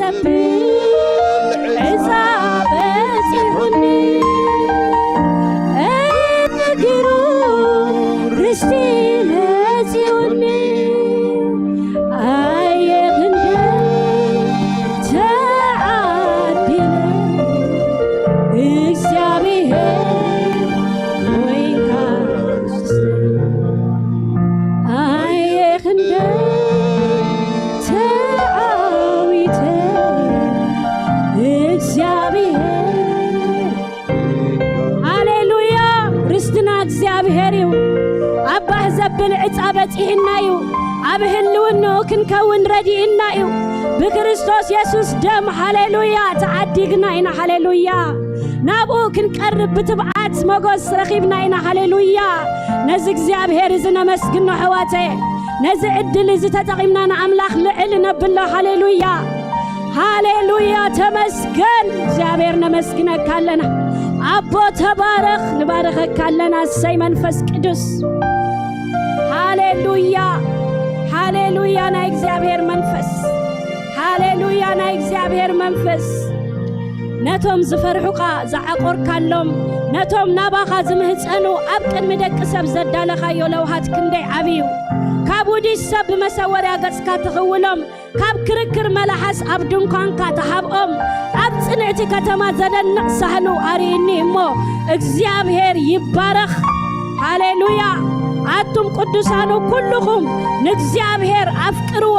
ዘብል ዕፃ በፂሑኒ፣ እግሩ ርስቲ መፂኡኒ፣ ኣየ ክንደይ ተዓዲለ፣ እግዚኣብሔር ኮይንካ ኣየ ክንደይ ተዓዊተ እግዚኣብሔር። ሃሌሉያ! ርስትና እግዚኣብሔር እዩ። ኣብ ባህ ዘብል ዕፃ በፂሕና እዩ። ኣብ ህልውንኡ ክንከውን ረዲእና እዩ። ብክርስቶስ የሱስ ደም፣ ሃሌሉያ፣ ተዓዲግና ኢና። ሃሌሉያ! ናብኡ ክንቀርብ ብትብዓት ሞገስ ረኺብና ኢና። ሃሌሉያ! ነዚ እግዚኣብሔር እዚ ነመስግኖ ኣሕዋተየ። ነዚ ዕድል እዚ ተጠቒምና ንኣምላኽ ልዕል ነብሎ። ሃሌሉያ! ሃሌሉያ! ተመስገን እግዚኣብሔር፣ ነመስግነካ ኣለና። ኣቦ ተባረኽ፣ ንባረኸካ ኣለና። እሰይ መንፈስ ቅዱስ። ሃሌሉያ! ሃሌሉያ! ናይ እግዚኣብሔር መንፈስ። ሃሌሉያ! ናይ እግዚኣብሔር መንፈስ። ነቶም ዝፈርሑኻ ዝዓቆርካሎም፣ ነቶም ናባኻ ዝምህጸኑ ኣብ ቅድሚ ደቂ ሰብ ዘዳለኻዮ ለውሃት ክንደይ ዓብዩ። ካብ ውዲት ሰብ ብመሰወርያ ገጽካ ትኽውሎም፣ ካብ ክርክር መላሓስ ኣብ ድንኳንካ ትሓብኦም፣ ኣብ ጽንዕቲ ከተማ ዘደንቕ ሳህሉ ኣርእኒ እሞ እግዚኣብሔር ይባረኽ። ሃሌሉያ! ኣቱም ቅዱሳኑ ኩልኹም ንእግዚኣብሔር ኣፍቅርዎ።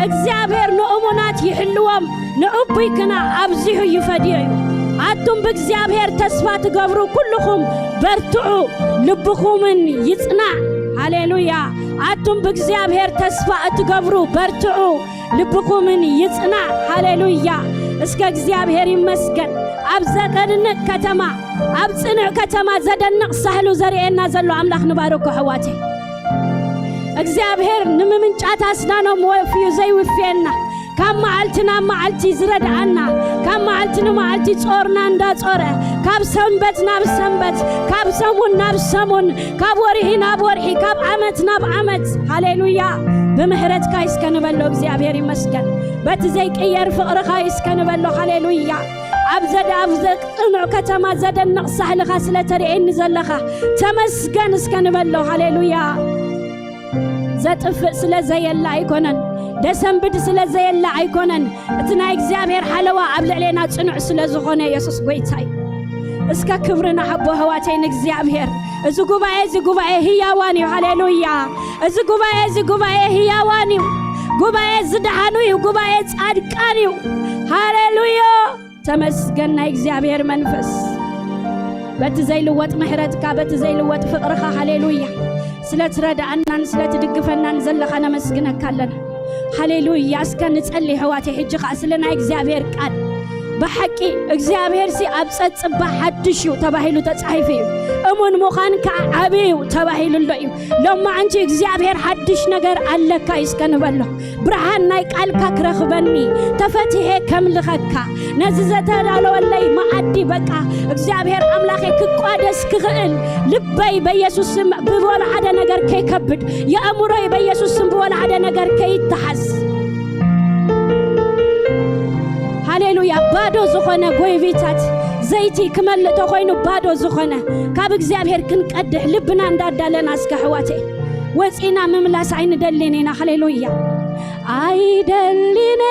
እግዚኣብሔር ንእሙናት ይሕልዎም፣ ንዕቡይ ግና ኣብዚሑ ይፈድዮ እዩ። ኣቱም ብእግዚኣብሔር ተስፋ ትገብሩ ኩልኹም በርትዑ፣ ልብኹምን ይጽናዕ። ሃሌሉያ! ኣቱም ብእግዚኣብሔር ተስፋ እትገብሩ በርትዑ፣ ልብኹምን ይጽናዕ። ሃሌሉያ! እስከ እግዚኣብሔር ይመስገን። ኣብ ዘደንቕ ከተማ፣ ኣብ ጽኑዕ ከተማ ዘደንቕ ሳህሉ ዘርእየና ዘሎ ኣምላኽ ንባርኮ ኣሕዋተይ። እግዚኣብሔር ንምምንጫት ኣስናኖም ወፍዩ ዘይውፍየና፣ ካብ መዓልቲ ናብ መዓልቲ ዝረድኣና፣ ካብ መዓልቲ ንመዓልቲ ጾርና እንዳጾረ፣ ካብ ሰንበት ናብ ሰንበት፣ ካብ ሰሙን ናብ ሰሙን፣ ካብ ወርሒ ናብ ወርሒ፣ ካብ ዓመት ናብ ዓመት፣ ሃሌሉያ፣ ብምሕረትካ እስከ ንበሎ እግዚኣብሔር ይመስገን። በቲ ዘይቅየር ፍቕርኻ እስከ ንበሎ፣ ሃሌሉያ። ኣብ ዘደ-፣ ኣብ ዘጽኑዕ ከተማ ዘደንቕ ሳህልኻ ስለ ተርእየኒ ዘለኻ ተመስገን እስከ ንበሎ፣ ሃሌሉያ። ዘጥፍእ ስለ ዘየለ ኣይኮነን፣ ደሰንብድ ስለ ዘየለ ኣይኮነን። እቲ ናይ እግዚኣብሔር ሓለዋ ኣብ ልዕሌና ጽኑዕ ስለ ዝኾነ የሱስ ጐይታ እዩ። እስከ ክብሪ ንሓቦ ኣሕዋተይ ንእግዚኣብሔር። እዚ ጉባኤ፣ እዚ ጉባኤ ህያዋን እዩ። ሃሌሉያ። እዚ ጉባኤ፣ እዚ ጉባኤ ህያዋን እዩ። ጉባኤ ዝደሓኑ እዩ። ጉባኤ ጻድቃን እዩ። ሃሌሉያ። ተመስገን ናይ እግዚኣብሔር መንፈስ። በቲ ዘይልወጥ ምሕረትካ፣ በቲ ዘይልወጥ ፍቕርኻ፣ ሃሌሉያ። ስለ ትረድኣናን ስለ ትድግፈናን ዘለኻ ነመስግነካ ኣለና። ሃሌሉያ። እስከ ንጸሊ ኣሕዋተይ፣ ሕጂ ኸኣ ስለ ናይ እግዚኣብሔር ቃል። ብሓቂ እግዚኣብሔር ሲ ኣብ ጸጽባ ሓድሽ እዩ ተባሂሉ ተጻሒፉ እዩ። እሙን ምዃን ከኣ ዓቢ እዩ ተባሂሉ ኣሎ እዩ። ሎማዓንቲ እግዚኣብሔር ሓድሽ ነገር ኣለካ እዩ እስከ ንበሎ። ብርሃን ናይ ቃልካ ክረኽበኒ፣ ተፈቲሔ ከምልኸካ፣ ነዚ ዘተዳለወለይ መኣዲ በቃ እግዚኣብሔር ኣምላኸይ ክቋደስ ክኽእል፣ ልበይ በኢየሱስ ስም ብወላ ሓደ ነገር ከይከብድ፣ የኣእምሮይ በኢየሱስ ስም ብወላ ሓደ ነገር ከይተሓዝ። ሃሌሉያ። ባዶ ዝኾነ ጎይቢታት ዘይቲ ክመልእ ተኾይኑ ባዶ ዝኾነ ካብ እግዚኣብሔር ክንቀድሕ ልብና እንዳዳለና እስከ ኣሕዋተይ ወፂና ምምላስ ኣይንደልን ኢና። ሃሌሉያ። ኣይደልን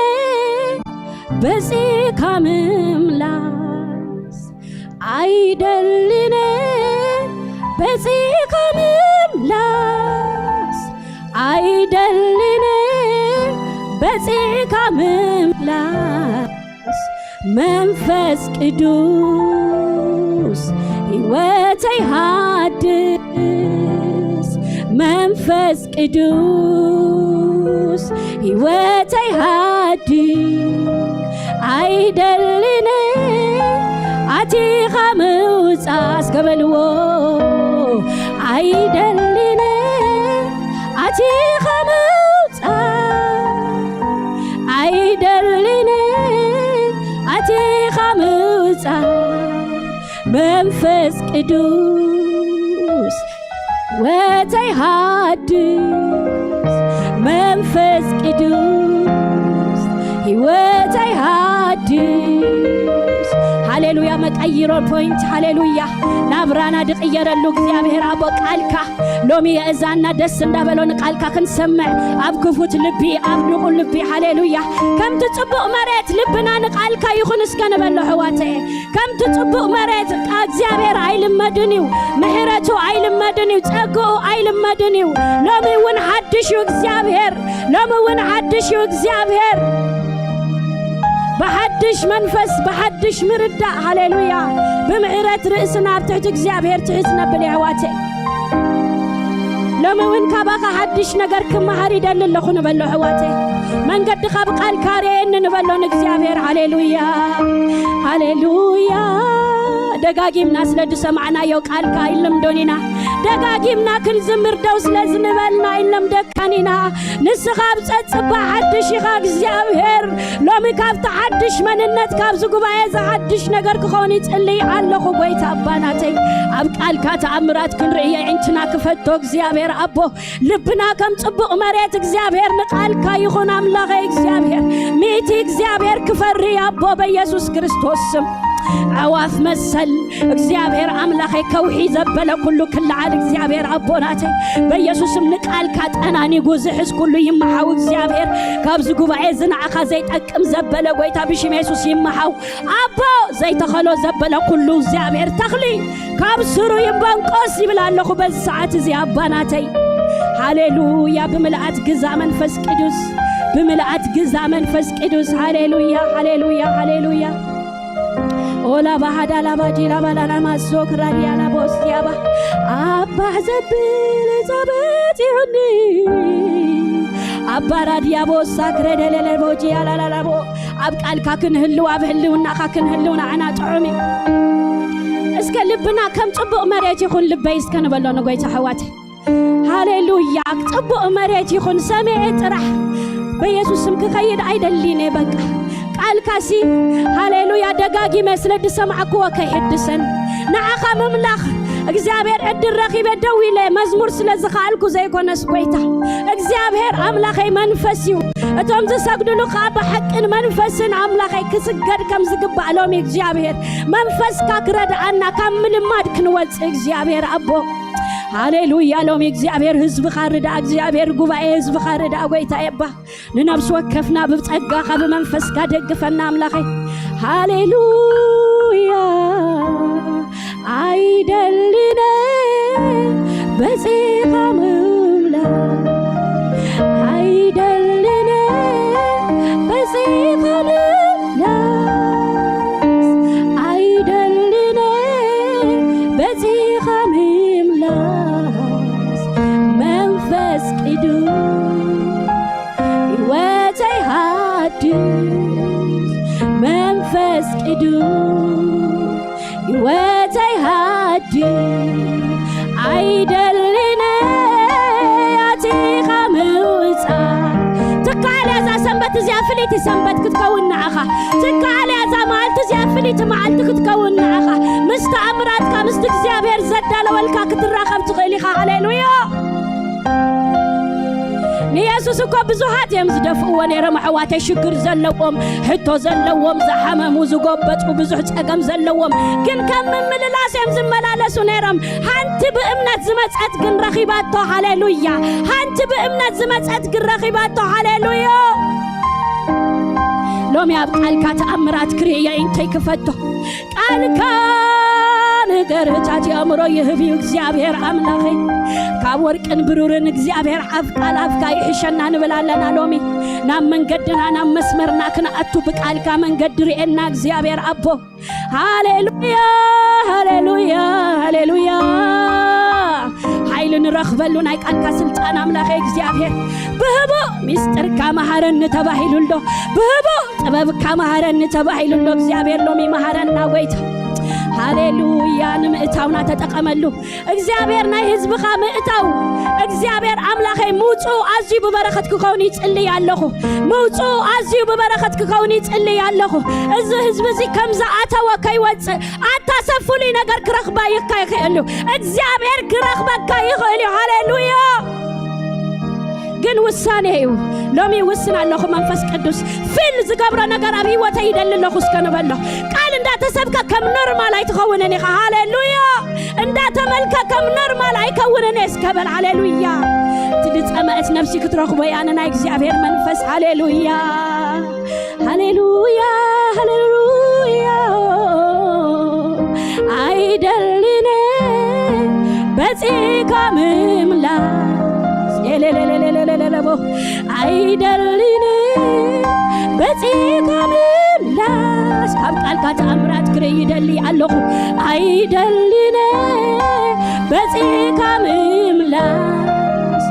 በፂካ ምምላስ፣ ኣይደልን በፂካ ምምላስ፣ ኣይደልን በፂካ ምምላስ። መንፈስ ቅዱስ ህይወተይ ሃድስ፣ መንፈስ ቅዱስ ህይወተይ ሃድስ። ኣይደልን ኣቲኻ ምውጻእ እስከ በልዎ። ኣይደልን ኣቲኻ ምውጻእ፣ ኣይደልን ኣቲኻ ምውጻእ። መንፈስ ቅዱስ ህይወተይ ሃድስ፣ መንፈስ ቅዱስ ህይወተይ ሃሌሉያ። መቀይሮ ፖይንት። ሃሌሉያ። ናብራና ድቕየረሉ እግዚኣብሔር ኣቦ ቃልካ ሎሚ የእዛና ደስ እንዳበሎ ንቃልካ ክንሰምዕ ኣብ ክፉት ልቢ ኣብ ንቑ ልቢ። ሃሌሉያ። ከምቲ ጽቡቕ መሬት ልብና ንቃልካ ይኹን እስከ ንበሎ ኣሕዋተየ። ከምቲ ጽቡቕ መሬት እግዚኣብሔር ኣይልመድን እዩ፣ ምሕረቱ ኣይልመድን እዩ፣ ጸግኡ ኣይልመድን እዩ። ሎሚ እውን ሓድሽ እዩ እግዚኣብሔር፣ ሎሚ እውን ሓድሽ እዩ እግዚኣብሔር። ብሓድሽ መንፈስ ብሓድሽ ምርዳእ። ሃሌሉያ። ብምሕረት ርእስና ኣብ ትሕቲ እግዚኣብሔር ትሕት ነብል የሕዋተይ። ሎሚ እውን ካባኻ ሓድሽ ነገር ክመሃር ይደሊ ኣለኹ ንበሎ ኣሕዋተይ። መንገድኻ ብቃልካ ርኤኒ ንበሎ ንእግዚኣብሔር። ሃሌሉያ፣ ሃሌሉያ። ደጋጊምና ስለ ዝሰማዕናዮ ቃልካ ኣይንለምዶን ኢና። ደጋጊምና ክንዝምር ደው ስለ ዝንበልና ኣይንለምደካን ኢና። ንስኻ ኣብ ጸጽባ ሓድሽ ኢኻ እግዚኣብሔር። ሎሚ ካብቲ ሓድሽ መንነት ካብዚ ጉባኤ ዝሓድሽ ነገር ክኸውን ይጽልይ ኣለኹ ጎይታ ኣባናተይ። ኣብ ቃልካ ተኣምራት ክንርኢ የዒንትና ክፈቶ እግዚኣብሔር ኣቦ። ልብና ከም ጽቡቕ መሬት እግዚኣብሔር ንቃልካ ይኹን ኣምላኸይ እግዚኣብሔር። ሚእቲ እግዚኣብሔር ክፈሪ ኣቦ በኢየሱስ ክርስቶስ ስም። ኣዕዋፍ መሰል እግዚኣብሔር ኣምላኸይ ከውሒ ዘበለ ኩሉ ክለዓል እግዚኣብሔር ኣቦናተይ በኢየሱስ ስም ንቃልካ ጠናኒጉ ዝሕዝ ኩሉ ይመሓው እግዚኣብሔር። ካብዚ ጉባኤ እዚ ንዓኻ ዘይጠቅም ዘበለ ጎይታ ብሽም የሱስ ይመሓው። ኣቦ ዘይተኸሎ ዘበለ ኩሉ እግዚኣብሔር ተኽሊ ካብ ስሩ ይበንቆስ ይብል ኣለኹ በዚ ሰዓት እዚ ኣባናተይ። ሃሌሉያ። ብምልኣት ግዛ መንፈስ ቅዱስ፣ ብምልኣት ግዛ መንፈስ ቅዱስ። ሃሌሉያ፣ ሃሌሉያ፣ ሃሌሉያ። ኦላ ባሃዳ ላባጂ ላባላና ማሶ ክራዲያ ላቦስቲያባ ኣባሕ ዘብል ጸበት ይሁኒ ኣባራድያ ቦሳ ክረደለለ ቦጂ ያላላላቦ ኣብ ቃልካ ክንህልው፣ ኣብ ህልውናኻ ክንህልው ንዓና ጥዑም እዩ። እስከ ልብና ከም ጽቡቕ መሬት ይኹን ልበይ እስከ ንበሎ ንጎይታ ኣሕዋተይ። ሃሌሉያ። ጽቡቕ መሬት ይኹን ሰሚዐ ጥራሕ በኢየሱስ ስም ክኸይድ ኣይደሊን እየ። በቃ ቃልካሲ ሃሌሉያ ደጋጊመ ስለ ዝሰማዕክዎ ከይሕድሰን ንዓኻ ምምላኽ እግዚኣብሔር ዕድል ረኺበ ደው ኢለ መዝሙር ስለ ዝኸኣልኩ ዘይኮነስ ጎይታ እግዚኣብሔር ኣምላኸይ መንፈስ እዩ። እቶም ዝሰግድሉ ከዓ ብሓቅን መንፈስን ኣምላኸይ ክስገድ ከም ዝግባእ ሎሚ እግዚኣብሔር መንፈስካ ክረድኣና ካብ ምልማድ ክንወፅእ እግዚኣብሔር ኣቦ ሃሌሉያ። ሎሚ እግዚኣብሔር ህዝብኻ ርዳ፣ እግዚኣብሔር ጉባኤ ህዝብኻ ርዳ። ጎይታ የባ ንነብሲ ወከፍና ብጸጋኻ ብመንፈስካ ደግፈና ኣምላኸይ። ሃሌሉያ። ኣይደልነ በጺኻ ምምላስ ኣይደልነ በጺኻ ምምላስ ኣይደልነ በጺኻ ምምላስ መንፈስ ቅዱስ ህይወተይ ሃድስ መንፈስ ቅዱስ ህይወተይ ሃድስ ኣይደልነ ኣቲኻ ምውፃእ ትካል እያ እዛ ሰንበት እዚኣ ፍልይቲ ሰንበት ክትከውን ንዓኻ ትካል እያ እዛ መዓልቲ እዚኣ ፍልይቲ መዓልቲ ክትከውን ንዓኻ ምስ ተኣምራትካ ምስቲ እግዚኣብሔር ዘዳለወልካ ክትራኸብ ትኽእል ኢኻ ሃሌሉያ ንየሱስ እኮ ብዙሃት እዮም ዝደፍእዎ ነይሮም ኣሕዋተይ ሽግር ዘለዎም ሕቶ ዘለዎም ዝሓመሙ ዝጎበጡ ብዙሕ ጸገም ዘለዎም ግን ከም ምምልላስ እዮም ዝመላለሱ ነይሮም ሓንቲ ብእምነት ዝመጸት ግን ረኺባቶ ሃሌሉያ ሓንቲ ብእምነት ዝመጸት ግን ረኺባቶ ሃሌሉያ ሎሚ ኣብ ቃልካ ተኣምራት ክርእየ እንተይ ክፈቶ ቃልካ ነገር እታት የእምሮ ይህብ እዩ እግዚኣብሔር ኣምላኸይ ካብ ወርቅን ብሩርን እግዚኣብሔር ኣፍ ቃል ኣፍካ ይሕሸና ንብል ኣለና ሎሚ ናብ መንገድና ናብ መስመርና ክንኣቱ ብቃልካ መንገዲ ርእየና እግዚኣብሔር ኣቦ ሃሌሉያ ሃሌሉያ ሃሌሉያ ሓይሊ ንረኽበሉ ናይ ቃልካ ስልጣን ኣምላኸ እግዚኣብሔር ብህቡእ ሚስጥርካ መሃረኒ ተባሂሉ ኣሎ ብህቡእ ጥበብካ መሃረኒ ተባሂሉ ኣሎ እግዚኣብሔር ሎሚ መሃረና ጎይታ ሃሌሉያ ንምእታውና ተጠቐመሉ እግዚኣብሔር ናይ ህዝብኻ ምእታው እግዚኣብሔር ኣምላኸይ ምውፅኡ ኣዝዩ ብበረኸት ክኸውን ይፅልይ ኣለኹ ምውፅኡ ኣዝዩ ብበረኸት ክኸውን ይፅልይ ኣለኹ እዚ ህዝቢ እዚ ከም ዝኣተወ ከይወፅእ ኣታ ሰብ ፍሉይ ነገር ክረኽባ ይካ ይኽእል እዩ እግዚኣብሔር ክረኽበካ ይኽእል እዩ ሃሌሉያ ግን ውሳኔ እዩ። ሎሚ ይውስን ኣለኹ። መንፈስ ቅዱስ ፊል ዝገብሮ ነገር ኣብ ህይወተይ ይደሊ ኣለኹ እስከ ንበሎ። ቃል እንዳተሰብከ ከም ኖርማል ኣይትኸውንን ኢኻ። ሃሌሉያ። እንዳተመልከ ከም ኖርማል ኣይከውንን እየ እስከ በል። ሃሌሉያ። እቲ ዝጸመአት ነፍሲ ክትረኽቦ እያ ንናይ እግዚኣብሔር መንፈስ። ሃሌሉያ። ሃሌሉያ፣ ሃሌሉያ። ኣይደልን በጺካ ምምላስ። ኤሌሌሌሌሌሌሌቦ። ኣይደልን በጺካ ምምላስ። ካብ ቃልካ ተኣምራት ክርኢ ይደሊ ኣለኹ። ኣይደልን በጺካ ምምላስ።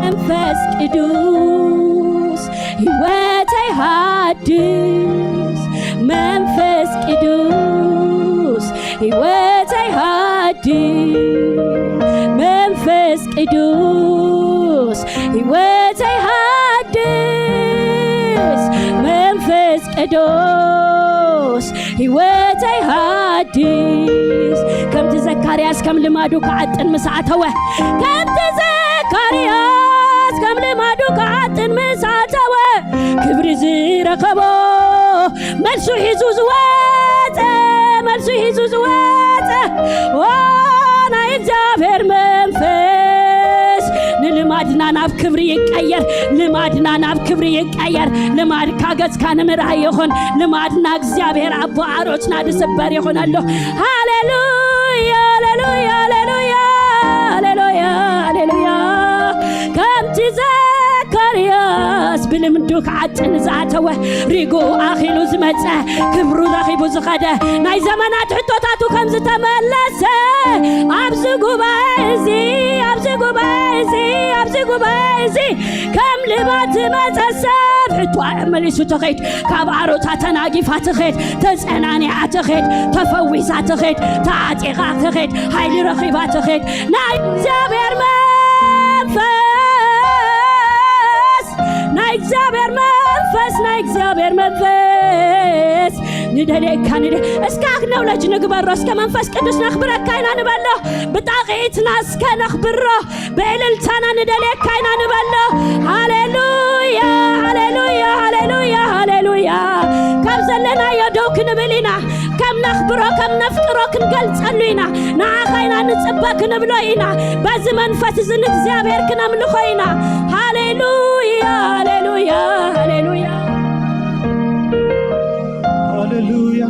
መንፈስ ቅዱስ ህይወተይ ሃድስ። መንፈስ ቅዱስ ህይወተይ ሃድስ። መንፈስ ቅዱስ ህይወተይ ሃድስ። መንፈስ ቅዱስ ህይወተይ ሃድስ። ከምቲ ዘካርያስ ከም ልማዱ ክዓጥን ምስ ኣተወ፣ ከምቲ ዘካርያስ ከም ልማዱ ክዓጥን ምስ ኣተወ፣ ክብሪ ዝረኸቦ መልሱ ሒዙ ዝወፀ፣ መልሱ ሒዙ ዝወፀ፣ ኦ፣ ናይ እግዚኣብሔር መንፈስ ንልማድና ናብ ክብሪ ይቀየር። ልማድና ናብ ክብሪ ይቀየር። ልማድካ ገጽካ ንምርኣይ ይኹን። ልማድና እግዚኣብሔር ኣቦ ኣሮትና ዝስበር ይኹነሉ። ሃሌሉያ፣ ሃሌሉያ፣ ሃሌሉያ፣ ሃሌሉያ፣ ሃሌሉያ። ከምቲ ዘካርያስ ብልምዱ ክዓጥን ዝኣተወ፣ ሪጉ ኣኺሉ ዝመጸ፣ ክብሩ ረኺቡ ዝኸደ፣ ናይ ዘመናት ሕቶታቱ ከም ዝተመለሰ ኣብዚ ጉባኤ እዚ፣ ኣብዚ ጉባኤ እዚ፣ ኣብዚ ጉባኤ እዚ ከም ልማድ ዝመጸ ሰብ ሕቶኣ መሊሱ ትኸይድ፣ ካብ ኣሮታ ተናጊፋ ትኸይድ፣ ተጸናኒዓ ትኸይድ፣ ተፈዊሳ ትኸይድ፣ ተዓጢቓ ትኸይድ፣ ሓይሊ ረኺባ ትኸይድ። ናይ እግዚኣብሔር መንፈስ፣ ናይ እግዚኣብሔር መንፈስ፣ ናይ እግዚኣብሔር መንፈስ ንደልየካ ንደ-፣ እስከ ኣክኖውለጅ ንግበሮ። እስከ መንፈስ ቅዱስ ነኽብረካ ኢና ንበሎ። ብጣቕዒትና እስከ ነኽብሮ። ብእልልታና ንደልየካ ኢና ንበሎ። ሃሌሉያ፣ ሃሌሉያ፣ ሃሌሉያ፣ ሃሌሉያ። ካብ ዘለናዮ ደው ክንብል ኢና። ከም ነኽብሮ፣ ከም ነፍቅሮ ክንገልጸሉ ኢና። ንዓኻ ኢና ንጽበ ክንብሎ ኢና። በዚ መንፈስ እዚ ንእግዚኣብሔር ክነምልኾ ኢና። ሃሌሉያ፣ ሃሌሉያ፣ ሃሌሉያ። ሃሌሉያ።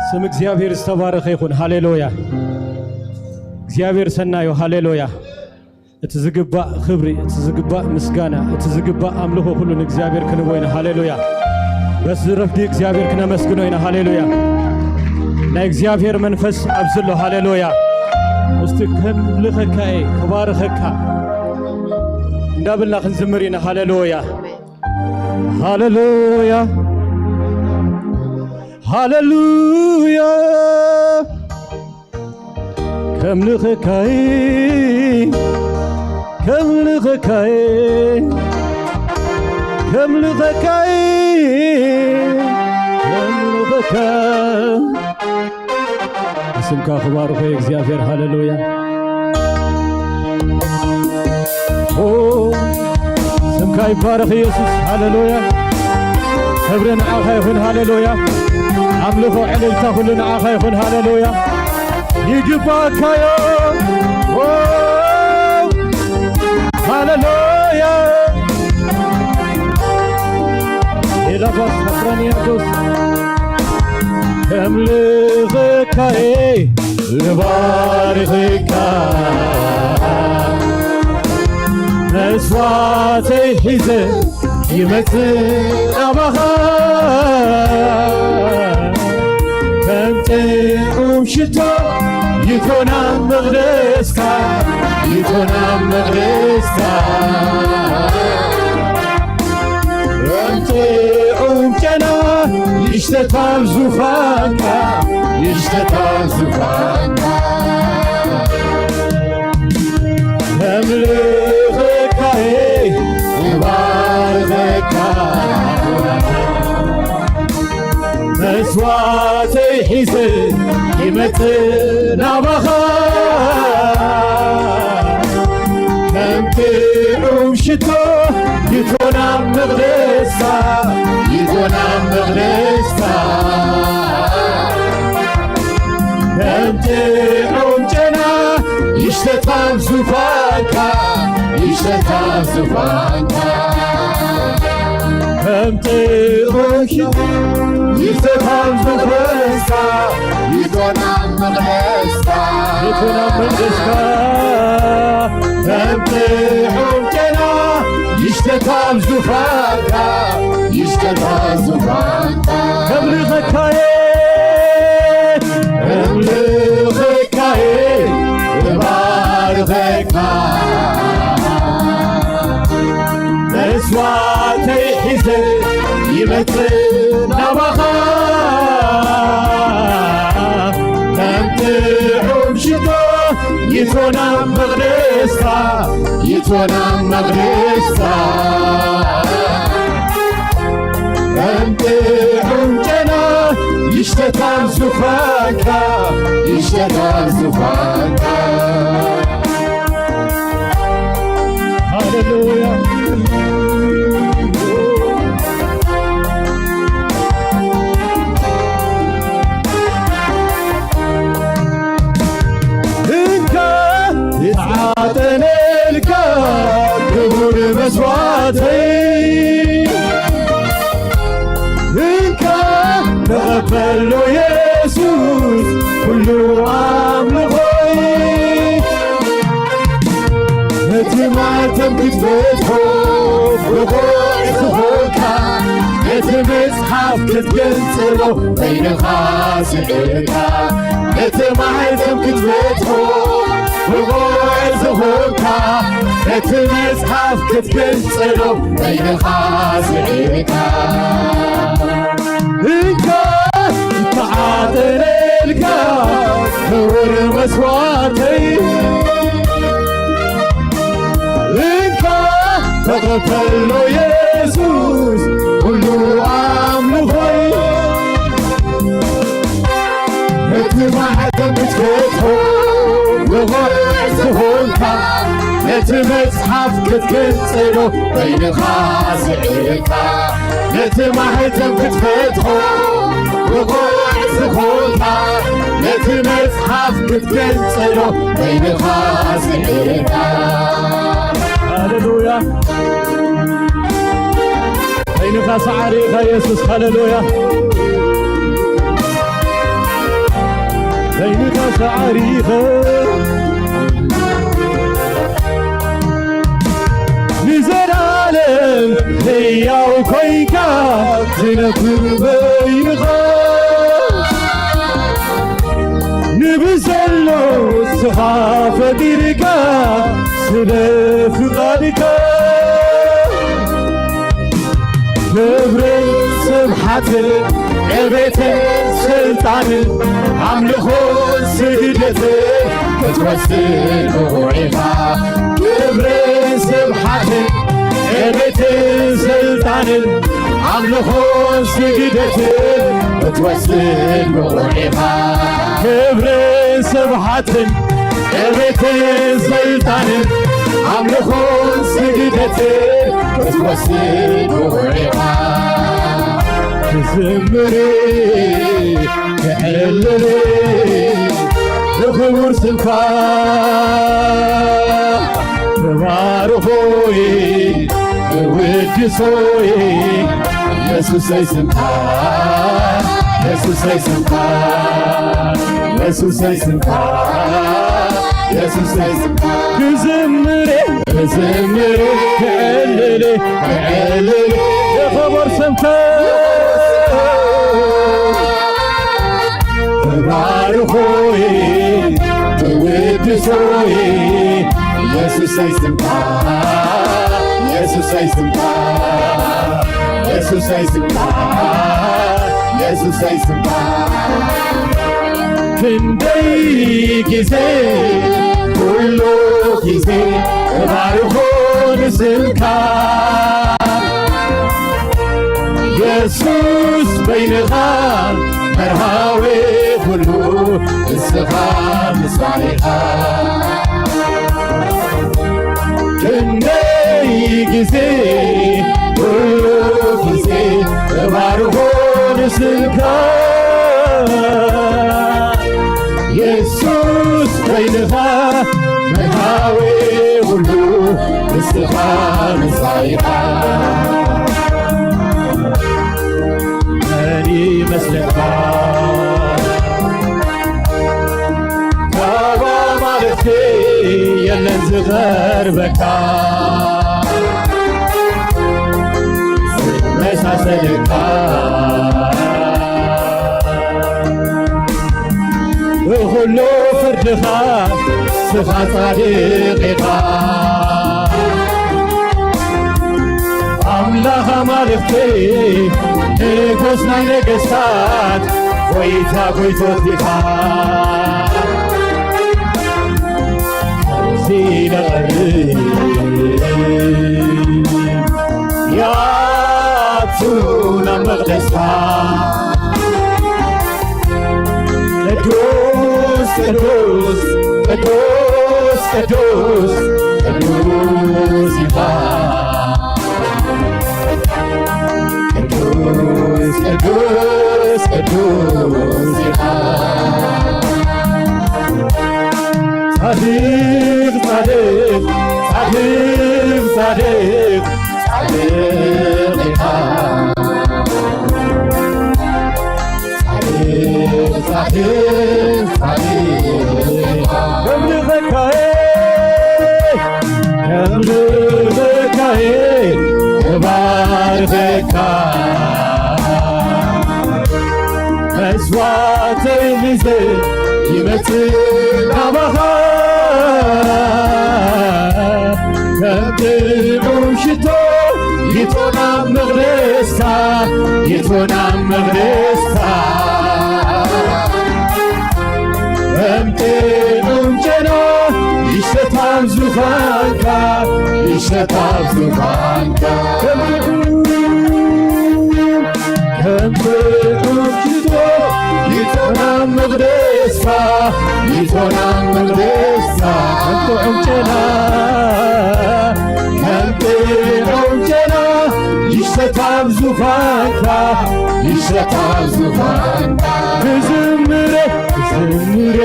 ስም እግዚኣብሔር ዝተባረኸ ይኹን። ሃሌሉያ። እግዚኣብሔር ሰናዩ። ሃሌሉያ። እቲ ዝግባእ ክብሪ፣ እቲ ዝግባእ ምስጋና፣ እቲ ዝግባእ ኣምልኾ ኩሉ ንእግዚኣብሔር ክንቦ ኢና። ሃሌሉያ። በዚ ረፍዲ እግዚኣብሔር ክነመስግኖ ኢና። ሃሌሉያ። ናይ እግዚኣብሔር መንፈስ ኣብዚ ኣሎ። ሃሌሉያ። እስቲ ከምልኸካ እየ፣ ክባርኸካ እንዳበልና ክንዝምር ኢና። ሃሌሉያ። ሃሌሉያ። ሃሌሉያ። ከምልኸካይ፣ ከምልኸካይ፣ ከምልኸካይ፣ ከምልኸካ። ስምካ ክባርኾ እግዚኣብሔር። ሃሌሉያ። ኦ፣ ስምካ ይባረኽ ኢየሱስ። ሃሌሉያ። ክብሪ ንዓኻ ይኹን። ሃሌሉያ። ኣምልኾ ዕልልታ ኩሉ ንዓኻ ይኹን። ሃሌሉያ። ይግባእካዮ። ኦ፣ ሃሌሉያ። ኤላባስ ኣፍራንያዶስ ከምልኸካየ ልባርኸካ መስዋዕተይ ሒዘ ይመጽእ ናባኻ ከም ጥዑም ሽቶ ይቶና መቕደስካ ይቶና መቕደስካ ከም ጥዑም ጨና ይሽተት ኣብ ዙፋንካ ይሽተት ኣብ ዙፋንካ ነምልኸካየ ንባርኸካ መስዋዕተይ ሒዘ ይመጽእ ናባኻ ይቶና መቕደስካ፣ ይቶና መቕደስካ። ከምቲ ዑም ጨና ይሽተት ኣብ ዙፋንካ፣ ይሽተት ኣብ ዙፋንካ። ከምቲ ዑም ይሽተት ኣብ ዙፋንካ፣ ይቶና መቕደስካ፣ ይቶና መቕደስካ። ከምቲ ዑም ጨና ይሽተት ኣብ ዙፋንካ፣ ይሽተት ኣብ ዙፋንካ። ከምልኸካየ፣ ከምልኸካየ፣ እባርኸካ። መስዋዕተይ ሒዘ ይመጽእ ናባኻ፣ ከምቲ ዑም ሽቶ ይቶና መቕደስካ፣ ይቶና መቕደስካ። ከምቲ ዑም ጨና ይሽተት ኣብ ዙፋንካ፣ ይሽተት ኣብ ዙፋንካ። ሃሌሉያ። እንካ ዝተዓጠነልካ ክቡር መስዋዕተይ፣ እንካ ተቐበሎ የሱስ ኩሉ ኣምልኾይ። ነቲ ማተም ክትፈትሖ ብቑዕ ዝኾንካ፣ ነቲ መጽሓፍ ክትገልጽሎ በይንኻ ስዒርካ፣ ነቲ ማሕተም ክትፈትሖ ብቑዕ ዝኾንካ፣ ነቲ መጽሓፍ ክትገልጽሎ በይንኻ ስዒርካ። እንካ ዝተዓጠነልካ ክቡር መስዋዕተይ፣ እንካ ተቐበሎ የሱስ ኩሉ ኣምልኾይ። ነቲ ማሕተም ክትፈትሖ ብቑዕ ዝኾንካ፣ ነቲ መጽሓፍ ክትገልጽሎ በይንኻ ስዒርካ፣ ነቲ ማሕተም ክትፈትሖ ብቑዕ ዝኾንካ፣ ነቲ መጽሓፍ ክትገልጽሎ በይንኻ ስዒርካ። ሃሌሉያ። በይንኻ ሰዓሪ ኢኻ የሱስ። ሃሌሉያ። በይንኻ ሰዓሪ ኢኻ። ንዘለኣለም ህያው ኮይንካ ትነብር በይንኻ፣ ንብዘሎ ንስኻ ፈጢርካ ስለ ፍቓድካ። ክብርን ስብሓትን ዕቤትን ስልጣንን ኣምልኾን ስግደትን ክትወስድ ብቑዕ ኢኻ። ክብርን ስብሓትን ዕቤትን ስልጣንን ኣምልኾን ስግደትን ክትወስድ ብቑዕ ኢኻ። ክብርን ስብሓትን ዕቤትን ስልጣንን ኣምልኾን ስግደትን ክትወስድ ብቑዕ ኢኻ። ክዝምር ክዕልል ንኽቡር ስምካ፣ ክባርኾይ ክውድሶይ የሱሰይ ስምካ፣ የሱሰይ ስምካ፣ የሱሰይ ስምካ፣ የሱሰይ ስምካ። ክዝምር ክዝምር ክዕልል ክዕልል ንኽቡር ስምካ። ክባርኾይ ክውድሶይ የሱሰይ ስምካ፣ የሱሰይ ስምካ፣ የሱሰይ ስምካ፣ የሱሰይ ስምካ። ክንደይ ግዜ ኩሉ ግዜ እባርኾ ንስምካ የሱስ በይንኻ መርሃዊ ኩሉ ንስኻ ምሳሌኻ። ክንደይ ግዜ፣ ኩሉ ግዜ እባርኾ ንስምካ። የሱስ በይንኻ መርሃዊ ኩሉ፣ ንስኻ ምሳይኻ። መን ይመስለካ? ካብ ኣማልኽቲ የለን ዝቐርበካ፣ ዝመሳሰለካ። ብኹሉ ፍርድኻ ንስኻ ጻድቕ ኢኻ። ኣምላኽ ኣማልኽቲ፣ ንጉስ ናይ ነገስታት፣ ጎይታ ጎይቶት ኢኻ። ከምዚ ኢለ ቀርብ ያቱ ናብ መቕደስካ። ቅዱስ፣ ቅዱስ፣ ቅዱስ፣ ቅዱስ፣ ቅዱስ ኢኻ። ቅዱስ፣ ቅዱስ፣ ቅዱስ ኢኻ። ጻድቕ፣ ጻድቕ፣ ጻድቕ፣ ጻድቕ፣ ጻድቕ ኢኻ። ጻድቕ፣ ጻድቕ፣ ጻድቕ ኢኻ። ከምልኸካየ፣ ከምልኸካየ፣ እባርኸካ። መስዋዕተይ ሒዘ ይመጽእ ናባኻ፣ ከም ጥዑም ሽቶ ይእቶ ናብ መቕደስካ፣ ይእቶ ናብ መቕደስካ። ከም ጥዑም ጨና ይሽተት ኣብ ዙፋንካ፣ ይሽተት ኣብ ዙፋንካ። ከም ጥዑም ከም ጥዑም ሽቶ ይእቶ ናብ መቕደስካ፣ ይእቶ ናብ መቕደስካ። ከም ጥዑም ጨና፣ ከም ጥዑም ጨና ይሽተት ኣብ ዙፋንካ፣ ይሽተት ኣብ ዙፋንካ። ክዝምረ፣ ክዝምረ፣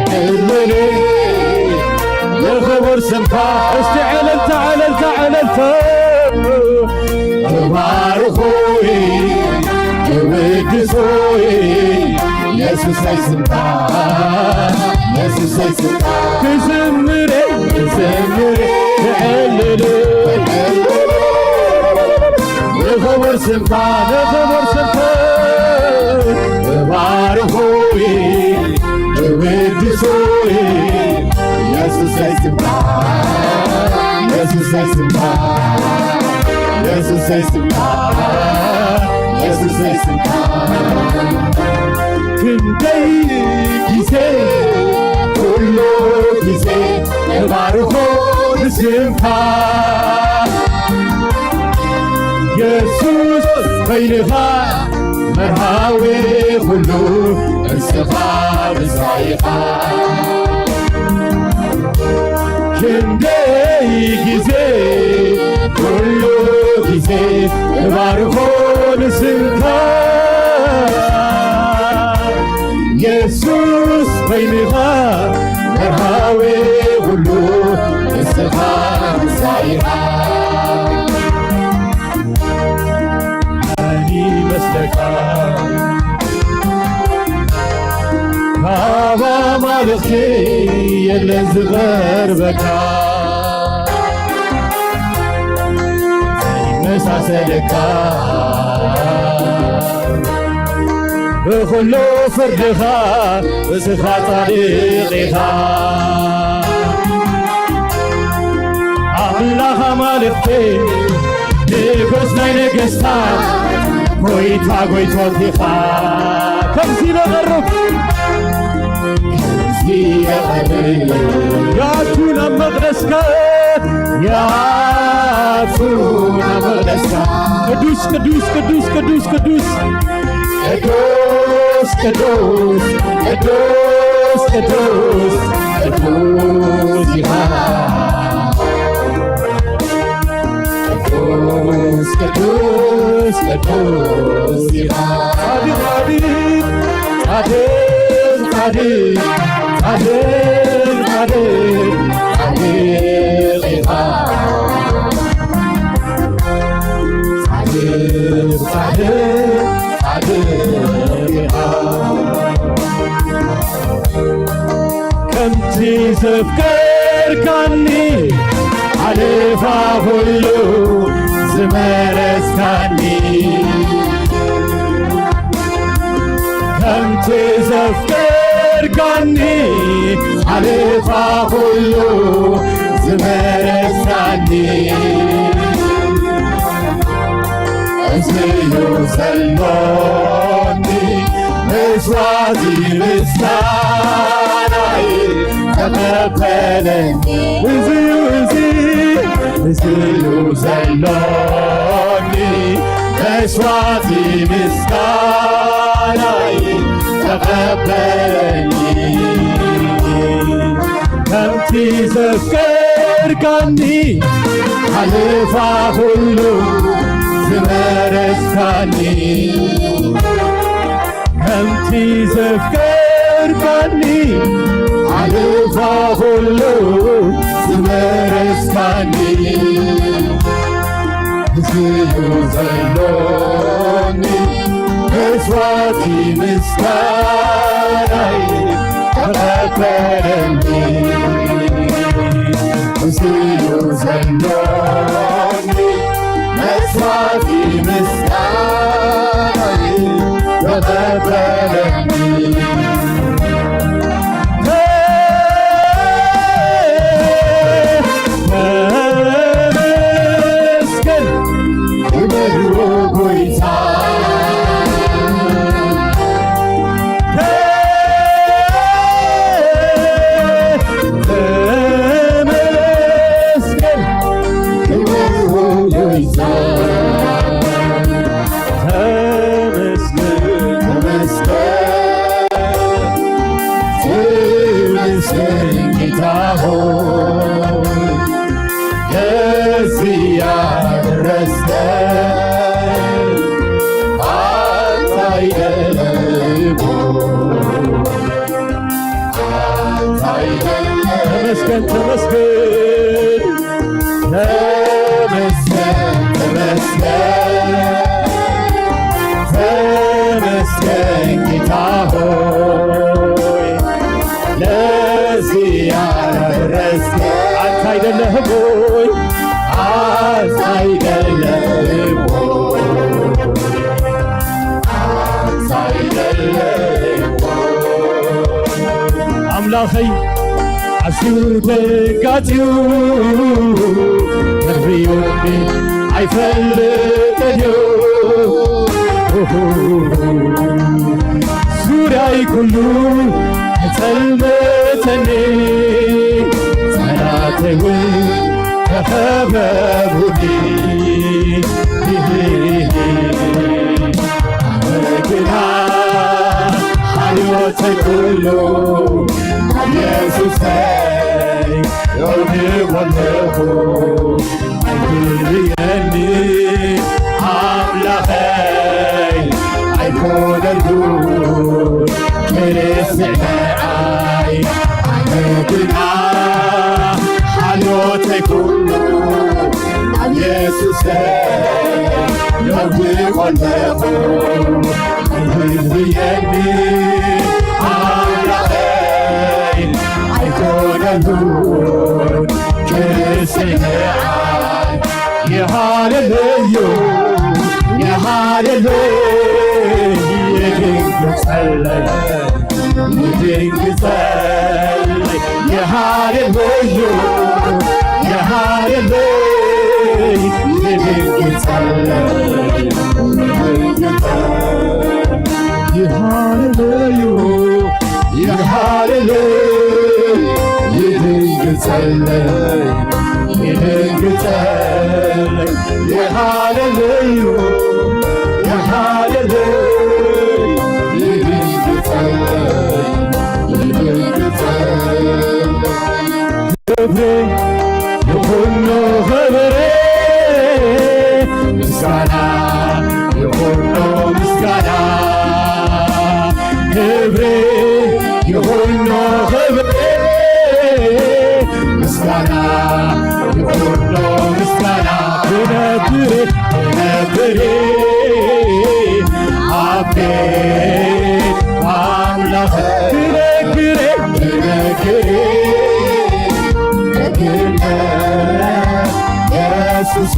ክዕልል ንኽቡር ስምካ። እስቲ ዕልልታ፣ ዕልልታ፣ ዕልልታ። ክባርኾይ ክብድሶይ የሱሰይ ስምካ፣ የሱሰይ ስምካ። ክዝምር ክዝምር ክዕልል ንኽቡር ስምካ፣ ንኽቡር ስምካ። ክባርኾይ ክብድሶይ የሱሰይ ስምካ፣ የሱሰይ ስምካ፣ የሱሰይ ስምካ፣ የሱሰይ ስምካ። ክንደይ ግዜ፣ ኩሉ ግዜ እባርኾ ንስምካ። የሱስ በይንኻ መርሃዊ ኩሉ፣ ንስኻ ምሳይ ኢኻ። ክንደይ ግዜ፣ ኩሉ ግዜ እባርኾ ንስምካ። የሱስ በይንኻ መርሃዊ ኩሉ፣ ንስኻ ምሳይ ኢኻ። መን ይመስለካ? ካብ ኣማልኽቲ የለን ዝቐርበካ፣ ዘይመሳሰለካ። ብኹሉ ፍርድኻ ንስኻ ጻድቕ ኢኻ። ኣምላኽ ኣማልኽቲ፣ ንጉስ ናይ ነገስታት፣ ጎይታ ጎይቶት ኢኻ። ከምዚ ኢለ ቀርብ፣ ከምዚ ኢለ ቀርብ፣ ያቱ ናብ መቕደስካ፣ ያቱ ናብ መቕደስካ። ቅዱስ፣ ቅዱስ፣ ቅዱስ፣ ቅዱስ፣ ቅዱስ። ቅዱስ፣ ቅዱስ፣ ቅዱስ፣ ቅዱስ፣ ቅዱስ ኢኻ። ቅዱስ ኢኻ። ጻድቅ ጻድቅ ጻድቅ ጻድቅ ጻድቅ ጻድቅ ጻድቅ ኢኻ። ጻድቅ ጻድቅ ጻድቅ ኢኻ። ከምቲ ዘፍቀርካኒ ሓለፋ ኩሉ ዝመረጽካኒ፣ ከምቲ ዘፍቀርካኒ ሓለፋ ኩሉ ዝመረጽካኒ፣ እዚ እዩ ዘሎኒ መስዋዕቲ ምስጋናይ ተቐበለኒ። እዚ እዩ፣ እዚ፣ እዚ እዩ ዘሎኒ መስዋዕቲ ምስጋናይ ተቐበለኒ። ከምቲ ዘፍቀርካኒ ሓለፋ ኩሉ ዝመረጽካኒ፣ ከምቲ ዘፍቀርካኒ ሓለፋ ኩሉ ዝመረጽካኒ፣ እዚ እዩ ዘሎኒ መስዋዕቲ ምስጋናይ ተቐበለኒ። እዚ እዩ ዘሎኒ መስዋዕቲ ምስጋናይ ተቐበለኒ። ተመስገን ክብር ጎይታ። ተመስገን ክብር ጎይታ። ተመስገን፣ ተመስገን፣ ተመስገን ጌታ ሆይ፣ ለዚህ ያደረስከን አንተ አይደለህም ወይ? አንተ አይደለህም? ተመስገን፣ ተመስገን። ተመስገን፣ ተመስገን፣ ተመስገን ጌታ ሆይ፣ ለዚህ ያደረስከን አንተ አይደለህም ወይ? አንተ አይደለህም ወይ? አንተ አይደለህም ወይ? ኣምላኸይ ኣዝዩ ደንጋጽዩ ተርብዮኒ ኣይፈልጥን እዩ። ዙርያይ ኩሉ ተጸልመተኒ፣ ጸላተይ እውን ተኸበቡኒ። ኣነ ግና ሓልዮተይ ኩሉ ኣብ የሱሰይ የውድቖ ኣለኹ። ኣይትለየኒ ኣምላኸይ ኣይኮነልኩ ክርስቲ ንዓይ ኣነ ግና ሓልዮተይ ኩሉ ኣብ የሱሰይ የውድቖ ኣለኹ። ኣይትለየኒ ኣምላኸይ ኣይኮነልኩ ክርስቲ ንዓይ የሃሌሉያ፣ የሃሌሉያ፣ የድንግል ጸለይ፣ የድንግል ጸለይ፣ የሃሌሉያ፣ የሃሌሉያ፣ የድንግል ጸለይ፣ የድንግል ጸለይ፣ የሃሌሉያ፣ የሃሌሉያ፣ የድንግል ጸለይ፣ የድንግል ጸለይ፣ የሃሌሉያ፣ የሃሌሉያ፣ የድንግል ጸለይ፣ የድንግል ጸለይ። ክብሬ ይኹን ክብሬ፣ ምስጋና ክነግር ኣብ ቤት ኣምላኽ ክነግር ክነግር ክነግር የሱሰ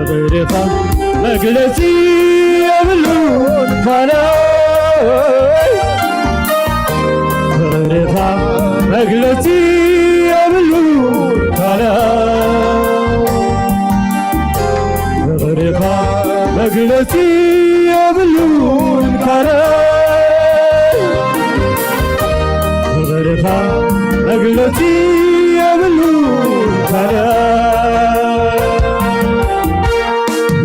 ፍቕርኻ መግለጺ የብሉን ካልኣይ ፍቕርኻ መግለጺ የብሉን ካልኣይ ፍቕርኻ መግለጺ የብሉን ካልኣይ ፍቕርኻ መግለጺ የብሉን ካልኣይ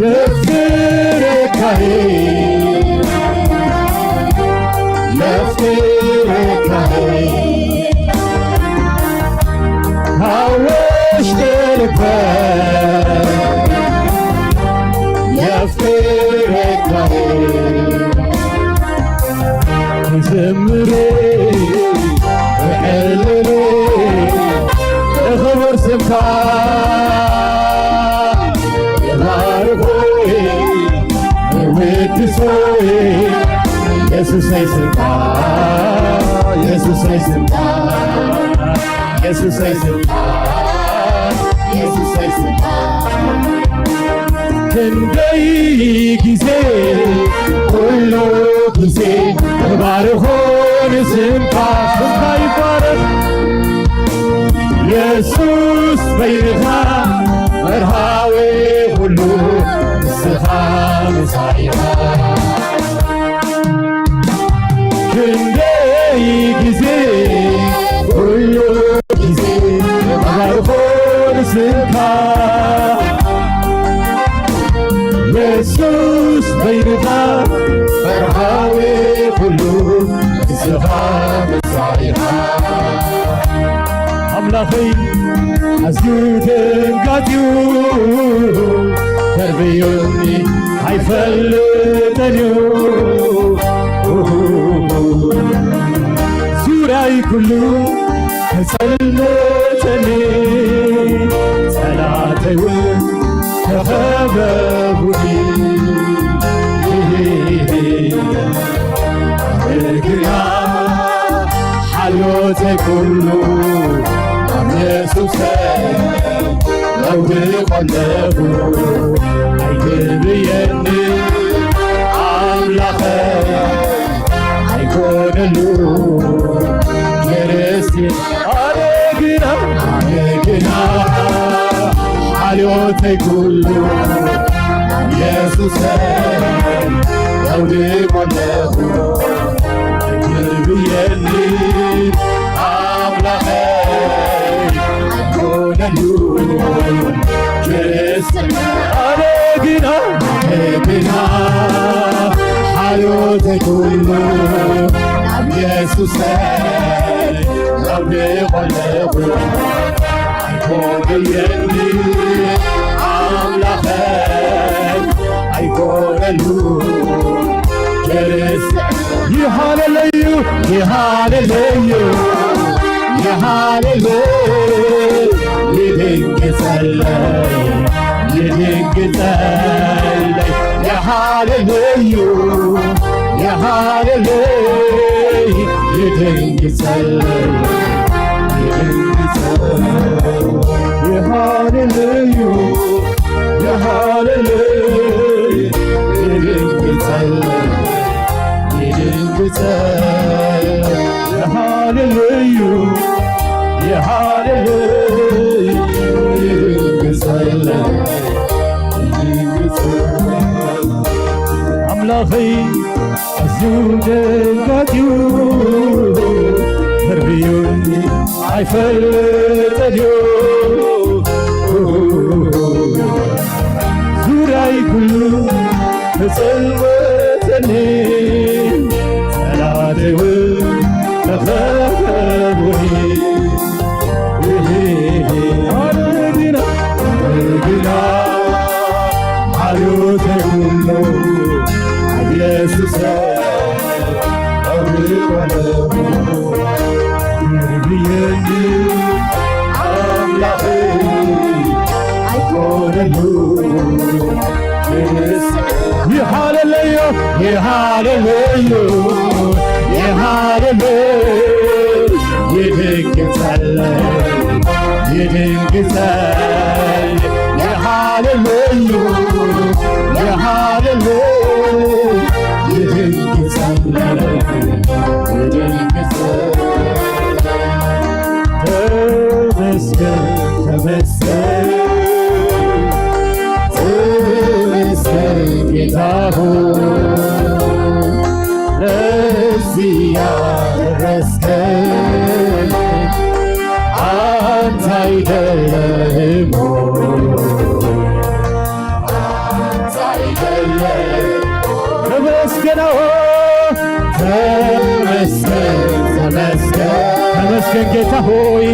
የፍቅረካይ የፍቅረካይ ካብ ውሽጢ ልበይ የፍቅረካይ ክዝምር ክዕልል ንኽቡር ስምካ ይባርኾ ይውድሶ የሱሰይ ስምካ የሱሰይ ስምካ የሱሰይ ስምካ የሱሰይ ስምካ ክንደይ ግዜ ኩሉ ግዜ እባርኾ ንስምካ ስምካ ይባረኽ የሱስ በይንኻ መርሃዊ ኩሉ ንስኻ ምሳይኻ ክንደይ ግዜ ኩሉ ግዜ እባርኾ ንስምካ የሱስ በይንኻ መርሃዊ ኩሉ ንስኻ ምሳይኻ ኣምላኸይ ኣዝዩ ደንጋጽዩ ተርብዮኒ ኣይፈልጥን እዩ ዙርያይ ኩሉ ተጸልመተኒ ጸላተይ እውን ተኸበቡኒ ግና ሓልዮተይ ኩሉ ኣብ የሱሰ ለውድቆ ኣለኹ ኣይግብየኒ ኣምላኸ ኣይኮነሉ ክርስቲ ኣነ ግና ኣነ ግና ሓልዮተይ ኩሉ የሱሰ ለውድቆ ኣለኹ ክብየኒ ኣምላኸይ ኣይኮነሉ ክርስትና ኣነ ግና ኣነ ግና ሓልዮተይ ኩሉ ናብ የሱሰ ለውድቆ ኣለኹ ኣይኮነየኒ ኣምላኸይ ኣይኮነሉ ክርስ ይሃለለዩ ይሃለለዩ ይሃለለይ ይድንግጸለይ ይድንግጸለይ ይሃለለዩ ይሃለለይ ይድንግጸለይ የሃሌሉዩ የሃሌሉዩ ይድንግጸለይ ይድንግጸለይ የሃሌሉዩ የሃሌሉዩ ይድንግጸለይ ይድንግጸለይ ኣምላኸይ ኣዝዩ ደንጋጽዩ ተርብዩኒ ኣይፈልጥን እዩ ዙርያይ ኩሉ ተጸልወተኒ ጸላተይ እውን ተኸበቡኒ ግና ግና ሓልዮተይ ኩሉ ኣብ የሱሰ ኣውድቆ ኣለኹ ይርብየኒ ኣምላኽ የሃሌሉያ፣ የሃሌሉያ፣ ይድንግጸን፣ ይድንግጸን። ተመስገን፣ ተመስገን፣ ተመስገን ጌታ ሆይ፣ ለዚህ ያደረስከን አንተ አይደለህም ወይ? አንተ አይደለህም? ተመስገን፣ ተመስገን፣ ተመስገን፣ ተመስገን ጌታ ሆይ፣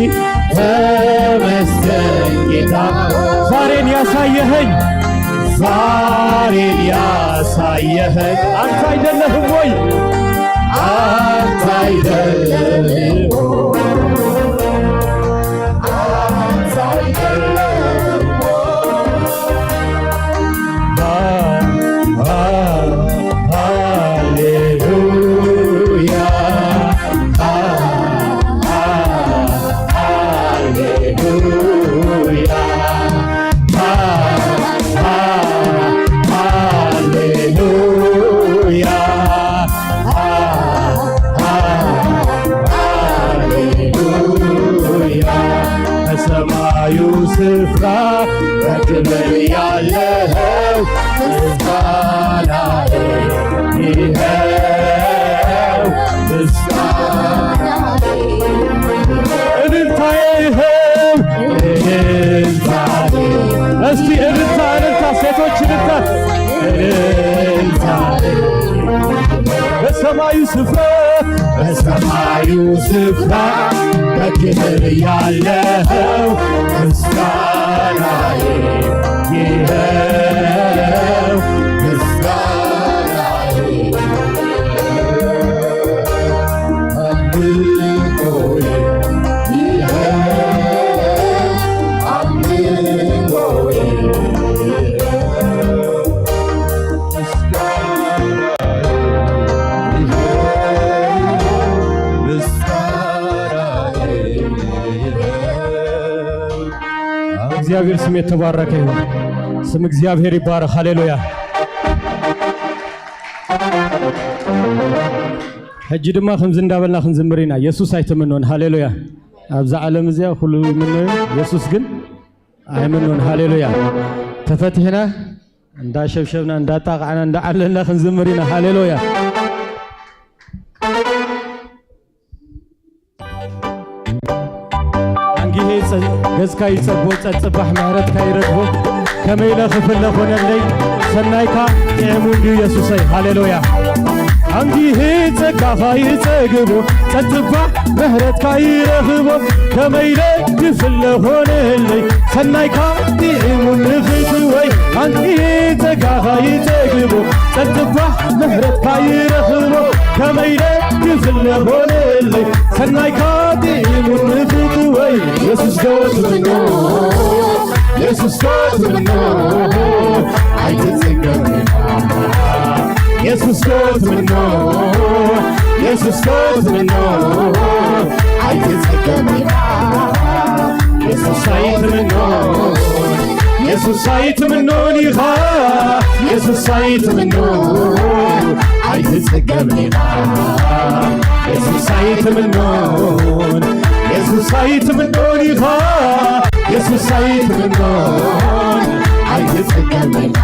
ተመስገን ጌታ ሆይ። ዛሬን ያሳየኸኝ፣ ዛሬን ያሳየኸኝ አንተ አይደለህም ወይ? አንተ አይደለህም ወይ? አንተ አይደለህም ወይ? ሃሌሉያ፣ ሃሌሉያ፣ ሃሌሉያ። ሃሌሉያ። በሰማዩ ስፍራ በክብር ያለኸው ምስጋናዬ ይኸው፣ ምስጋናዬ እልልታዬ ይኸው፣ እልልታዬ። እስቲ እልልታ፣ እልልታ፣ ሴቶች እልልታ። እልልታዬ በሰማዩ ስፍራ፣ በሰማዩ ስፍራ በክብር ያለው ምስጋናዬ ይኸው፣ ምስጋናዬ አምልኮዬ ይኸው፣ አምልኮዬ ይኸው። እግዚአብሔር ስም የተባረከ ይሁን። ስም እግዚአብሔር ይባረክ። ሃሌሉያ። ሕጂ ድማ ከምዚ እንዳበልና ክንዝምር ኢና። የሱስ ኣይትምኖን። ሃሌሉያ። ኣብዛ ዓለም እዚኣ ኩሉ ይምኖ እዩ፣ የሱስ ግን ኣይምኖን። ሃሌሉያ። ተፈቲሕና እንዳሸብሸብና፣ እንዳጣቕዓና፣ እንዳዓለልና ክንዝምር ኢና። ሃሌሉያ። ኣንጊሄ ጸ-፣ ገጽካ ይጸቦ፣ ጸጽባሕ ምሕረትካ ይረግቦ። ከመይ ኢለ ክፍለ ኮነለይ፣ ሰናይካ ጥዕሙ እንድዩ የሱሰይ። ሃሌሉያ። ኣንጊሄ ጸጋኻ ይጸግቦ፣ ጸጽባሕ ምሕረትካ ይረኽቦ። ከመይ ኢለ ክፍለ ኾነለይ፣ ሰናይካ ጥዒሙ ንፍትወይ። ኣንጊሄ ጸጋኻ ይጸግቦ፣ ጸጽባሕ ምሕረትካ ይረኽቦ። ከመይ ኢለ ክፍለ ኾነለይ፣ ሰናይካ ጥዒሙ ንፍትወይ። የሱስ ዶ ትምኖ፣ የሱስ ዶ ትምኖ፣ ኣይትጽገም። የሱስ ዶ ትምኖ፣ የሱስ ዶ ትምኖ፣ ኣይትጽገም። የሱስ ኣይትምኖ፣ የሱስ ኣይትምኖን ኢኻ፣ የሱስ ኣይትምኖ፣ ኣይትጽገም ኢኻ። የሱስ ኣይትምኖን፣ የሱስ ኣይትምኖን ኢኻ፣ የሱስ ኣይትምኖን፣ ኣይትጽገም ኢኻ።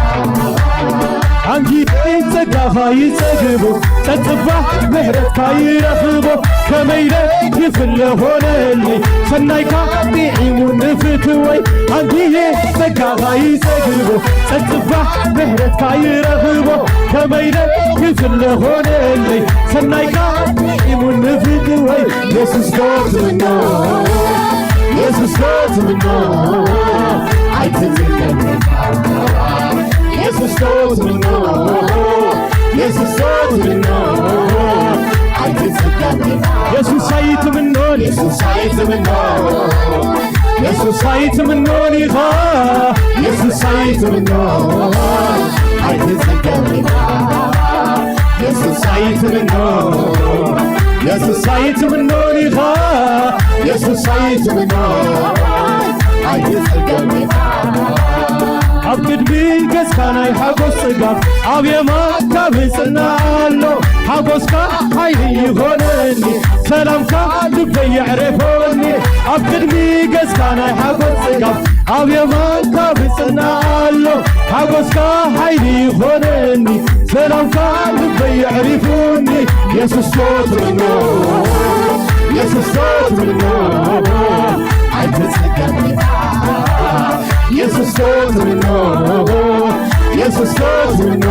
ኣንጊሄ ጸጋኻ ይጸግቦ፣ ጸጽባሕ ምሕረትካ ይረኽቦ። ከመይ ኢለ ክፍለ ኾነለይ፣ ሰናይካ ጥዒሙ ንፍትወይ። ኣንጊሄ ጸጋኻ ይጸግቦ፣ ጸጽባሕ ምሕረትካ ይረኽቦ። ከመይ ኢለ ክፍለ ኾነለይ፣ ሰናይካ ጥዒሙ ንፍትወይ። የሱስ ዶ ትምኖ፣ የሱስ ዶ ትምኖ፣ ኣይትጽገም። የሱስ ዶ ትምኖ፣ የሱስ ዶ ትምኖ፣ ኣይትጽገም። የሱስ ኣይትምኖን፣ የሱስ ኣይትምኖን፣ የሱስ ኣይትምኖን ኢኻ፣ የሱስ ኣይትምኖን፣ ኣይትጽገም ኢኻ። የሱስ ኣይትምኖን፣ የሱስ ኣይትምኖን ኢኻ፣ የሱስ ኣይትምኖን፣ ኣይትጸገም ኢኻ። ኣብ ቅድሚ ገጽካ ናይ ሓጎስ ጽጋብ፣ ኣብ የማንካ ብጽና ኣሎ። ሓጎስካ ሓይሊ ይኾነኒ፣ ሰላምካ ልበይ የዕርፎኒ። ኣብ ቅድሚ ገጽካ ናይ ሓጎስ ጽጋብ፣ ኣብ የማንካ ብጽና ኣሎ። ሓጎስካ ሓይሊ ይኾነኒ፣ ሰላምካ ልበይ የዕሪፉኒ። የሱስ ዶ ትምኖ፣ የሱስ ዶ ትምኖ፣ ኣይትጸገም ኢኻ። የሱስ ዶ ትምኖ፣ የሱስ ዶ ትምኖ፣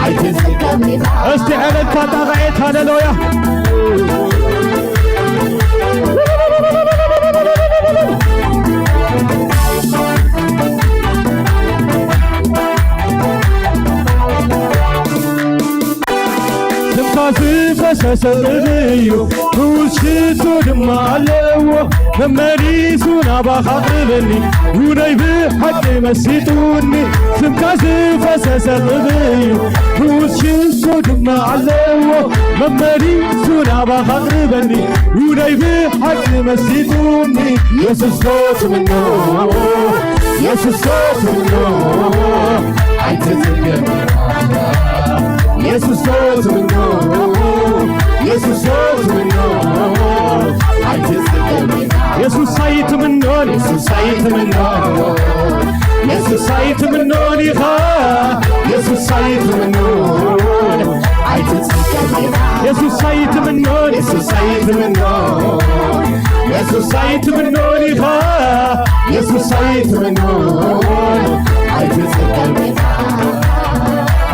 ኣይትጸገም ኢኻ። እስቲ ዕልልታ ጣቕዒት ሃሌሉያ። ስምካ ዝፈሰሰ ቅብእ እዩ፣ ፍዉስ ሽቶ ድማ ኣለዎ። መመሊሱ ናባኻ ኣቕርበኒ፣ ውነይ ብሓቂ መሲጡኒ። ስምካ ዝፈሰሰ ቅብእ እዩ፣ ፍዉስ ሽቶ ድማ ኣለዎ። መመሊሱ ናባኻ ኣቕርበኒ፣ ውነይ ብሓቂ መሲጡኒ። የሱስ ዶ ትምኖ፣ የሱስ ዶ ትምኖ፣ ኣይትጽገም። የሱስ ዶ ትምኖ፣ የሱስ ዶ ትምኖ፣ ኣይትጽገም። የሱስ ኣይትምኖን፣ የሱስ ኣይትምኖን፣ የሱስ ኣይትምኖን ኢኻ። የሱስ ኣይትምኖን፣ ኣይትጽገም። የሱስ ኣይትምኖን፣ የሱስ ኣይትምኖን፣ የሱስ ኣይትምኖን ኢኻ። የሱስ ኣይትምኖን፣ ኣይትጽገም።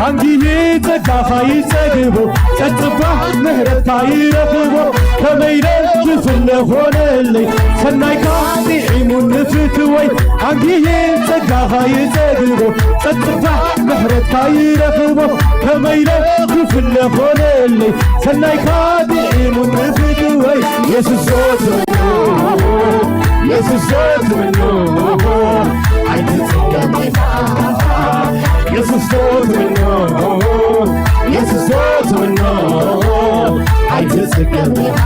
ኣንጊሄ ጸጋኻ ይጸግቦ፣ ጸጥታ ምሕረትካ ይረኽቦ። ከመይ ኢለ ክፍለ ኾነለይ፣ ሰናይካ ጥዒሙኒ ፍትወይ። ኣንጊሄ ጸጋኻ ይጸግቦ፣ ጸጥታ ምሕረትካ ይረኽቦ። ከመይ ኢለ ክፍለ ኾነለይ፣ ሰናይካ ጥዒሙኒ ፍትወይ። የሱስ ዶ ትምኖ፣ የሱስ ዶ ትምኖ፣ ኣይትጽገም ኢኻ። የሱስ ዶ ትምኖ፣ የሱስ ዶ ትምኖ፣ ኣይትጽገም ኢኻ።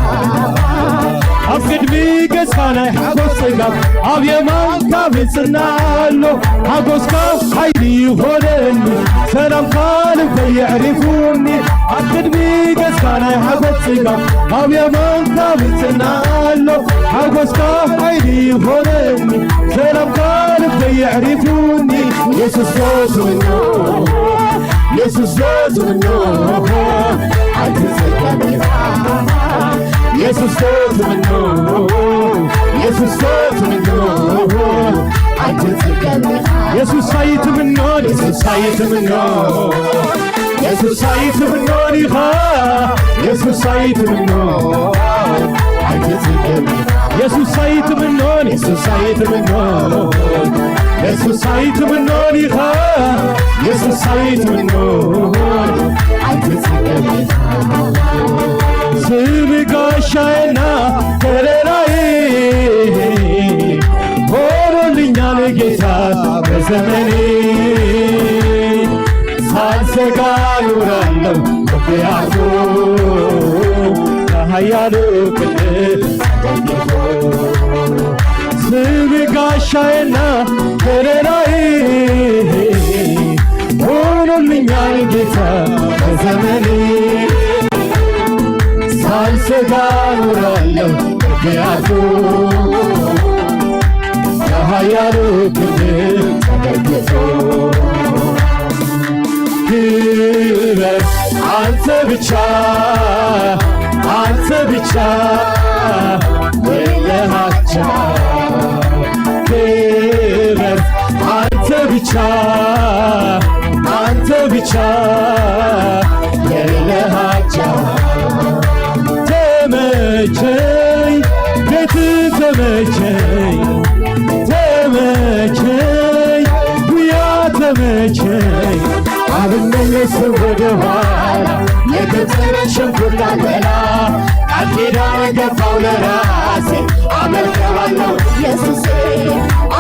ኣብ ቅድሚ ገጽካ ናይ ሓጎስ ጽጋብ፣ ኣብ የማንካ ብጽና ኣሎ። ሓጎስካ ሓይሊ ይኾነኒ፣ ሰላምካ ልበይ የዕሪፉኒ። ኣብ ቅድሚ ገጽካ ናይ ሓጎስ ጽጋብ፣ ኣብ የማንካ ብጽና ኣሎ። ሓጎስካ ሓይሊ ይኾነኒ፣ ሰላምካ ልበይ የዕሪፉኒ። የሱስ ዶ ትምኖ፣ የሱስ ዶ ትምኖ፣ ኣይትጸገም ኢኻ። የሱስ ዶ ትምኖ፣ የሱስ ዶ ትምኖ፣ ኣይትጸገም ኢኻ። የሱስ ኣይትምኖን፣ የሱስ ኣይትምኖን፣ የሱስ ኣይትምኖን ኢኻ። የሱስ ኣይትምኖን፣ ኣይትጸገም ኢኻ። የሱስ ኣይትምኖን፣ የሱስ ኣይትምኖን፣ የሱስ ኣይትምኖን ኢኻ። የሱስ ኣይትምኖን፣ ኣይትጸገም ኢኻ። ስም ጋሻዬና ከለላዬ ሆኖልኛል ጌታ በዘመኔ። ሳልሰጋ እኖራለሁ ልቤ አርፎ በኃያሉ ክንድ ተደግፎ። ስም ጋሻዬና ከለላዬ ሆኖልኛል ጌታ በዘመኔ። ሳልሰጋ እኖራለሁ ልቤ አርፎ በኃያሉ ክንድ ተደግፎ። ክበር አንተ ብቻ፣ አንተ ብቻ የለህ አቻ። ክበር አንተ ብቻ፣ አንተ ብቻ የለህ አቻ። ተመቸኝ ቤት ተመቸኝ፣ ተመቸኝ ጉያ ተመቸኝ። አልመለስም ወደ ኋላ፣ የግብፅን ሸንኮር ላልበላ። ቃል ኪዳን ገባው ለራሴ፣ አመልከዋለሁ ኢየሱሴ።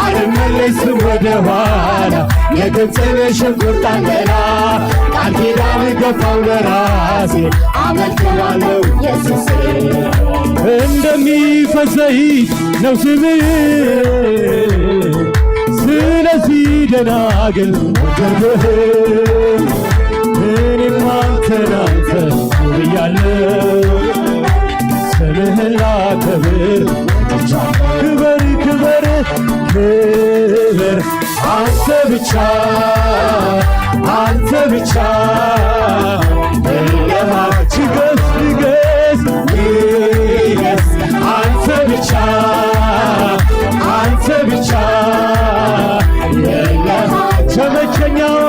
አልመለስም ወደ ኋላ፣ የግብፅን ሽንኩርት አልበላ ቃል ኪዳን ገባው ለራሴ አመልክሃለሁ ኢየሱሴ። እንደሚፈስ ዘይት ነው ስምህ። ስለዚህ ደናግል ጀርብህ እኔም አንተን አንተን ብያለሁ። ስምህን ላከብር ክበር ክበር ክበር አንተ ብቻ አንተ ብቻ በለማች ገስ ገስ ገስ አንተ ብቻ አንተ ብቻ የለማች ተመቸኛው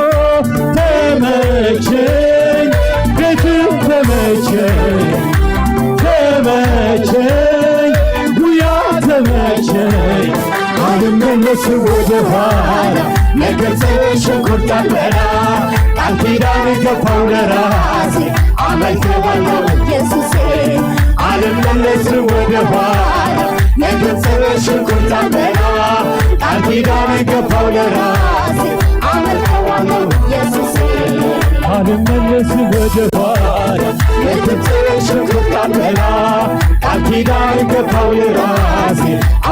ተመቸኝ ቤት ተመቸኝ ተመቸኝ ጉያ ተመቸኝ አልመለስም ወደ ኋላ ለገጽ ሽንኩርት አልበላ ቃል ኪዳን ገባው ለራሴ አመልክሃለሁ ኢየሱሴ አልመለስም ወደ ኋላ ለገጽ ሽንኩርት አልበላ ቃል ኪዳን ገባው ለራሴ አመልክሃለሁ ኢየሱሴ አልመለስም ወደ ኋላ ለገጽ ሽንኩርት አልበላ ቃል ኪዳን ገባው ለራሴ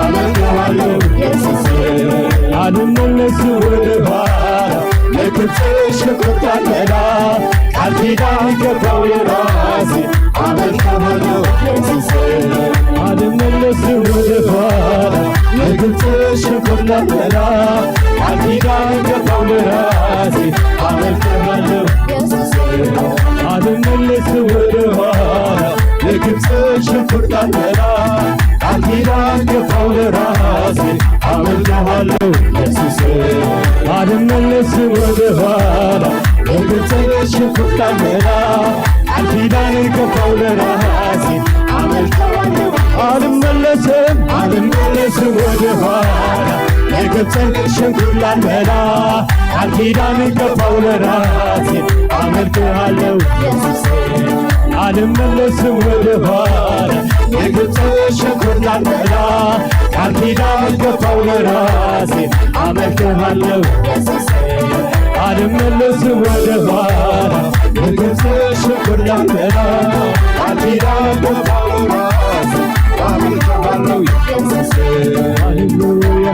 አመልክሃለሁ ኢየሱሴ አልመለስም ወደ ኋላ ለግብፅ ሽንኩርት አልበላ ቃል ኪዳን ገባው ለራሴ አመልክሃለሁ ኢየሱሴ አልመለስም ወደ ኋላ ለግብፅ ሽንኩርት አልበላ ቃል ኪዳን ገባው ለራሴ አመልክሃለሁ ኢየሱሴ አልመለስም ወደ ኋላ ለግብፅ ሽንኩርት አልበላ ቃል ኪዳን ገባው ለራሴ አመልክሃለሁ ኢየሱሴ አልመለስም ወደ ኋላ ለግብፅ ሽንኩርት አልበላ ቃል ኪዳን ገባው ለራሴ አመልክሃለሁ አልመለስም አልመለስም ወደ ኋላ ለግብፅ ሽንኩርት ላልበላ ቃል ኪዳን ገባው ለራሴ አመልክሃለሁ ኢየሱሴ አልመለስም ወደ ኋላ የግብፅ ሽንኩርት ላልበላ ቃል ኪዳን ገባው ለራሴ አመልክሃለሁ ኢየሱሴ አልመለስም ወደ ኋላ የግብፅ ሽንኩርት ላልበላ ቃል ኪዳን ገባው ለራሴ አመልክሃለሁ ኢየሱሴ ሃሌሉያ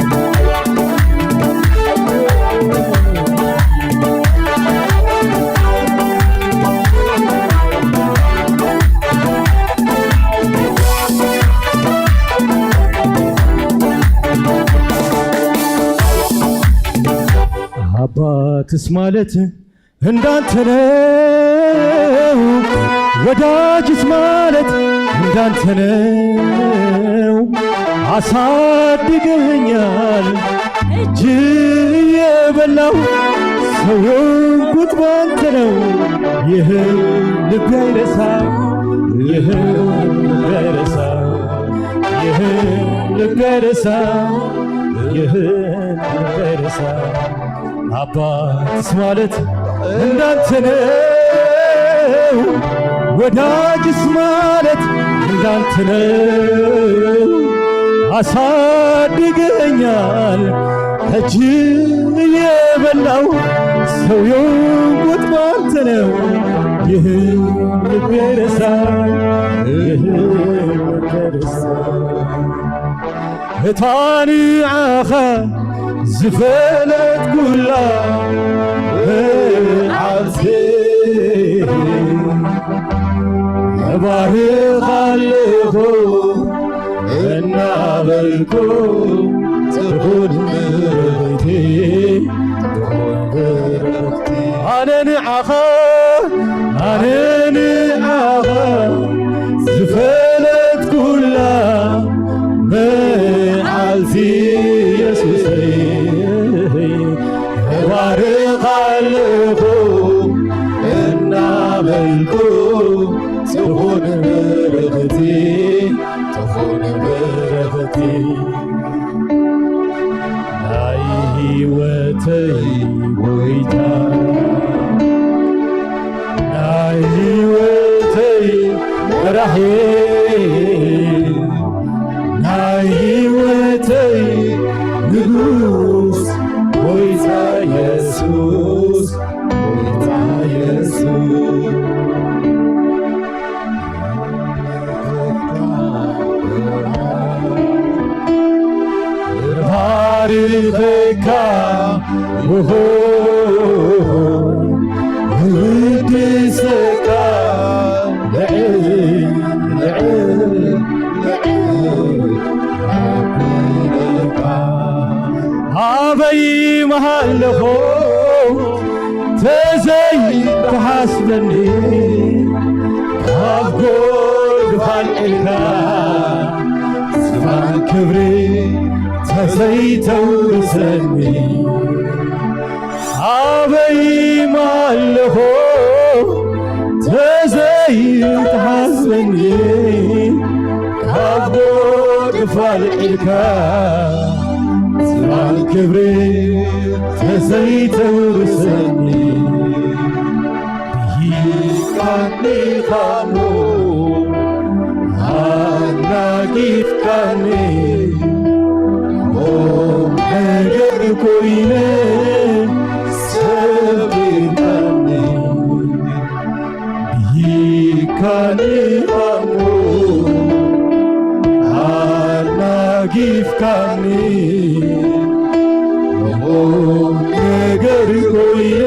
አባትስ ማለት እንዳንተ ነው ወዳጅስ ማለት እንዳንተ ነው። አሳድገኸኛል እጅ የበላው ሰው የሆንኩት ባንተ ነው። ይህ ልብ አይረሳ ይህ ልብ አይረሳ ይህ ልብ አይረሳ ይህ ልብ አይረሳ አባትስ ማለት እንዳንተ ነው፣ ወዳጅስ ማለት እንዳንተ ነው። አሳድገኛል እጅ የበላው ሰው የሆንኩት ባንተ ነው። ይህ ልብ አይረሳ ይህ ልብ አይረሳ እታ ንዓኻ ዝፈለጥኩላ መዓልቲ እባርኻ ኣለኹ እናበልኩ ትኹን ምሕረትኪ ትኹን ምሕረትኪ ኣነ ንዓኻ ኣነ ንዓኻ ዝፈለጥኩላ መዓልቲ ኢየሱሰይ እባርኻ ኣለኹ እናበልኩ ትኹን ብርኽቲ ትኹን ብርኽቲ ናይ ህይወተይ ጎይታ ናይ ህይወተይ መራሒ ናይ ህይወተይ ንጉስ ጎይታ ኢየሱስ ኢየሱስ፣ ጎይታ ኢየሱስ። ባርኸካ፣ ውድሰካ፣ ልዕል፣ ልዕል፣ ልዕል ኣቢለካ። ኣበይ ምሃለኹ ተዘይትሓስበኒ፣ ኣብ ጎድፋ ኣልዒልካ ዝፋን ክብሪ ተዘይተውርሰኒ። ኣበይ ምሃለኹ ተዘይትሓስበኒ፣ ካብ ጎድፋ ኣልዒልካ ዝፋን ክብሪ ተዘይተውርሰኒ። ብሂካኒ ኻሞ ኣናጊፍካኒ፣ ኦም ነገር ኮይነ ሰቢርካኒ። ብሂካኒ ኻሞ ኣናጊፍካኒ፣ ኦም ነገር ኮይነ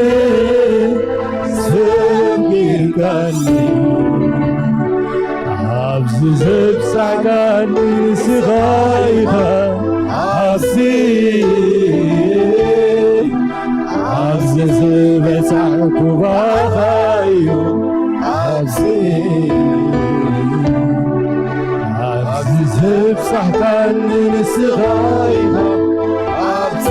ሰቢርካኒ። ኣብዚ ዘብጻሕካኒ ንስኻ ኢኻ፣ ኣብዚ፣ ኣብዚ ዝበጻሕኩ ባኻዩ፣ ኣብዚ፣ ኣብዚ ዘብጻሕካኒ ንስኻ ኢኻ፣ ኣብዚ፣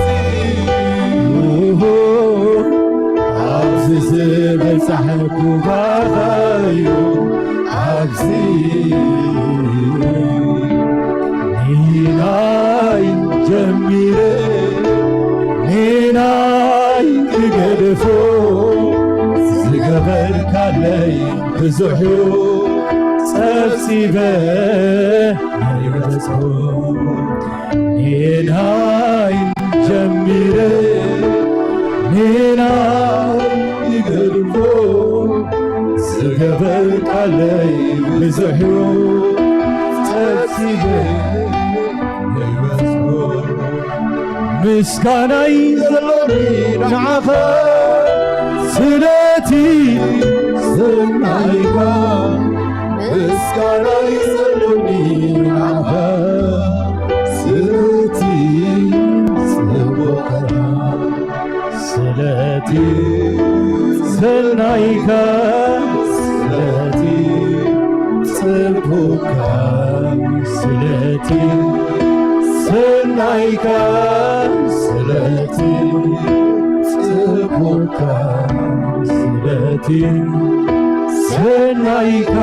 ኣብዚ ዝበጻሕኩ ባኻዩ፣ ኣብዚ ንናይ ጀሚረ ንናይ ክገድፎ ዝገበርካለይ ብዙሕ እዩ፣ ጸብጺበ ኣይበጽሖ። ንናይ ጀሚረ ንናይ ይገድፎ ዝገበርካለይ ብዙሕ እዩ፣ ጸብጺበ ይበጽሖ። ምስጋናይ ዘሎኒ ንዓኻ ስለቲ ሰናይካ፣ ምስጋናይ ዘሎኒ ንዓኻ ስለቲ ጽቡቕካ፣ ስለቲ ሰናይካ፣ ስለቲ ጽቡቕካ፣ ስለቲ ሰናይካ፣ ስለቲ ጽቡቕካ፣ ስለቲ ሰናይካ፣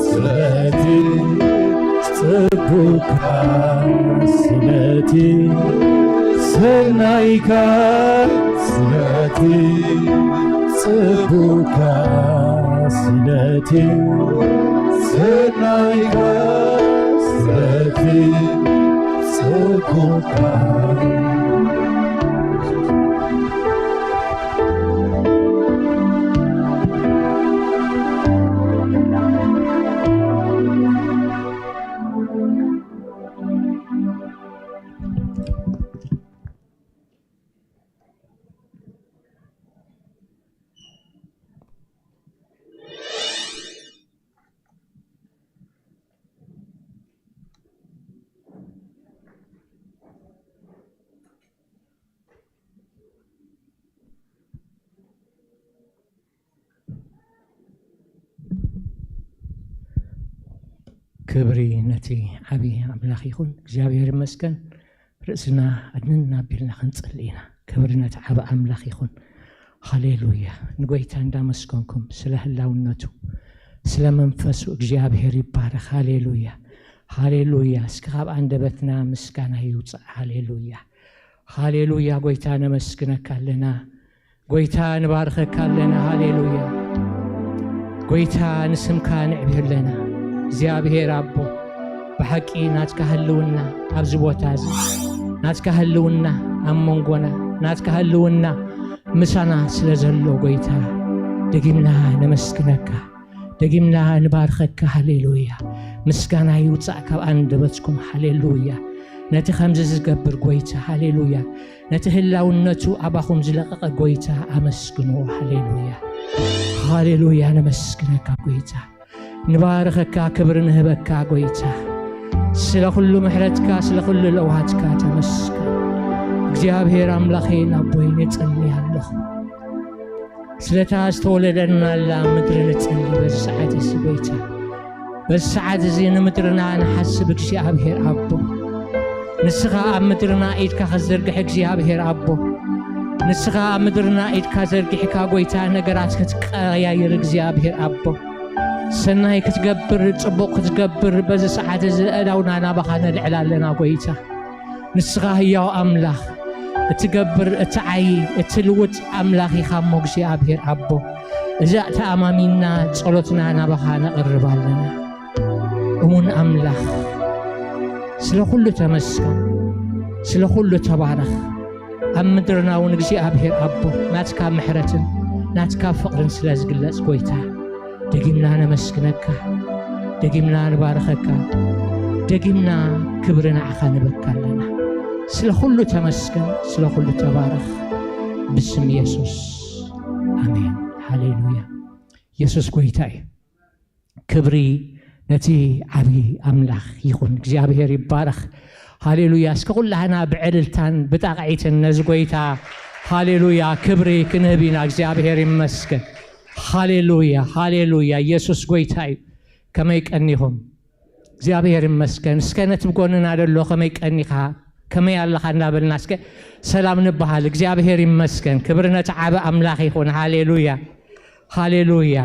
ስለቲ ጽቡቕካ፣ ስለቲ ሰናይካ፣ ስለቲ ጽቡቕካ፣ ስለቲ ሰናይካ፣ ስለቲ ጽቡቕካ። ክብሪ ነቲ ዓብዪ ኣምላኽ ይኹን። እግዚኣብሔር ይመስገን። ርእስና ኣድንን ኣቢልና ክንጽሊ ኢና። ክብሪ ነቲ ዓቢ ኣምላኽ ይኹን። ሃሌሉያ። ንጎይታ እንዳመስገንኩም ስለ ህላውነቱ፣ ስለ መንፈሱ እግዚኣብሔር ይባረኽ። ሃሌሉያ፣ ሃሌሉያ። እስኪ ካብ ኣንደበትና ምስጋና ይውጻእ። ሃሌሉያ፣ ሃሌሉያ። ጎይታ ነመስግነካ ኣለና። ጎይታ ንባርኸካ ኣለና። ሃሌሉያ። ጎይታ ንስምካ ንዕብዮ ኣለና። እግዚኣብሔር ኣቦ፣ ብሓቂ ናትካ ህልውና ኣብዚ ቦታ እዚ፣ ናትካ ህልውና ኣብ መንጎና፣ ናትካ ህልውና ምሳና ስለ ዘሎ ጎይታ ደጊምና ነመስግነካ፣ ደጊምና ንባርከካ። ሃሌሉያ! ምስጋና ይውጻእ ካብ ኣንደበትኩም። ሃሌሉያ! ነቲ ከምዚ ዝገብር ጎይታ፣ ሃሌሉያ! ነቲ ህላውነቱ ኣባኹም ዝለቐቐ ጎይታ ኣመስግንዎ። ሃሌሉያ! ሃሌሉያ! ነመስግነካ ጎይታ፣ ንባርከካ፣ ክብሪ ንህበካ ጎይታ። ስለ ኩሉ ምሕረትካ፣ ስለ ኩሉ ለውሃትካ ተመስገን። እግዚኣብሔር ኣምላኸይን ኣቦይን እጽሊ ኣለኹ። ስለታ ዝተወለደናላ ምድሪ ንጽሊ በዚ ሰዓት እዚ ጎይታ። በዚ ሰዓት እዚ ንምድርና ንሓስብ እግዚኣብሔር ኣቦ። ንስኻ ኣብ ምድርና ኢድካ ክትዘርግሕ እግዚኣብሔር ኣቦ። ንስኻ ኣብ ምድርና ኢድካ ዘርጊሕካ ጎይታ ነገራት ክትቀያይር እግዚኣብሔር ኣቦ። ሰናይ ክትገብር፣ ጽቡቕ ክትገብር በዚ ሰዓት እዚ ኣእዳውና ናባኻ ነልዕል ኣለና ጎይታ። ንስኻ ህያው ኣምላኽ፣ እትገብር፣ እትዓዪ፣ እትልውጥ ኣምላኽ ኢኻ እሞ እግዚኣብሔር ኣቦ። እዚ ተኣማሚንና ጸሎትና ናባኻ ነቕርብ ኣለና። እሙን ኣምላኽ፣ ስለ ኩሉ ተመስገን፣ ስለ ኩሉ ተባረኽ። ኣብ ምድርና እውን እግዚኣብሔር ኣቦ ናትካ ምሕረትን ናትካ ፍቕርን ስለ ዝግለጽ ጎይታ፣ ደጊምና ነመስግነካ፣ ደጊምና ንባርኸካ፣ ደጊምና ክብሪ ንዓኻ ንበካ ኣለና። ስለ ኩሉ ተመስገን፣ ስለ ኩሉ ተባረኽ። ብስም የሱስ ኣሜን። ሃሌሉያ። የሱስ ጎይታ እዩ። ክብሪ ነቲ ዓቢ ኣምላኽ ይኹን። እግዚኣብሔር ይባረኽ። ሃሌሉያ። እስከ ኩላህና ብዕልልታን ብጣቕዒትን ነዚ ጎይታ ሃሌሉያ ክብሪ ክንህብ ኢና። እግዚኣብሔር ይመስገን። ሃሌሉያ፣ ሃሌሉያ። የሱስ ጎይታ እዩ። ከመይ ቀኒኹም? እግዚኣብሔር ይመስገን። እስከ ነቲ ብጎንና ደሎ ከመይ ቀኒኻ፣ ከመይ ኣለኻ እናበልና እስከ ሰላም ንበሃል። እግዚኣብሔር ይመስገን። ክብሪ ነቲ ዓቢ ኣምላኽ ይኹን። ሃሌሉያ፣ ሃሌሉያ።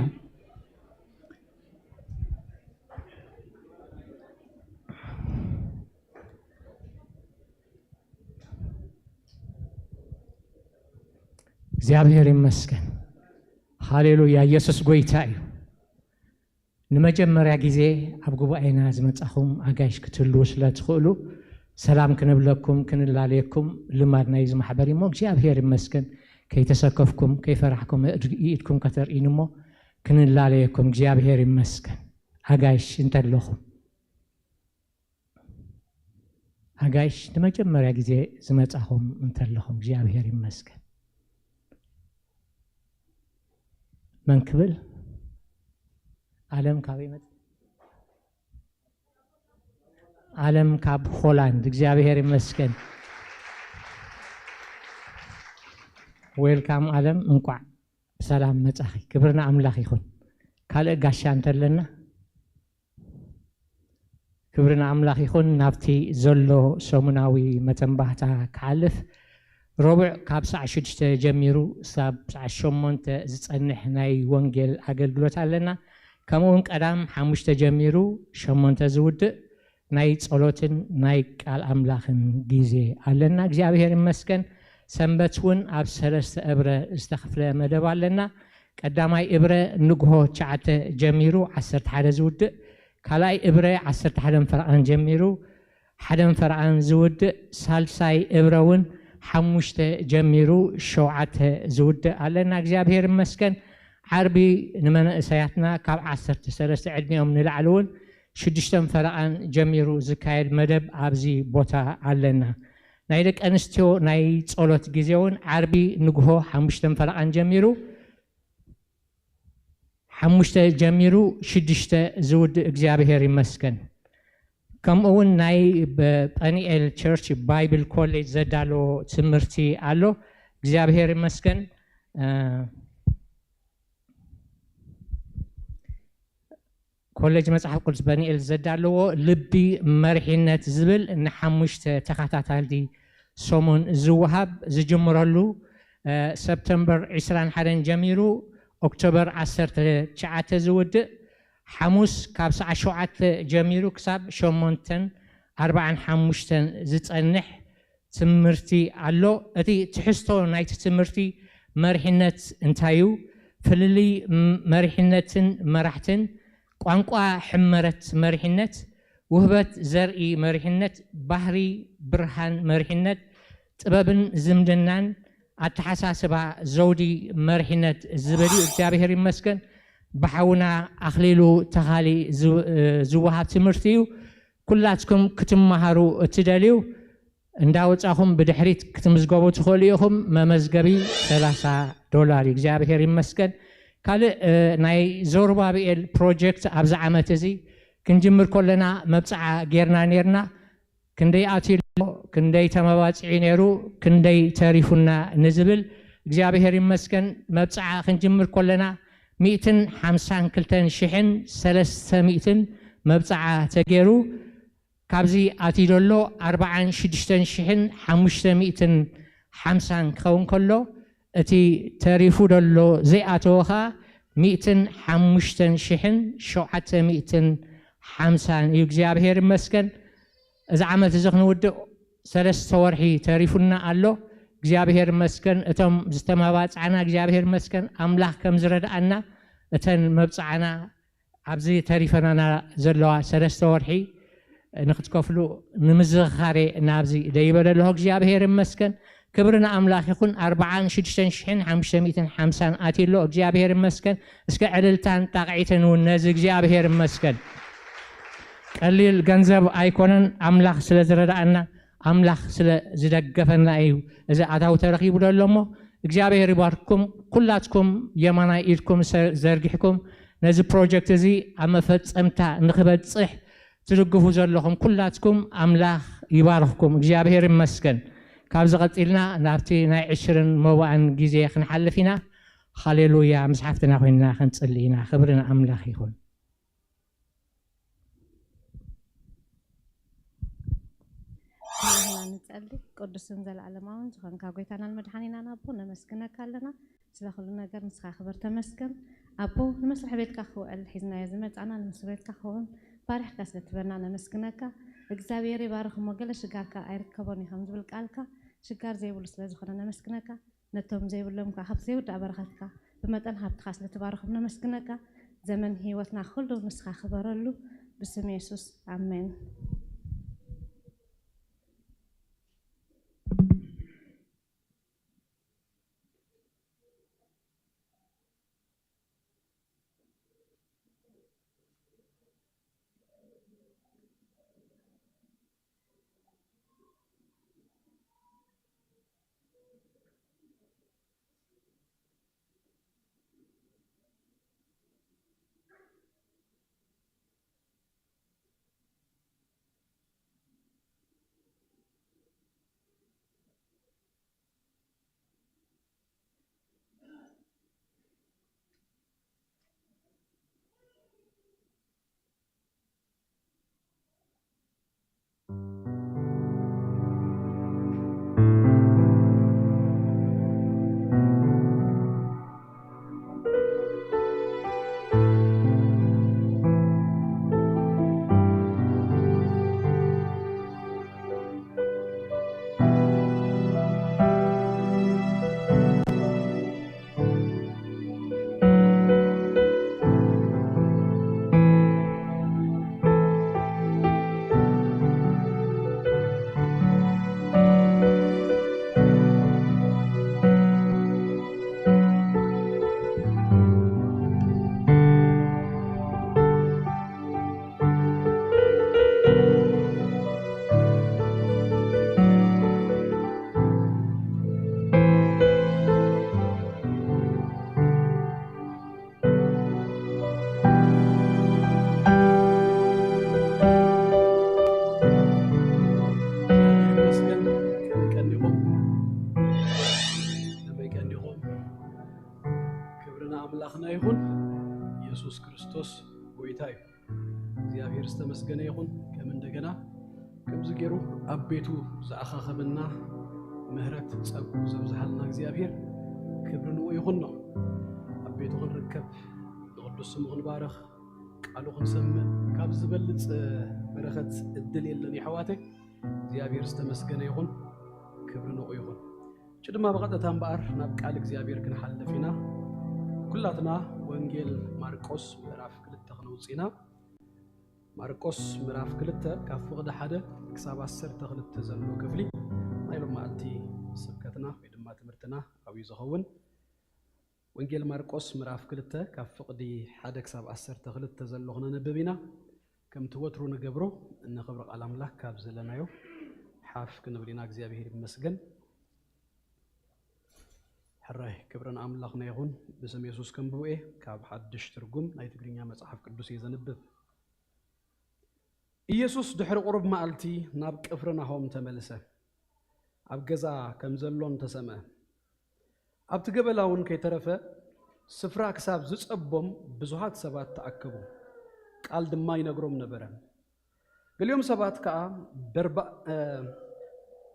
እግዚኣብሔር ይመስገን። ሃሌሉያ። ኢየሱስ ጎይታ እዩ። ንመጀመርያ ግዜ ኣብ ጉባኤና ዝመጻኹም ኣጋይሽ ክትህልዉ ስለ ትኽእሉ ሰላም ክንብለኩም ክንላለየኩም ልማድ ናይ እዚ ማሕበር እሞ እግዚኣብሔር ይመስገን። ከይተሰከፍኩም ከይፈራሕኩም ኢድኩም ከተርእይን እሞ ክንላለየኩም እግዚኣብሔር ይመስገን። ኣጋይሽ እንተለኹም ኣጋይሽ ንመጀመርያ ግዜ ዝመጻኹም እንተለኹም እግዚኣብሔር ይመስገን። መን ክብል? ኣለም ካበይ መጽ ኣለም ካብ ሆላንድ። እግዚኣብሔር ይመስገን። ዌልካም ኣለም፣ እንቋዕ ብሰላም መጻኺ። ክብርና ኣምላኽ ይኹን። ካልእ ጋሻ እንተለና ክብሪ ንኣምላኽ ይኹን። ናብቲ ዘሎ ሰሙናዊ መተንባህታ ክሓልፍ፣ ረቡዕ ካብ ሰዓ ሽዱሽተ ጀሚሩ ሳብ ሰዓ ሸሞንተ ዝጸንሕ ናይ ወንጌል ኣገልግሎት ኣለና። ከምኡውን ቀዳም ሓሙሽተ ጀሚሩ ሸሞንተ ዝውድእ ናይ ጸሎትን ናይ ቃል ኣምላኽን ግዜ ኣለና። እግዚኣብሔር ይመስገን። ሰንበት እውን ኣብ ሰለስተ እብረ ዝተኽፍለ መደብ ኣለና። ቀዳማይ እብረ ንግሆ ትሽዓተ ጀሚሩ ዓሰርተ ሓደ ዝውድእ፣ ካልኣይ እብረ ዓሰርተ ሓደን ፈረቓን ጀሚሩ ሓደን ፈረቓን ዝውድእ፣ ሳልሳይ እብረ እውን ሓሙሽተ ጀሚሩ ሸውዓተ ዝውድእ ኣለና። እግዚኣብሔር ይመስገን። ዓርቢ ንመንእሰያትና ካብ ዓሰርተ ሰለስተ ዕድሚኦም ንላዕሊ እውን ሽዱሽተን ፈረቓን ጀሚሩ ዝካየድ መደብ ኣብዚ ቦታ ኣለና። ናይ ደቂ ኣንስትዮ ናይ ጸሎት ግዜ እውን ዓርቢ ንግሆ ሓሙሽተን ፈረቓን ጀሚሩ ሓሙሽተ ጀሚሩ ሽዱሽተ ዝውድእ እግዚኣብሔር ይመስገን። ከምኡ እውን ናይ ጳኒኤል ቸርች ባይብል ኮሌጅ ዘዳለዎ ትምህርቲ ኣሎ። እግዚኣብሔር ይመስገን። ኮሌጅ መጽሓፍ ቅዱስ ጳኒኤል ዘዳለዎ ልቢ መሪሕነት ዝብል ንሓሙሽተ ተኸታታሊ ሰሙን ዝወሃብ ዝጅምረሉ ሰፕተምበር ዕስራን ሓደን ጀሚሩ ኦክቶበር ዓሰርተ ትሽዓተ ዝውድእ፣ ሓሙስ ካብ ሰዓት ሸውዓተ ጀሚሩ ክሳብ ሸሞንተን ኣርባዓን ሓሙሽተን ዝጸንሕ ትምህርቲ ኣሎ። እቲ ትሕዝቶ ናይቲ ትምህርቲ መሪሕነት እንታይ እዩ? ፍልልይ መሪሕነትን መራሕትን፣ ቋንቋ ሕመረት መሪሕነት፣ ውህበት ዘርኢ መሪሕነት፣ ባህሪ ብርሃን መሪሕነት፣ ጥበብን ዝምድናን፣ ኣተሓሳስባ ዘውዲ መርሒነት ዝብል እዩ። እግዚኣብሔር ይመስገን። ብሓውና ኣኽሊሉ ተኻሊ ዝው- ዝወሃብ ትምህርቲ እዩ። ኩላትኩም ክትመሃሩ እትደልዩ እንዳወጻኹም ብድሕሪት ክትምዝገቡ ትኽእሉ ኢኹም። መመዝገቢ ሰላሳ ዶላር እዩ። እግዚኣብሔር ይመስገን። ካልእ ናይ ዞርባብኤል ፕሮጀክት ኣብዚ ዓመት እዚ ክንጅምር ከለና መብፅዓ ጌርና ኔርና። ክንደይ ኣትዩ ኣሎ፣ ክንደይ ተመባፂዑ ነይሩ፣ ክንደይ ተሪፉና ንዝብል እግዚኣብሔር ይመስገን። መብፅዓ ክንጅምር ከለና ሚእትን ሓምሳን ክልተን ሽሕን ሰለስተ ሚእትን መብፅዓ ተገይሩ። ካብዚ ኣትዩ ዘሎ ኣርባዓን ሽዱሽተን ሽሕን ሓሙሽተ ሚእትን ሓምሳን ክኸውን ከሎ፣ እቲ ተሪፉ ዘሎ ዘይኣተወ ኸኣ ሚእትን ሓሙሽተን ሽሕን ሸውዓተ ሚእትን ሓምሳን እዩ። እግዚኣብሔር ይመስገን። እዚ ዓመት እዚ ክንውድእ ሰለስተ ወርሒ ተሪፉና ኣሎ። እግዚኣብሔር ይመስገን። እቶም ዝተመባፅዓና እግዚኣብሔር ይመስገን። ኣምላኽ ከም ዝረድኣና እተን መብፅዓና ኣብዚ ተሪፈናና ዘለዋ ሰለስተ ወርሒ ንክትከፍሉ ንምዝኽኻሬ ናብዚ ደይበለ ኣለኹ። እግዚኣብሔር ይመስገን። ክብሪ ንኣምላኽ ይኹን። ኣርባዓን ሽዱሽተን ሽሕን ሓሙሽተ ሚእትን ሓምሳን ኣትዩ ኣሎ። እግዚኣብሔር ይመስገን። እስከ ዕልልታን ጣቕዒትን እውን ነዚ እግዚኣብሔር ይመስገን። ቀሊል ገንዘብ ኣይኮነን። ኣምላኽ ስለ ዝረድኣና፣ ኣምላኽ ስለ ዝደገፈና እዩ እዚ ኣታዊ ተረኺቡ ዘሎ እሞ፣ እግዚኣብሔር ይባርክኩም። ኩላትኩም የማናይ ኢድኩም ሰ- ዘርጊሕኩም ነዚ ፕሮጀክት እዚ ኣብ መፈጸምታ ንክበጽሕ ትድግፉ ዘለኹም ኩላትኩም ኣምላኽ ይባርኽኩም። እግዚኣብሔር ይመስገን። ካብዚ ቀጺልና ናብቲ ናይ ዕሽርን መባእን ግዜ ክንሓልፍ ኢና። ሃሌሉያ። ምስ ሓፍትና ኮይንና ክንጽሊ ኢና። ክብሪ ንኣምላኽ ይኹን። ንሕና ንጸሊ። ቅዱስን ዘለኣለማውን ዝኾንካ ጎይታናን መድሓኒናን ኣቦ ነመስግነካ ኣለና። ስለ ኩሉ ነገር ንስኻ ክብር ተመስገን። ኣቦ ንመስርሒ ቤትካ ክውዕል ሒዝናዮ ዝመጻና ንመስርሒ ቤትካ ክኸውን ባሪኽካ ስለ ትበና ነመስግነካ። እግዚኣብሔር ይባርኽ እሞ ገለ ሽጋርካ ኣይርከቦን እዩ ከም ዝብል ቃልካ ሽጋር ዘይብሉ ስለ ዝኾነ ነመስግነካ። ነቶም ዘይብሎም ከኣ ካብቲ ዘይውዳእ በረኸትካ ብመጠን ሃብትኻ ስለ ትባርኾም ነመስግነካ። ዘመን ህይወትና ኩሉ ንስኻ ክበረሉ ብስም የሱስ ኣሜን። እግዚኣብሔር ይመስገን። ከመይ ቀኒኹም? ከመይ ቀኒኹም? ክብሪ ንኣምላኽና ይኹን። ኢየሱስ ክርስቶስ ጎይታ እዩ። እግዚኣብሔር ዝተመስገነ ይኹን። ከም እንደገና ከምዚ ገይሩ ኣብ ቤቱ ዝኣኻኸበና፣ ምህረት ጸጉ ዘብዝሓልና እግዚኣብሔር ክብሪ ንኡ ይኹኖ። ኣብ ቤቱ ክንርከብ፣ ንቕዱስ ስሙ ክንባርኽ፣ ቃሉ ክንሰምዕ ካብ ዝበልጽ በረኸት እድል የለን ይሕዋተይ። እግዚኣብሔር ዝተመስገነ ይኹን። ክብሪ ንኡ ይኹን። ሕጂ ድማ ብቐጥታ እምበኣር ናብ ቃል እግዚኣብሔር ክንሓልፍ ኢና። ኩላትና ወንጌል ማርቆስ ምዕራፍ ክልተ ክነውጽእ ኢና። ማርቆስ ምዕራፍ ክልተ ካብ ፍቕዲ ሓደ ክሳብ ዓሰርተ ክልተ ዘሎ ክፍሊ ናይ ሎማዓልቲ ስብከት መደብና ወይ ድማ ትምህርትና ኣብዩ ዝኸውን። ወንጌል ማርቆስ ምዕራፍ ክልተ ካብ ፍቕዲ ሓደ ክሳብ ዓሰርተ ክልተ ዘሎ ክነንብብ ኢና። ከምቲ ወትሩ ንገብሮ፣ ንኽብሪ ቃል ኣምላኽ ካብ ዘለናዮ ሓፍ ክንብል ኢና። እግዚኣብሔር ይመስገን። ሕራይ ክብርን ኣምላኽና ይኹን። ብስም የሱስ ከንብቦ እየ። ካብ ሓድሽ ትርጉም ናይ ትግርኛ መጽሓፍ ቅዱስ እየ ዘንብብ። ኢየሱስ ድሕሪ ቁሩብ መዓልቲ ናብ ቅፍርናሆም ተመልሰ። ኣብ ገዛ ከም ዘሎን ተሰምዐ። ኣብቲ ገበላ እውን ከይተረፈ ስፍራ ክሳብ ዝጸቦም ብዙሃት ሰባት ተኣከቡ። ቃል ድማ ይነግሮም ነበረ። ገሊኦም ሰባት ከኣ በርባ-፣ እ፣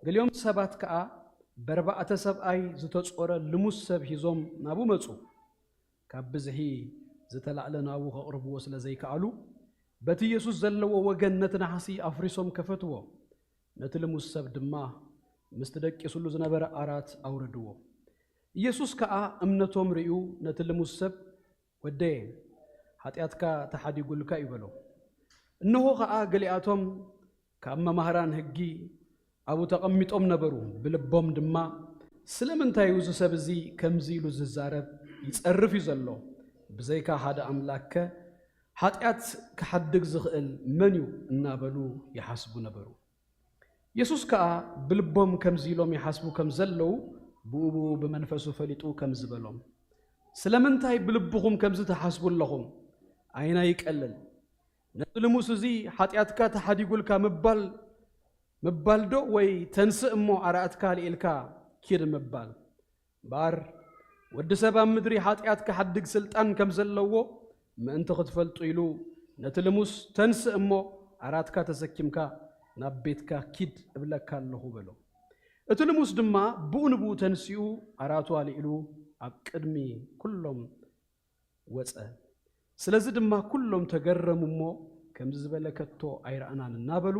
ገሊኦም ሰባት ከኣ በርባዕተ ሰብኣይ ዝተጾረ ልሙስ ሰብ ሒዞም ናብኡ መጹ። ካብ ብዝሒ ዝተላዕለ ናብኡ ከቕርብዎ ስለ ዘይከኣሉ፣ በቲ ኢየሱስ ዘለዎ ወገን ነቲ ናሕሲ ኣፍሪሶም ከፈትዎ። ነቲ ልሙስ ሰብ ድማ ምስቲ ደቂሱሉ ዝነበረ ዓራት ኣውረድዎ። ኢየሱስ ከኣ እምነቶም ርእዩ ነቲ ልሙስ ሰብ፣ "ወደየ፣ ሓጢኣትካ ተሓዲጉልካ" እዩ በሎ። እንሆ ኸኣ ገሊኣቶም ካብ መማህራን ሕጊ ኣብኡ ተቐሚጦም ነበሩ። ብልቦም ድማ፣ "ስለምንታይ እዩ እዚ ሰብ እዚ ከምዚ ኢሉ ዝዛረብ? ይጸርፍ እዩ ዘሎ። ብዘይካ ሓደ ኣምላኽከ ሓጢኣት ክሓድግ ዝኽእል መን እዩ?" እናበሉ ይሓስቡ ነበሩ። የሱስ ከኣ ብልቦም ከምዚ ኢሎም ይሓስቡ ከም ዘለዉ ብኡ ብኡ ብመንፈሱ ፈሊጡ ከምዚ በሎም፣ "ስለምንታይ ብልብኹም ከምዚ ትሓስቡ ኣለኹም? ኣይና ይቀልል? ነቲ ልሙስ እዚ ሓጢኣትካ ተሓዲጉልካ ምባል፣ ምባል ዶ ወይ ተንስእ እሞ ኣርኣትካ ኣልዒልካ ኪድ ምባል? እምበኣር ወዲ ሰብ ኣብ ምድሪ ሓጢኣት ክሓድግ ስልጣን ከም ዘለዎ ምእንቲ ክትፈልጡ ኢሉ ነቲ ልሙስ ተንስእ እሞ ኣራትካ ተሰኪምካ ናብ ቤትካ ኪድ እብለካ ኣለኹ" በሎ። እቲ ልሙስ ድማ ብኡ ንብኡ ተንሲኡ ኣራቱ ኣልዒሉ ኣብ ቅድሚ ኩሎም ወጸ። ስለዚ ድማ ኩሎም ተገረሙ እሞ ከምዚ ዝበለ ከቶ ኣይረኣናን እናበሉ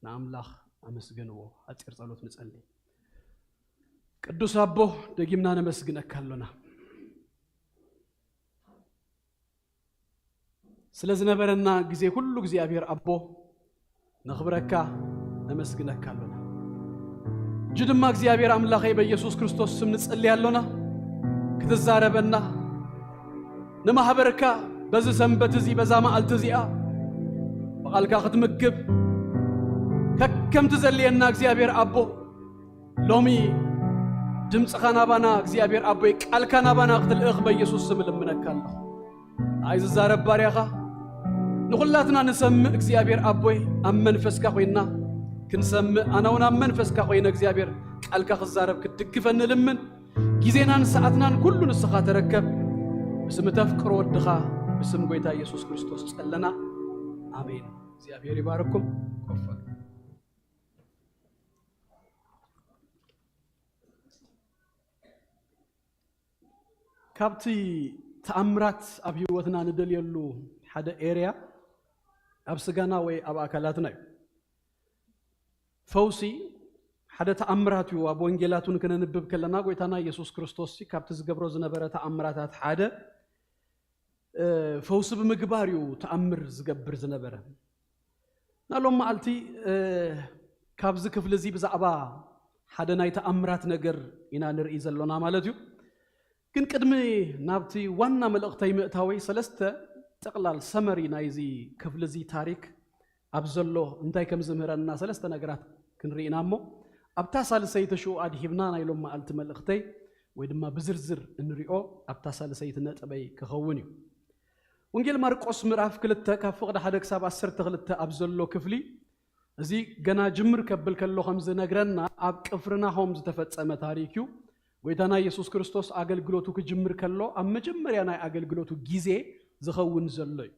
ንኣምላኽ ኣመስገንዎ። ሓጺር ጸሎት ንጸሊ። ቅዱስ ኣቦ፣ ደጊምና ነመስግነካ ኣሎና። ስለ ዝነበረና ግዜ ኩሉ እግዚኣብሔር ኣቦ ነኽብረካ ነመስግነካ ኣሎና። እጂ ድማ እግዚኣብሔር ኣምላኸይ በኢየሱስ ክርስቶስ ስም ንጸሊ ኣሎና። ክትዛረበና ንማህበርካ በዚ ሰንበት እዚ በዛ መዓልቲ እዚኣ ብቓልካ ክትምግብ ከከምቲ ዘድልየና እግዚኣብሔር ኣቦ ሎሚ ድምፅኻ ናባና እግዚኣብሔር ኣቦይ ቃልካ ናባና ክትልእኽ በኢየሱስ ስም እልምነካ ኣለኹ። ንኣይ ዝዛረብ ባርያኻ ንኹላትና ንሰምዕ እግዚኣብሔር ኣቦይ ኣብ መንፈስካ ኮይንና ክንሰምዕ ኣነ እውን ኣብ መንፈስካ ኮይነ እግዚኣብሔር ቃልካ ክዛረብ ክትድግፈኒ እልምን። ግዜናን ሰዓትናን ኩሉ ንስኻ ተረከብ። ብስም ተፍቅሮ ወድኻ ብስም ጎይታ ኢየሱስ ክርስቶስ ጸለና። ኣሜን። እግዚኣብሔር ይባርኩም። ኮፍ በሉ። ካብቲ ተኣምራት ኣብ ህይወትና ንደልየሉ ሓደ ኤርያ ኣብ ስጋና ወይ ኣብ ኣካላትና እዩ። ፈውሲ ሓደ ተኣምራት እዩ። ኣብ ወንጌላት እውን ክነንብብ ከለና ጎይታና ኢየሱስ ክርስቶስ ካብቲ ዝገብሮ ዝነበረ ተኣምራታት ሓደ እ፣ ፈውሲ ብምግባር እዩ ተኣምር ዝገብር ዝነበረ። ናሎም መዓልቲ፣ እ፣ ካብዚ ክፍሊ እዚ ብዛዕባ ሓደ ናይ ተኣምራት ነገር ኢና ንርኢ ዘሎና ማለት እዩ። ግን ቅድሚ ናብቲ ዋና መልእኽተይ ምእታወይ ሰለስተ ጥቕላል ሰመሪ ናይዚ ክፍሊ እዚ ታሪክ ኣብ ዘሎ እንታይ ከም ዝምህረና ሰለስተ ነገራት ክንርኢ ኢና እሞ ኣብታ ሳልሰይቲ ሽኡ ኣድሂብና ናይ ሎም መዓልቲ መልእኽተይ ወይ ድማ ብዝርዝር እንሪኦ ኣብታ ሳልሰይቲ ነጥበይ ክኸውን እዩ። ወንጌል ማርቆስ ምዕራፍ ክልተ ካብ ፍቕዲ ሓደ ክሳብ ዓሰርተ ክልተ ኣብ ዘሎ ክፍሊ እዚ ገና ጅምር ከብል ከሎ ከም ዝነግረና ኣብ ቅፍርናሆም ዝተፈጸመ ታሪክ እዩ። ጎይታና ኢየሱስ ክርስቶስ ኣገልግሎቱ ክጅምር ከሎ ኣብ መጀመርያ ናይ ኣገልግሎቱ ግዜ ዝኸውን ዘሎ እዩ።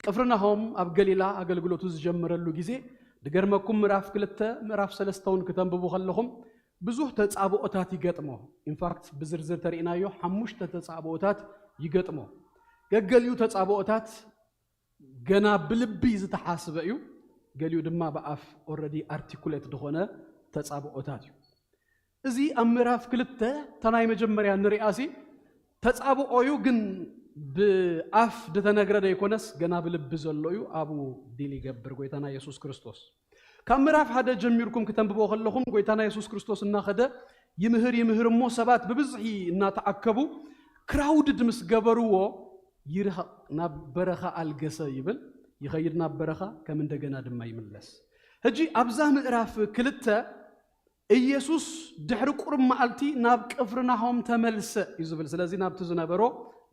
ቅፍርናሆም ኣብ ገሊላ ኣገልግሎቱ ዝጀመረሉ ግዜ ድገርመኩም ምዕራፍ ክልተ ምዕራፍ ሰለስተ እውን ክተንብቡ ከለኹም ብዙሕ ተጻብኦታት ይገጥሞ። ኢንፋክት ብዝርዝር ተሪእናዮ ሓሙሽተ ተጻብኦታት ይገጥሞ። ገገሊኡ ተጻብኦታት ገና ብልቢ ዝተሓስበ እዩ። ገሊኡ ድማ ብኣፍ ኦረዲ ኣርቲኩሌት ዝኾነ ተጻብኦታት እዩ። እዚ ኣብ ምዕራፍ ክልተ እታ ናይ መጀመርያ ንሪኣሲ ተጻብኦ እዩ፣ ግን ብኣፍ ዝተነግረ ዘይኮነስ ገና ብልቢ ዘሎ እዩ። ኣብኡ ዲል ይገብር ጎይታና የሱስ ክርስቶስ። ካብ ምዕራፍ ሓደ ጀሚርኩም ክተንብቦ ከለኹም ጎይታና የሱስ ክርስቶስ እናኸደ ይምህር ይምህር እሞ ሰባት ብብዝሒ እናተኣከቡ ክራውድድ ምስ ገበርዎ ይርሕቕ ናብ በረኻ ኣልገሰ ይብል። ይኸይድ ናብ በረኻ ከም እንደገና ድማ ይምለስ። ሕጂ ኣብዛ ምዕራፍ ክልተ ኢየሱስ ድሕሪ ቁሩብ መዓልቲ ናብ ቅፍርናሆም ተመልሰ እዩ ዝብል። ስለዚ ናብቲ ዝነበሮ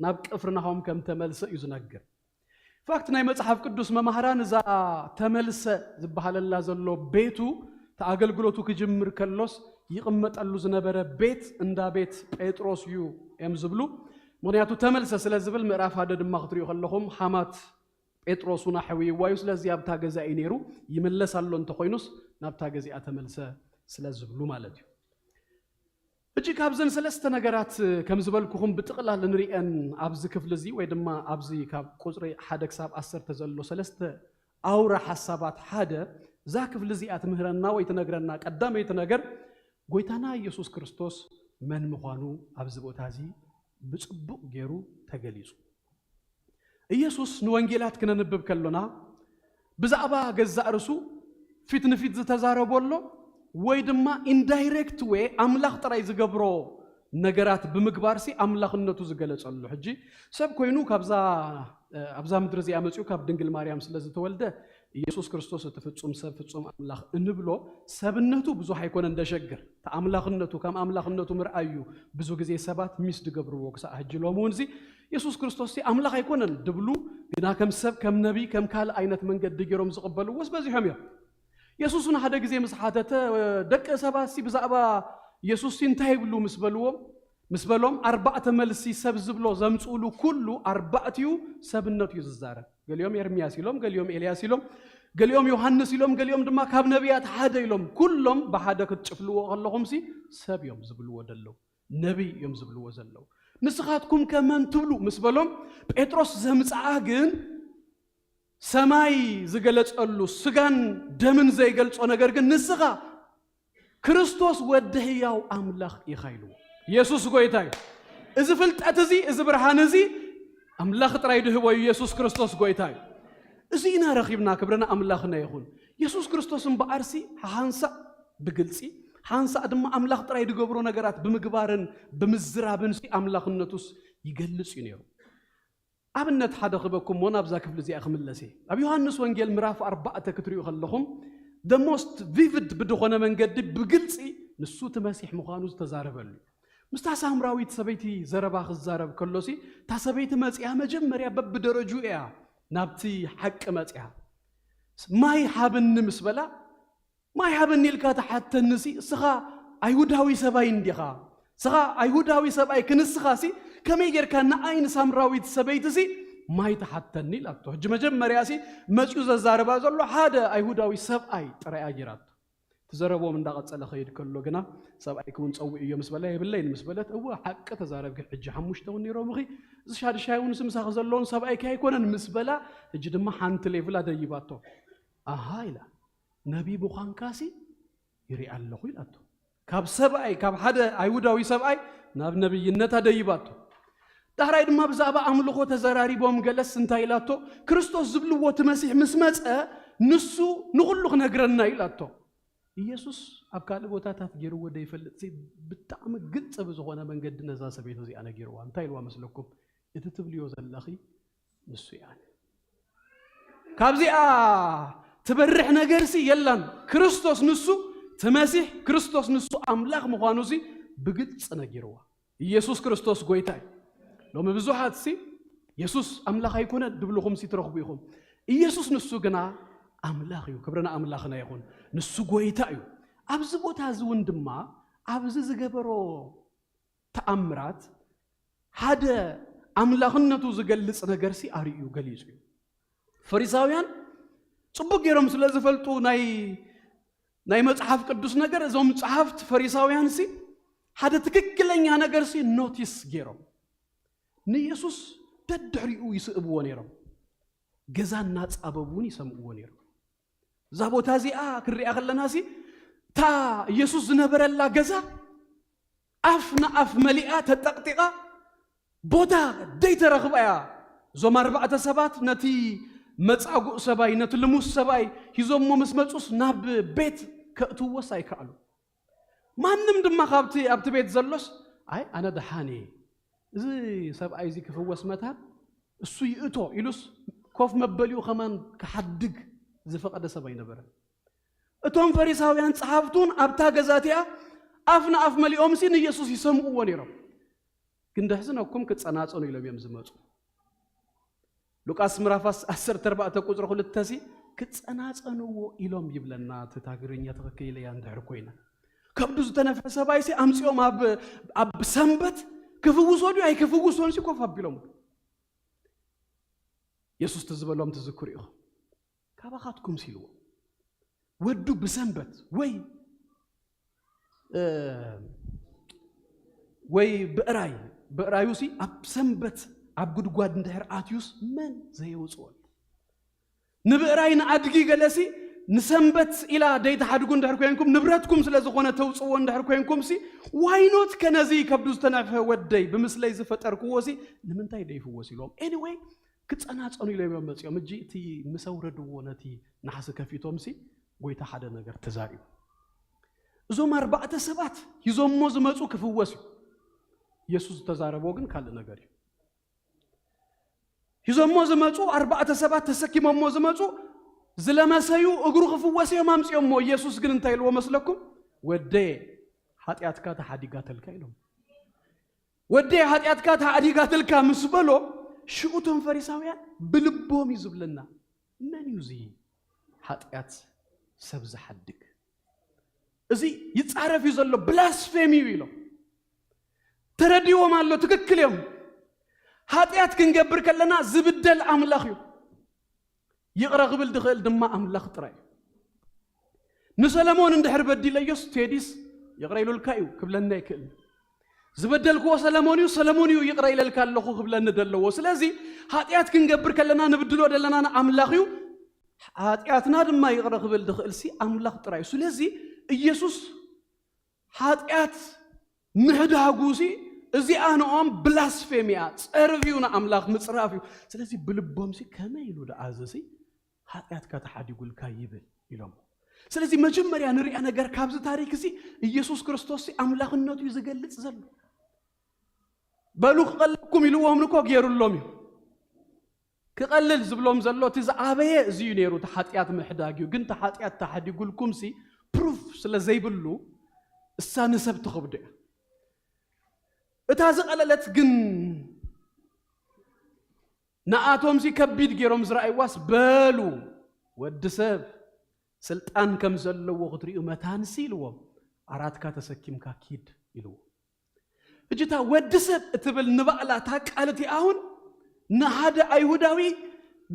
ናብ ቅፍርናሆም ከም ተመልሰ እዩ ዝነግር። ፋክት ናይ መጽሓፍ ቅዱስ መማህራን እዛ ተመልሰ ዝበሃለላ ዘሎ ቤቱ ተኣገልግሎቱ ክጅምር ከሎስ ይቕመጠሉ ዝነበረ ቤት እንዳ ቤት ጴጥሮስ እዩ እዮም ዝብሉ። ምክንያቱ ተመልሰ ስለ ዝብል ምዕራፍ ሓደ ድማ ክትሪኡ ከለኹም ሓማት ጴጥሮስ እውን ኣሕውይዋ እዩ። ስለዚ ኣብታ ገዛ እዩ ነይሩ። ይምለስ ኣሎ እንተኮይኑስ ናብታ ገዚኣ ተመልሰ ስለ ዝብሉ ማለት እዩ። ሕጂ ካብዘን ሰለስተ ነገራት ከም ዝበልኩኹም ብጥቕላል ንሪአን ኣብዚ ክፍሊ እዚ ወይ ድማ ኣብዚ ካብ ቁፅሪ ሓደ ክሳብ ዓሰርተ ዘሎ ሰለስተ ኣውራ ሓሳባት ሓደ እዛ ክፍሊ እዚኣ ትምህረና ወይ ትነግረና ቀዳመይቲ ነገር ጎይታና ኢየሱስ ክርስቶስ መን ምዃኑ ኣብዚ ቦታ እዚ ብፅቡቕ ገይሩ ተገሊፁ። ኢየሱስ ንወንጌላት ክነንብብ ከሎና ብዛዕባ ገዛእ ርሱ ፊት ንፊት ዝተዛረቦ ኣሎ ወይ ድማ ኢንዳይሬክት ወይ ኣምላኽ ጥራይ ዝገብሮ ነገራት ብምግባር ሲ ኣምላኽነቱ ዝገለጸሉ። ሕጂ ሰብ ኮይኑ ካብዛ ኣብዛ ምድሪ እዚኣ መጺኡ ካብ ድንግል ማርያም ስለ ዝተወልደ ኢየሱስ ክርስቶስ እቲ ፍጹም ሰብ ፍጹም ኣምላኽ እንብሎ ሰብነቱ ብዙሕ ኣይኮነን ደሸግር። እቲ ኣምላኽነቱ ከም ኣምላኽነቱ ምርኣዩ ብዙ ግዜ ሰባት ሚስ ድገብርዎ ክሳዕ ሕጂ ሎሚ እውን እዚ ኢየሱስ ክርስቶስ ኣምላኽ ኣይኮነን ድብሉ ግና ከም ሰብ ከም ነቢይ ከም ካልእ ዓይነት መንገዲ ገይሮም ዝቕበልዎስ በዚሖም እዮም። የሱስ እውን ሓደ ግዜ ምስ ሓተተ ደቂ ሰባት ሲ ብዛዕባ የሱስ ሲ እንታይ ይብሉ ምስ በልዎም ምስ በሎም ኣርባዕተ መልሲ ሰብ ዝብሎ ዘምፅእሉ ኩሉ ኣርባዕቲኡ ሰብነቱ እዩ ዝዛረብ። ገሊኦም ኤርምያስ ኢሎም፣ ገሊኦም ኤልያስ ኢሎም፣ ገሊኦም ዮሃንስ ኢሎም፣ ገሊኦም ድማ ካብ ነቢያት ሓደ ኢሎም። ኩሎም ብሓደ ክትጭፍልዎ ከለኹም ሲ ሰብ እዮም ዝብልዎ ዘለዉ፣ ነቢይ እዮም ዝብልዎ ዘለዉ። ንስኻትኩም ከመን ትብሉ ምስ በሎም ጴጥሮስ ዘምፅኣ ግን ሰማይ ዝገለጸሉ ስጋን ደምን ዘይገልጾ ነገር ግን ንስኻ ክርስቶስ ወዲ ህያው ኣምላኽ ኢኻ ኢልዎ። ኢየሱስ ጎይታ እዩ። እዚ ፍልጠት እዚ እዚ ብርሃን እዚ ኣምላኽ ጥራይ ድህቦ እዩ። ኢየሱስ ክርስቶስ ጎይታ እዩ። እዚ ኢና ረኺብና። ክብርና ኣምላኽና ይኹን። ኢየሱስ ክርስቶስ እምበኣርሲ ሓንሳእ ብግልጺ ሓንሳእ ድማ ኣምላኽ ጥራይ ድገብሮ ነገራት ብምግባርን ብምዝራብን ሲ ኣምላኽነቱስ ይገልጽ እዩ ነይሩ። ኣብነት ሓደ ክበኩም እሞ ናብዛ ክፍሊ እዚኣ ክምለስ እየ። ኣብ ዮሃንስ ወንጌል ምዕራፍ ኣርባዕተ ክትሪኡ ከለኹም the most vivid ብድኾነ መንገዲ ብግልፂ ንሱ እቲ መሲሕ ምዃኑ ዝተዛረበሉ እዩ። ምስታ ሳምራዊት ሰበይቲ ዘረባ ክዛረብ ከሎሲ እታ ሰበይቲ መፂኣ መጀመርያ በብደረጁ እያ ናብቲ ሓቂ መፂኣ። ማይ ሃብኒ ምስ በላ ማይ ሃበኒ ኢልካ ትሓተኒ ሲ እስኻ ኣይሁዳዊ ሰብኣይ እንዲኻ? እስኻ ኣይሁዳዊ ሰብኣይ ክንስኻ ሲ ከመይ ጌርካ ንኣይ ንሳምራዊት ሰበይቲ ሲ ማይ ትሓተኒ ኢላቶ። ሕጂ መጀመርያ ሲ መጺኡ ዘዛርባ ዘሎ ሓደ ኣይሁዳዊ ሰብኣይ ጥራይ ኣጌራቶ። ትዘረቦም እንዳቐጸለ ኸይድ ከሎ ግና ሰብኣይ ክውን ጸውዕ እዮ ምስ በላ የብለይን ምስ በለት እወ ሓቂ ተዛረብኪ ሕጂ ሓሙሽተ እውን ነይሮምኺ እዚ ሻድሻይ እውን ስምሳኺ ዘለውን ሰብኣይኪ ኣይኮነን ምስ በላ ሕጂ ድማ ሓንቲ ሌቭል ኣደይባቶ። ኣሃ ኢላ ነቢ ምዃንካሲ ይርኢ ኣለኹ ኢላቶ። ካብ ሰብኣይ ካብ ሓደ ኣይሁዳዊ ሰብኣይ ናብ ነብይነት ኣደይባቶ። ዳሕራይ ድማ ብዛዕባ ኣምልኾ ተዘራሪቦም ገለስ እንታይ ኢላቶ? ክርስቶስ ዝብልዎ እቲ መሲሕ ምስ መጸ ንሱ ንኹሉ ክነግረና ኢላቶ። ኢየሱስ ኣብ ካልእ ቦታታት ገይርዎ ደይፈልጥ ብጣዕሚ ግልፂ ብዝኾነ መንገዲ ነዛ ሰበይቲ እዚኣ ነጊርዋ። እንታይ ኢልዋ መስለኩም? እቲ ትብልዮ ዘለኺ ንሱ እያ። ካብዚኣ ትበርሕ ነገርሲ የላን። ክርስቶስ ንሱ እቲ መሲሕ ክርስቶስ ንሱ ኣምላኽ ምዃኑሲ ብግልፂ ነጊርዋ። ኢየሱስ ክርስቶስ ጎይታ እዩ። ሎሚ ብዙሓትሲ የሱስ ኣምላኽ ኣይኮነን ድብልኹምሲ ትረኽቡ ኢኹም። ኢየሱስ ንሱ ግና ኣምላኽ እዩ። ክብሪ ንኣምላኽና ይኹን። ንሱ ጎይታ እዩ። ኣብዚ ቦታ እዚ እውን ድማ ኣብዚ ዝገበሮ ተኣምራት ሓደ ኣምላኽነቱ ዝገልጽ ነገርሲ ኣርእዩ ገሊጹ እዩ። ፈሪሳውያን ጽቡቅ ገይሮም ስለ ዝፈልጡ ናይ ናይ መጽሓፍ ቅዱስ ነገር እዞም ጸሓፍት ፈሪሳውያንሲ ሓደ ትክክለኛ ነገርሲ ኖቲስ ገይሮም ንኢየሱስ ደድሕሪኡ ይስእብዎ ነይሮም። ገዛ እናጻበቡ እውን ይሰምዕዎ ነይሮም። እዛ ቦታ እዚኣ ክንሪኣ ከለና ሲ እታ ኢየሱስ ዝነበረላ ገዛ ኣፍ ንኣፍ መሊኣ ተጠቕጢቓ ቦታ ደይተረኽባ እያ። እዞም ኣርባዕተ ሰባት ነቲ መጻጉእ ሰብኣይ ነቲ ልሙስ ሰብኣይ ሂዞሞ ምስ መጹስ ናብ ቤት ከእትዎስ ኣይከኣሉ። ማንም ድማ ካብቲ ኣብቲ ቤት ዘሎስ፣ ኣይ ኣነ ደሓን እየ፣ እዚ ሰብኣይ እዚ ክፍወስ መታን እሱ ይእቶ ኢሉስ ኮፍ መበሊኡ ከማን ክሓድግ ዝፈቐደ ሰብ ኣይነበረን። እቶም ፈሪሳውያን ጸሓፍቱን ኣብታ ገዛ እቲኣ ኣፍ ንኣፍ መሊኦምሲ ንኢየሱስ ይሰምዕዎ ነይሮም። ግን ደሕዝነኩም ክጸናጸኑ ኢሎም እዮም ዝመጹ። ሉቃስ ምዕራፍ ዓሰርተ ኣርባዕተ ቁጽሪ ክልተ ሲ ክጸናጸንዎ ኢሎም ይብለና። እቲ ታግርኛ ትኽክል ኢለያ እንድሕር ኮይና፣ ከብዱ ዝተነፍሐ ሰብኣይ ሲ ኣምጺኦም ኣብ ኣብ ሰንበት ክፍውሶ ድዩ ኣይክፍውሶን ሲ ኮፍ ኣቢሎም። የሱስ እቲ ዝበሎም ትዝክሩ ኢኹም። ካባኻትኩም ሲ ኢልዎ። ወዱ ብሰንበት ወይ እ፣ ወይ ብእራይ ብእራዩ ሲ ኣብ ሰንበት ኣብ ጉድጓድ እንድሕር ኣትዩስ መን ዘየውፅወሉ? ንብእራይ ንኣድጊ ገለሲ ንሰንበት ኢላ ደይትሓድጉ እንድሕር ኮይንኩም፣ ንብረትኩም ስለ ዝኾነ ተውፅዎ እንድሕር ኮይንኩም ሲ፣ ዋይኖት ከነዚ ከብዱ ዝተነፍሐ ወደይ ብምስለይ ዝፈጠርክዎ ሲ ንምንታይ ደይፍወስ ኢልዎም። ኤኒወይ ክጸናጸኑ ኢሎም እዮም መጺኦም። እጂ እቲ ምስ ኣውረድዎ ነቲ ናሕሲ ከፊቶም ሲ ጎይታ ሓደ ነገር ተዛሪቡ። እዞም ኣርባዕተ ሰባት ሂዞሞ ዝመጹ ክፍወስ እዩ። ኢየሱስ ዝተዛረቦ ግን ካልእ ነገር እዩ። ሂዞሞ ዝመጹ ኣርባዕተ ሰባት ተሰኪሞሞ ዝመጹ ዝለመሰዩ እግሩ ክፍወስ እዮም ኣምጺኦሞ። ኢየሱስ ግን እንታይ ኢልዎ መስለኩም? ወደየ ሓጢኣትካ ተሓዲጋተልካ ኢሎም። ወደየ ሓጢኣትካ ተሓዲጋተልካ ምስ በሎ ሽኡ እቶም ፈሪሳውያን ብልቦም እዩ ዝብለና። መን እዩ እዚ ሓጢኣት ሰብ ዝሓድግ? እዚ ይጻረፍ እዩ ዘሎ፣ ብላስፌሚ እዩ ኢሎም። ተረዲዎም ኣሎ፣ ትክክል እዮም። ሓጢኣት ክንገብር ከለና ዝብደል ኣምላኽ እዩ። ይቕረ ክብል ዝኽእል ድማ ኣምላኽ ጥራይ እዩ። ንሰለሞን እንድሕር በዲለዮስ ቴዲስ ይቕረ ኢሉልካ እዩ ክብለና ይክእል። ዝበደልክዎ ሰለሞን እዩ፣ ሰለሞን እዩ ይቕረ ኢለልካ ኣለኹ ክብለኒ ደለዎ። ስለዚ ሓጢኣት ክንገብር ከለና ንብድሎ ደለና ንኣምላኽ እዩ። ሓጢኣትና ድማ ይቕረ ክብል ዝኽእል ሲ ኣምላኽ ጥራይ እዩ። ስለዚ ኢየሱስ ሓጢኣት ምሕዳጉ ሲ እዚኣ ንኦም ብላስፌምያ ጸርፍ እዩ፣ ንኣምላኽ ምጽራፍ እዩ። ስለዚ ብልቦም ሲ ከመይ ኢሉ ደኣ እዚ ሲ ሓጢኣትካ ተሓዲጉልካ ይብል ኢሎም። ስለዚ መጀመርያ ንሪኣ ነገር ካብዚ ታሪክ እዚ ኢየሱስ ክርስቶስ ሲ ኣምላኽነቱ እዩ ዝገልጽ ዘሎ። በሉ ክቐለኩም ኢልዎም እኮ ገይሩሎም እዩ። ክቐልል ዝብሎም ዘሎ እቲ ዝዓበየ እዚ እዩ ነይሩ፣ እቲ ሓጢኣት ምሕዳግ እዩ። ግን እቲ ሓጢኣት ተሓዲጉልኩም ሲ ፕሩፍ ስለ ዘይብሉ እሳ ንሰብ ትኸብዶ እያ። እታ ዝቐለለት ግን ንኣቶም ሲ ከቢድ ገይሮም ዝረኣይዋስ በሉ ወዲ ሰብ ስልጣን ከም ዘለዎ ክትርእዩ መታንሲ ኢልዎም ኣራትካ ተሰኪምካ ኪድ ኢልዎ። እጅታ ወዲ ሰብ እትብል ንባዕላ እታ ቃል እቲኣ እውን ንሓደ ኣይሁዳዊ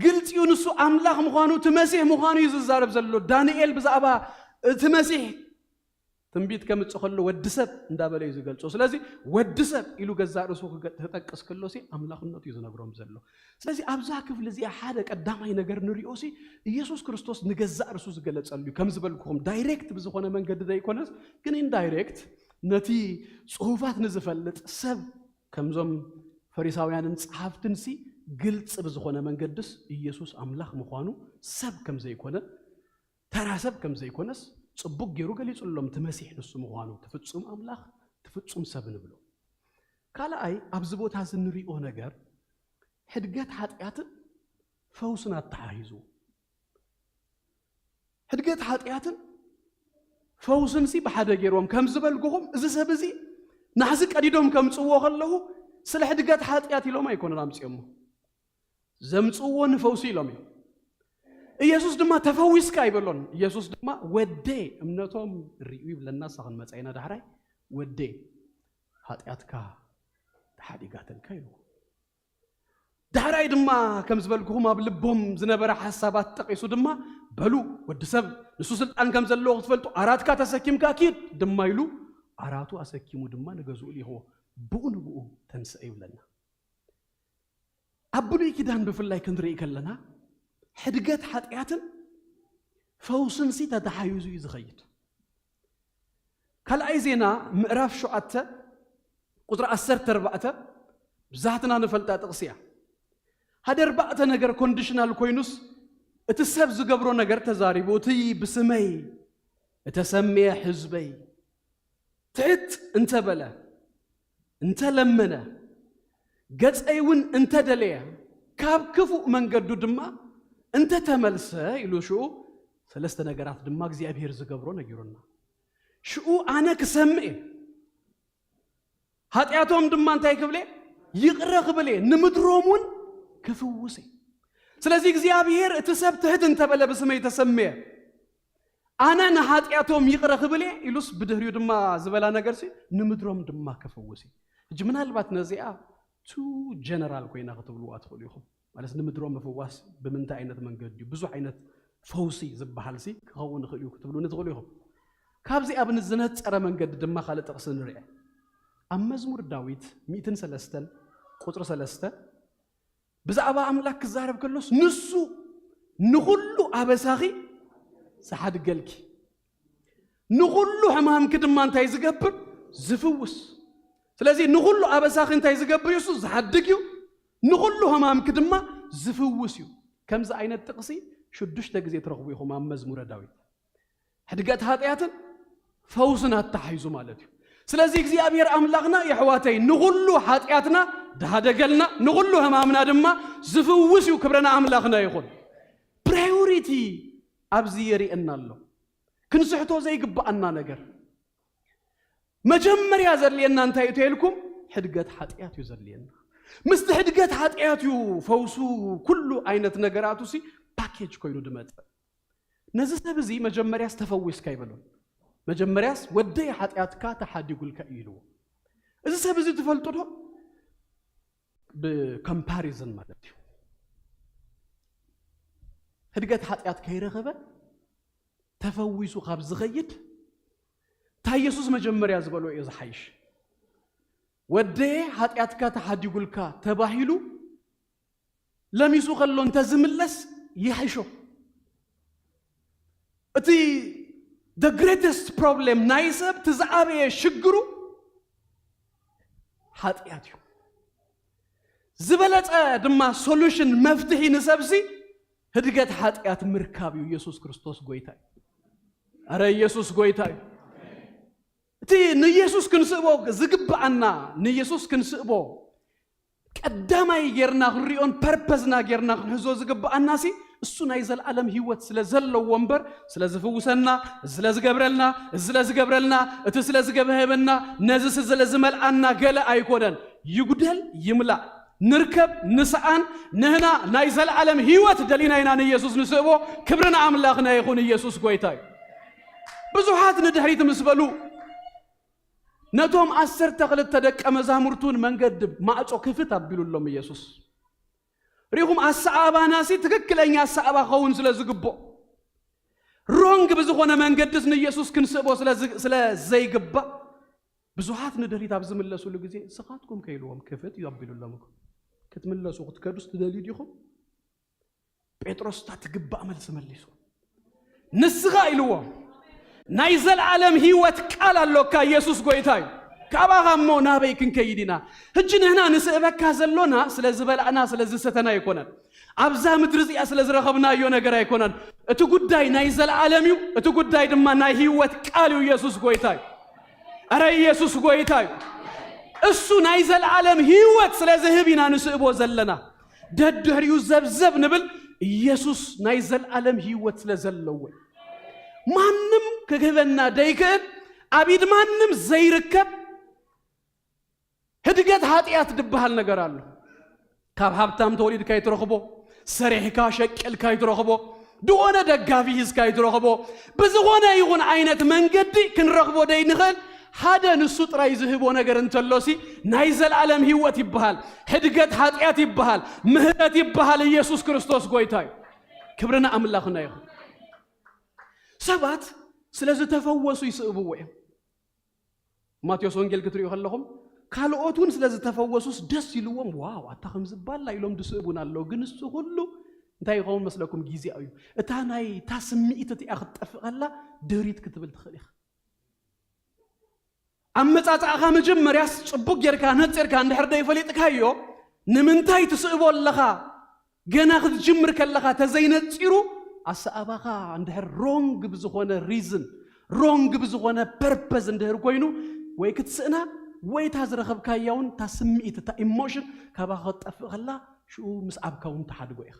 ግልጽ እዩ። ንሱ ኣምላኽ ምዃኑ እቲ መሲሕ ምዃኑ እዩ ዝዛረብ ዘሎ። ዳንኤል ብዛዕባ እቲ መሲሕ ትንቢት ከምጽእ ከሎ ወዲ ሰብ እንዳበለ እዩ ዝገልጾ። ስለዚ ወዲ ሰብ ኢሉ ገዛእ ርእሱ ክገ- ክጠቅስ ከሎ ሲ ኣምላኽነቱ እዩ ዝነግሮም ዘሎ። ስለዚ ኣብዛ ክፍሊ እዚኣ ሓደ ቀዳማይ ነገር ንሪኦ ሲ ኢየሱስ ክርስቶስ ንገዛእ ርእሱ ዝገለጸሉ እዩ። ከም ዝበልኩኹም ዳይሬክት ብዝኾነ መንገዲ ዘይኮነስ ግን ኢንዳይሬክት ነቲ ጽሑፋት ንዝፈልጥ ሰብ ከምዞም ፈሪሳውያንን ጸሓፍትን ሲ ግልጽ ብዝኾነ መንገድስ ኢየሱስ ኣምላኽ ምዃኑ ሰብ ከም ዘይኮነ ተራ ሰብ ከም ዘይኮነስ ጽቡቅ ገይሩ ገሊጹሎም። እቲ መሲሕ ንሱ ምዃኑ እቲ ፍጹም ኣምላኽ እቲ ፍጹም ሰብ ንብሎ። ካልኣይ ኣብዚ ቦታ እዚ ንሪኦ ነገር ሕድገት ሓጢኣትን ፈውስን ኣተሓሂዙ። ሕድገት ሓጢኣትን ፈውስን ሲ ብሓደ ገይርዎም። ከም ዝበልኩኹም እዚ ሰብ እዚ ናሕዚ ቀዲዶም ከምጽዎ ከለዉ ስለ ሕድገት ሓጢኣት ኢሎም ኣይኮነን ኣምጺኦሞ። ዘምጽዎ ንፈውሲ ኢሎም እዮም። ኢየሱስ ድማ ተፈዊስካ ኣይበሎን። ኢየሱስ ድማ ወዴ እምነቶም ርእዩ ይብለና። እሳ ክንመጻ ኢና ዳሕራይ። ወዴ ሓጢኣትካ ተሓዲጋተልካ ኢልዎ። ዳሕራይ ድማ ከም ዝበልኩኹም ኣብ ልቦም ዝነበረ ሓሳባት ጠቒሱ ድማ በሉ ወዲ ሰብ ንሱ ስልጣን ከም ዘለዎ ክትፈልጡ ኣራትካ ተሰኪምካ ኪድ ድማ ኢሉ ኣራቱ ኣሰኪሙ ድማ ንገዝኡ ልኢኽዎ። ብኡ ንብኡ ተንስአ ይብለና። ኣብ ብሉይ ኪዳን ብፍላይ ክንርኢ ከለና ሕድገት ሓጢኣትን ፈውስን ሲ ተተሓይዙ እዩ ዝኸይድ። ካልኣይ ዜና ምዕራፍ ሸውዓተ ቁፅሪ ዓሰርተ ኣርባዕተ ብዛትና ንፈልጣ ጥቕሲ እያ። ሓደ ኣርባዕተ ነገር ኮንዲሽናል ኮይኑስ እቲ ሰብ ዝገብሮ ነገር ተዛሪቡ፣ እቲ ብስመይ እተሰምየ ህዝበይ ትሕት እንተበለ፣ እንተለመነ፣ ገጸይ እውን እንተደለየ፣ ካብ ክፉእ መንገዱ ድማ እንተተመልሰ ኢሉ ሽኡ ሰለስተ ነገራት ድማ እግዚኣብሔር ዝገብሮ ነጊሩና። ሽኡ ኣነ ክሰምዕ እየ፣ ሓጢኣቶም ድማ እንታይ ክብለ? ይቕረ ክብል እየ፣ ንምድሮም እውን ክፍውስ እየ። ስለዚ እግዚኣብሔር እቲ ሰብ ትሕት እንተበለ ብስመይ ተሰምየ ኣነ ንሓጢኣቶም ይቕረ ክብል እየ ኢሉስ ብድሕሪኡ ድማ ዝበላ ነገርሲ ንምድሮም ድማ ክፍውስ እየ። ሕጂ ምናልባት ነዚኣ ቱ ጀነራል ኮይና ክትብልዋ ትኽእሉ ኢኹም። ማለት ንምድሮም ምፍዋስ ብምንታይ ዓይነት መንገዲ እዩ? ብዙሕ ዓይነት ፈውሲ ዝበሃልሲ ክኸውን ይኽእል እዩ ክትብሉኒ ትኽእሉ ኢኹም። ካብዚ ኣብ ዝነጸረ መንገዲ ድማ ካልእ ጥቕሲ ንርአ። ኣብ መዝሙር ዳዊት ሚእትን ሰለስተን ቁጽሪ ሰለስተ ብዛዕባ ኣምላክ ክዛረብ ከሎስ ንሱ ንኹሉ ኣበሳኺ ዝሓድገልኪ፣ ንኹሉ ሕማምኪ ድማ እንታይ ዝገብር? ዝፍውስ። ስለዚ ንኹሉ ኣበሳኺ እንታይ ዝገብር እዩ? እሱ ዝሓድግ እዩ። ንኹሉ ሕማምኪ ድማ ዝፍውስ እዩ። ከምዚ ዓይነት ጥቕሲ ሽዱሽተ ግዜ ትረኽቡ ኢኹም ኣብ መዝሙረ ዳዊት። ሕድገት ሓጢኣትን ፈውስን ኣተሓሒዙ ማለት እዩ። ስለዚ እግዚኣብሔር ኣምላኽና የሕዋተይ ንኹሉ ሓጢኣትና ድሃደገልና፣ ንኹሉ ሕማምና ድማ ዝፍውስ እዩ። ክብረና ኣምላኽና ይኹን። ፕራዮሪቲ ኣብዚ የርእየና ኣሎ። ክንስሕቶ ዘይግብኣና ነገር መጀመርያ ዘድልየና እንታይ እዩ ተልኩም? ሕድገት ሓጢኣት እዩ ዘድልየና። ምስቲ ሕድገት ሓጢኣት እዩ ፈውሱ፣ ኩሉ ዓይነት ነገራቱ ሲ ፓኬጅ ኮይኑ ድመጽእ። ነዚ ሰብ እዚ መጀመርያስ ተፈዊስካ ይበሎ። መጀመርያስ ወደይ ሓጢኣትካ ተሓዲጉልካ እዩ ኢልዎ። እዚ ሰብ እዚ ትፈልጡ ዶ? ብኮምፓሪዝን ማለት እዩ። ሕድገት ሓጢኣት ከይረኸበ ተፈዊሱ ካብ ዝኸይድ፣ እንታይ ኢየሱስ መጀመርያ ዝበሎ እዩ ዝሓይሽ። ወደየ ሓጢኣትካ ተሓዲጉልካ ተባሂሉ ለሚሱ ከሎ እንተዝምለስ ይሕሾ። እቲ the greatest problem ናይ ሰብ፣ እቲ ዝዓበየ ሽግሩ ሓጢኣት እዩ። ዝበለጸ ድማ ሶሉሽን፣ መፍትሒ ንሰብሲ ህድገት ሓጢኣት ምርካብ እዩ። ኢየሱስ ክርስቶስ ጎይታ እዩ። ኣረ ኢየሱስ ጎይታ እዩ። እቲ ንኢየሱስ ክንስእቦ ዝግብኣና፣ ንኢየሱስ ክንስእቦ ቀዳማይ ጌርና ክንሪኦን ፐርፐዝና ጌርና ክንሕዞ ዝግብኣናሲ እሱ ናይ ዘለዓለም ህይወት ስለ ዘለዎ እምበር፣ ስለ ዝፍውሰና፣ ስለ ዝገብረልና፣ ስለ ዝገብረልና፣ እቲ ስለ ዝገበህበና፣ ነዚ ስለ ዝመልኣና ገለ ኣይኮነን። ይጉደል ይምላእ፣ ንርከብ ንስኣን፣ ንህና ናይ ዘለዓለም ህይወት ደሊና ኢና ንኢየሱስ ንስእቦ። ክብሪ ንኣምላኽና ይኹን። ኢየሱስ ጎይታ እዩ። ብዙሓት ንድሕሪት ምስ በሉ፣ ነቶም ዓሰርተ ክልተ ደቀ መዛሙርቱን መንገዲ ማዕጾ ክፍት ኣቢሉሎም ኢየሱስ። ሪኹም፣ ኣሰኣባናሲ ትክክለኛ ኣሰኣባ ክኸውን ስለ ዝግብኦ፣ ሮንግ ብዝኾነ መንገድስ ንኢየሱስ ክንስእቦ ስለ ዝ-፣ ስለ ዘይግባእ፣ ብዙሓት ንድሕሪት ኣብ ዝምለሱሉ ግዜ፣ "ንስኻትኩም ከ?" ኢልዎም ክፍት እዩ ኣቢሉሎም እኮ። ክትምለሱ ክትከዱስ ትደልዩ ዲኹም? ጴጥሮስ እታ ትግባእ መልሲ መሊሱ። "ንስኻ" ኢልዎ፣ "ናይ ዘለዓለም ህይወት ቃል ኣሎካ፣ ኢየሱስ ጎይታ እዩ። ካባኻ እሞ ናበይ ክንከይድ ኢና?" ሕጂ ንሕና ንስእበካ ዘሎና ስለ ዝበላዕና፣ ስለ ዝሰተና ኣይኮነን። ኣብዛ ምድሪ እዚኣ ስለ ዝረኸብናዮ ነገር ኣይኮነን። እቲ ጉዳይ ናይ ዘለዓለም እዩ። እቲ ጉዳይ ድማ ናይ ህይወት ቃል እዩ። ኢየሱስ ጎይታ እዩ። ኣረ ኢየሱስ ጎይታ እዩ። እሱ ናይ ዘለዓለም ህይወት ስለ ዝህብ ኢና ንስእቦ ዘለና። ደድሕሪኡ ዘብዘብ ንብል፣ ኢየሱስ ናይ ዘለዓለም ህይወት ስለ ዘለዎ። ማንም ክህበና ደይክእል፣ ኣብ ኢድ ማንም ዘይርከብ ህድገት ሓጢኣት ድበሃል ነገር ኣሎ። ካብ ሃብታም ተወሊድካ ይትረኽቦ፣ ሰሪሕካ ሸቅልካ ይትረኽቦ፣ ድኾነ ደጋፊ ሂዝካ ይትረኽቦ። ብዝኾነ ይኹን ዓይነት መንገዲ ክንረኽቦ ደይንኽእል፣ ሓደ ንሱ ጥራይ ዝህቦ ነገር እንተሎሲ ናይ ዘለዓለም ህይወት ይበሃል፣ ህድገት ሓጢኣት ይበሃል፣ ምህረት ይበሃል። ኢየሱስ ክርስቶስ ጎይታ እዩ። ክብሪ ንኣምላኽና ይኹን። ሰባት ስለ ዝተፈወሱ ይስእብዎ እዮም። ማቴዎስ ወንጌል ክትሪኡ ከለኹም፣ ካልኦት እውን ስለ ዝተፈወሱስ ደስ ኢልዎም፣ "ዋው፣ ኣታ ከም ዝባላ" ኢሎም ዝስእቡን ኣለዉ። ግን እሱ ኩሉ እንታይ ይኸውን መስለኩም? ግዜያዊ እዩ። እታ ናይ እታ ስምዒት እቲኣ ክትጠፍእ ከላ ድሪት ክትብል ትኽእል ኢኻ። ኣመጻጽኣኻ መጀመርያስ ጽቡቅ ጌርካ ነጺርካ እንድሕር ደይፈሊጥካዮ፣ ንምንታይ ትስእቦ ኣለኻ? ገና ክትጅምር ከለኻ ተዘይነጺሩ፣ ኣሰኣባኻ እንድሕር ሮንግ ብዝኾነ ሪዝን፣ ሮንግ ብዝኾነ ፐርፐዝ እንድሕር ኮይኑ፣ ወይ ክትስእና ወይ እታ ዝረኸብካያ እውን እታ ስምዒት እታ ኢሞሽን ካባኻ ክትጠፍእ ከላ ሽኡ ምስ ኣብካ እውን ትሓድጎ ኢኻ።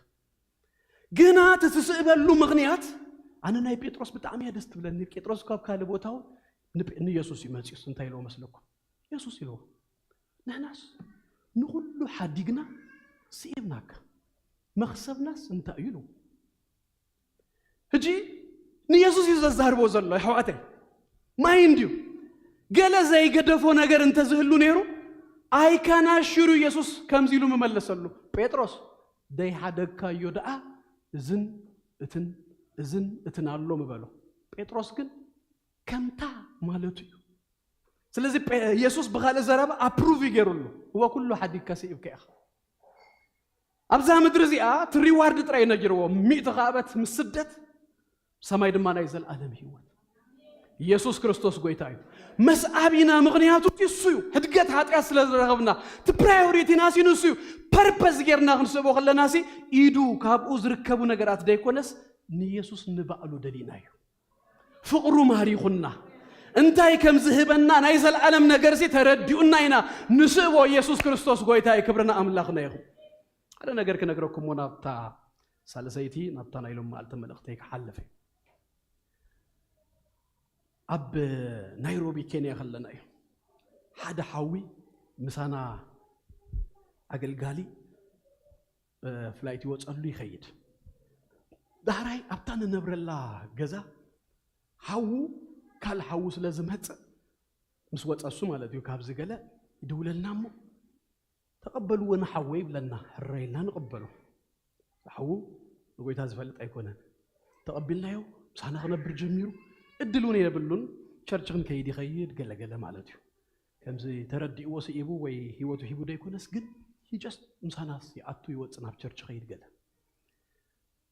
ግና እቲ ትስእበሉ ምኽንያት ኣነ ናይ ጴጥሮስ ብጣዕሚ እያ ደስ ትብለኒ። ጴጥሮስ ካብ ካልእ ቦታ እውን ንጴ- ንየሱስ እዩ መፂኡስ እንታይ ኢልዎ መስለኩም? የሱስ ኢልዎ ንሕናስ ንኹሉ ሓዲግና ስኢብናካ፣ መኽሰብናስ እንታይ እዩ ኢሉ። ሕጂ ንየሱስ እዩ ዘዛርቦ ዘሎ ኣሕዋተይ። ማይንድ ዩ ገለ ዘይገደፎ ነገር እንተዝህሉ ነይሩ ኣይካናሽሩ የሱስ ከምዚ ኢሉ ምመለሰሉ። ጴጥሮስ ደይሓደግካዮ ደኣ እዝን እትን እዝን እትን ኣሎ ምበሎ። ጴጥሮስ ግን ከምታ ማለቱ እዩ። ስለዚ ጴ- የሱስ ብኻልእ ዘረባ ኣፕሩቭ እዩ ገይሩሉ። እወ ኩሉ ሓዲግካ ስኢብካ ኢኻ። ኣብዛ ምድሪ እዚኣ እቲ ሪዋርድ ጥራይ ነጊርዎ። ሚእቲ ካዕበት ምስ ስደት ሰማይ ድማ ናይ ዘለኣለም ህይወት። ኢየሱስ ክርስቶስ ጎይታ እዩ። መስኣቢና ምኽንያቱ እሱ እዩ። ህድገት ሓጢኣት ስለ ዝረኸብና እቲ ፕራዮሪቲና ሲ ንሱ እዩ። ፐርፐስ ጌርና ክንስእቦ ከለና ሲ ኢዱ ካብኡ ዝርከቡ ነገራት ደይኮነስ ንየሱስ ንባዕሉ ደሊና እዩ። ፍቕሩ ማሪኹና እንታይ ከም ዝህበና ናይ ዘለኣለም ነገር ሲ ተረዲኡና ኢና ንስእቦ። ኢየሱስ ክርስቶስ ጎይታ እዩ። ክብርና ኣምላኽና ይኹን። ሓደ ነገር ክነግረኩም ሞ ናብታ ሳልሰይቲ ናብታ ናይ ሎም መዓልቲ መልእኽተይ ክሓልፍ እየ። ኣብ ናይሮቢ ኬንያ ከለና እዩ ሓደ ሓዊ ምሳና ኣገልጋሊ ፍላይት ይወፀሉ ይኸይድ። ዳሕራይ ኣብታ ንነብረላ ገዛ ሓዉ ካል ሓዉ ስለ ዝመፅእ ምስ ወፀሱ ማለት እዩ ካብዚ ገለ ይድውለልና እሞ ተቐበልዎ ንሓወይ ይብለና። ሕራይ ኢልና ንቕበሎ። ዝሓዉ ንጎይታ ዝፈልጥ ኣይኮነን። ተቐቢልናዮ ምሳና ክነብር ጀሚሩ። እድል እውን የብሉን። ቸርች ክንከይድ ይኸይድ ገለገለ ማለት እዩ። ከምዚ ተረዲእዎ ስኢቡ ወይ ህይወቱ ሂቡ ደይኮነስ ግን ጀስት ምሳናስ ይኣቱ ይወፅእ ናብ ቸርች ይኸይድ ገለ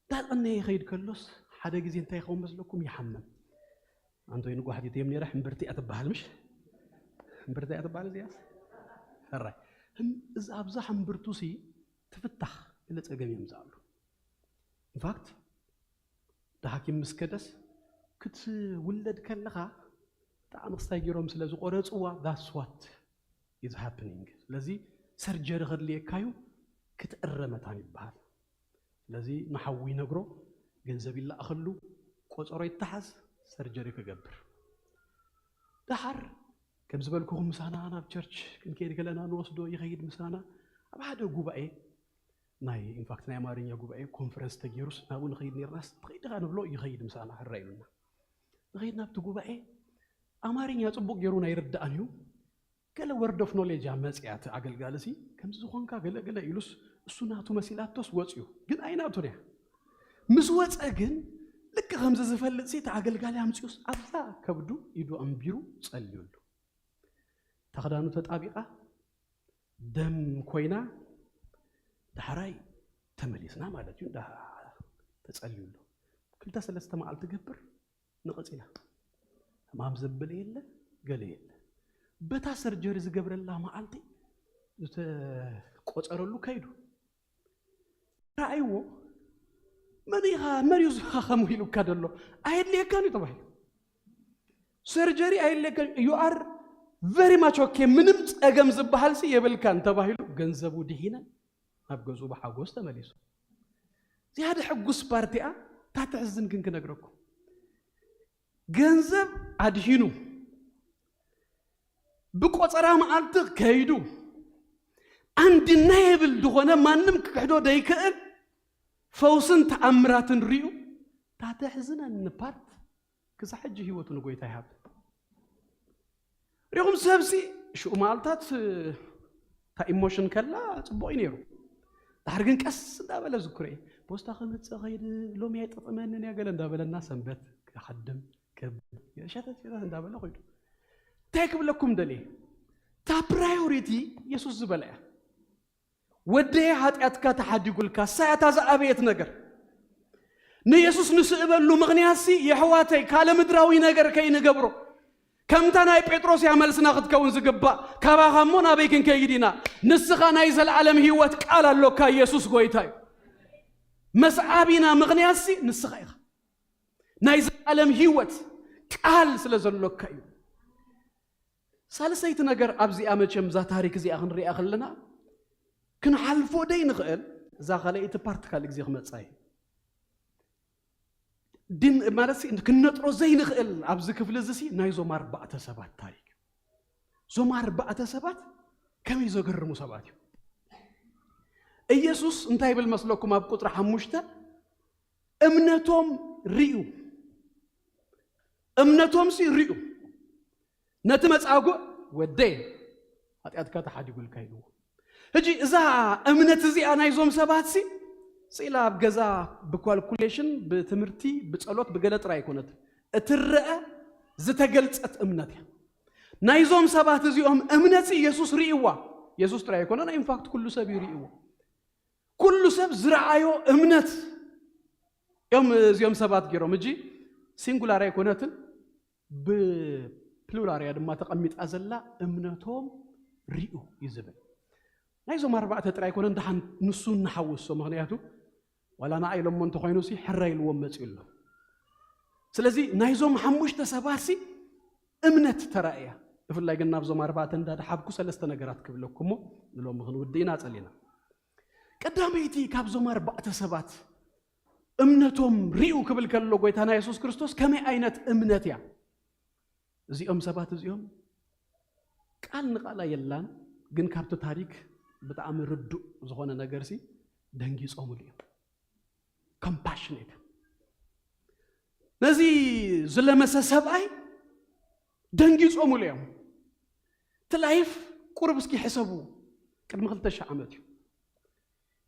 እንዳጠነየ ይኸይድ ከሎስ ሓደ ግዜ እንታይ ይኸውን መስለኩም? ይሓምም። ኣንቶይ ንጓሕዲት እዮም ነይረ ሕምብርቲ እያ ትበሃል ምሽ? ሕምብርቲ እያ ትበሃል እዚኣስ? ሕራይ እዛ ኣብዛ ሕምብርቱ ሲ ትፍታሕ ገለ ጸገም እዮም ዝኣሉ። ኢንፋክት ዳሓኪም ምስ ከደስ ክትውለድ ከለኻ ብጣዕሚ ክስታይ ገይሮም ስለ ዝቆረፅዋ that's what is happening። ስለዚ ሰርጀሪ ከድልየካ እዩ ክትእረ መታን ይበሃል። ስለዚ ንሓዉ ይነግሮ፣ ገንዘብ ይለኣኸሉ፣ ቆፀሮ ይተሓዝ፣ ሰርጀሪ ክገብር። ደሓር ከም ዝበልኩኹም ምሳና ናብ ቸርች ክንከይድ ከለና ንወስዶ ይኸይድ ምሳና ኣብ ሓደ ጉባኤ ናይ ኢንፋክት ናይ ኣማርኛ ጉባኤ ኮንፈረንስ ተገይሩስ ናብኡ ንኸይድ ነርናስ ትኸይድ ዲኻ ንብሎ ይኸይድ ምሳና ሕራ ኢሉና ንኸይድ ናብቲ ጉባኤ ኣማርኛ ፅቡቅ ገይሩ ናይ ርዳእን እዩ ገለ ወርድ ኦፍ ኖሌጅ ኣብ መፅያ እቲ ኣገልጋሊ ሲ ከምዚ ዝኾንካ ገለ ገለ ኢሉስ እሱ ናቱ መሲላቶስ ወፅዩ ግን ኣይናቱን እያ ምስ ወፀ ግን ልክ ከምዚ ዝፈልጥ ሲ እቲ ኣገልጋሊ ኣምፅኡስ ኣብዛ ከብዱ ኢዱ ኣንቢሩ ፀልዩሉ ተኽዳኑ ተጣቢቓ ደም ኮይና ዳሕራይ ተመሊስና ማለት እዩ እንዳ ተጸልዩሉ ክልተ ሰለስተ መዓልቲ ገብር ንቐጺላ ሕማም ዘበለ የለ ገለ የለ በታ ሰርጀሪ ዝገብረላ መዓልቲ ዝተቆጸረሉ ከይዱ ረኣይዎ መን ኢኻ መን እዩ ዝሃኸሙ ኢሉካ ደሎ ኣየድልየካን እዩ ተባሂሉ ሰርጀሪ ኣየድልየካን you are very much okay ምንም ጸገም ዝበሃል ሲ የብልካን ተባሂሉ ገንዘቡ ድሂነ ናብ ገዝኡ ብሓጎስ ተመሊሱ ዝያደ ሕጉስ ፓርቲኣ እታ ትሕዝን ግን ክነግረኩም ገንዘብ ኣድሂኑ ብቆፀራ መዓልቲ ከይዱ undeniable ዝኾነ ማንም ክክሕዶ ደይክእል ፈውስን ተኣምራትን ሪኡ እታ ተሕዝነኒ ፓርት ክሳብ ሕጂ ህይወቱ ንጎይታ ይሃብ ሪኹም ሰብሲ ሽኡ መዓልታት እታ ኢሞሽን ከላ ፅቡቅ እዩ ነይሩ ድሕር ግን ቀስ እንዳበለ ዝኩረ እዩ ፖስታ ከምፅእ ከይድ ሎሚ ኣይጠጠመንን እያ ገለ እንዳበለና ሰንበት ክሓድም ከብ ሸተት ሸተት እንዳበለ ኮይዱ እንታይ ክብለኩም ደልየ እታ ፕራዮሪቲ የሱስ ዝበለ እያ ወደየ ሓጢኣትካ ተሓዲጉልካ ሳያታ ዝኣበየት ነገር ንየሱስ ንስእበሉ ምኽንያትሲ የሕዋተይ ካለ ምድራዊ ነገር ከይንገብሮ ከምታ ናይ ጴጥሮስ እያ መልስና ክትከውን ዝግባእ ካባኻ እሞ ናበይ ክንከይድ ኢና ንስኻ ናይ ዘለዓለም ህይወት ቃል ኣሎካ ኢየሱስ ጎይታ እዩ መስዓቢና ምኽንያትሲ ንስኻ ኢኻ ናይ ዘለዓለም ህይወት ቃል ስለ ዘሎካ እዩ ሳልሰይቲ ነገር ኣብዚኣ፣ መቸም እዛ ታሪክ እዚኣ ክንሪኣ ከለና ክንሓልፎ ደይ ንኽእል፣ እዛ ካልኣይቲ ፓርት ካልእ ግዜ ክመጻ እዩ። ድን ማለት ሲ ክንነጥሮ ዘይንኽእል ኣብዚ ክፍሊ እዚ ሲ ናይዞም ኣርባዕተ ሰባት ታሪክ እዩ። እዞም ኣርባዕተ ሰባት ከመይ ዘገርሙ ሰባት እዮም። ኢየሱስ እንታይ ይብል መስለኩም? ኣብ ቁጥሪ ሓሙሽተ እምነቶም ርዩ፣ እምነቶም ሲ ርዩ፣ ነቲ መጻጉዕ ወደይ፣ ሓጢኣትካ ተሓዲጉልካ ኢልዎ። ሕጂ እዛ እምነት እዚኣ ናይዞም ሰባት ሲ ስኢላ ኣብ ገዛ ብኳልኩሌሽን፣ ብትምህርቲ፣ ብጸሎት፣ ብገለ ጥራይ ኣይኮነትን። እትረአ ዝተገልጸት እምነት እያ። ናይዞም ሰባት እዚኦም እምነት ሲ ኢየሱስ ርእይዋ። ኢየሱስ ጥራይ ኣይኮነን፣ ኢንፋክት ኩሉ ሰብ እዩ ርእይዎ። ኩሉ ሰብ ዝረኣዮ እምነት እዮም እዚኦም ሰባት ገይሮም። ሕጂ ሲንጉላር ኣይኮነትን፣ ብፕሉራል እያ ድማ ተቐሚጣ ዘላ። እምነቶም ርዩ እዩ ዝብል። ናይዞም ኣርባዕተ ጥራይ ኣይኮነን፣ ደሓን ንሱ ንሓውሶ፣ ምኽንያቱ ዋላ ንዓ ኢሎሞ እንተኾይኑ ሲ ሕራይ ኢልዎም መጺኡ ኣሎ። ስለዚ ናይዞም ሓሙሽተ ሰባት ሲ እምነት ተራእያ። ብፍላይ ግን ናብዞም ኣርባዕተ እንዳደሓብኩ ሰለስተ ነገራት ክብለኩሞ ንሎሚ ክንውድእ ኢና ጸሊና። ቀዳመይቲ ካብዞም ኣርባዕተ ሰባት እምነቶም ርዩ ክብል ከሎ ጎይታና የሱስ ክርስቶስ ከመይ ዓይነት እምነት እያ? እዚኦም ሰባት እዚኦም ቃል ንቃል ኣየላን፣ ግን ካብቲ ታሪክ ብጣዕሚ ርዱእ ዝኾነ ነገር ሲ ደንጊጾምሉ እዮም። ኮምፓሽኔት፣ ነዚ ዝለመሰ ሰብኣይ ደንጊጾምሉ እዮም። እቲ ላይፍ ቁሩብ እስኪ ሕሰቡ፣ ቅድሚ ክልተ ሽሕ ዓመት እዩ።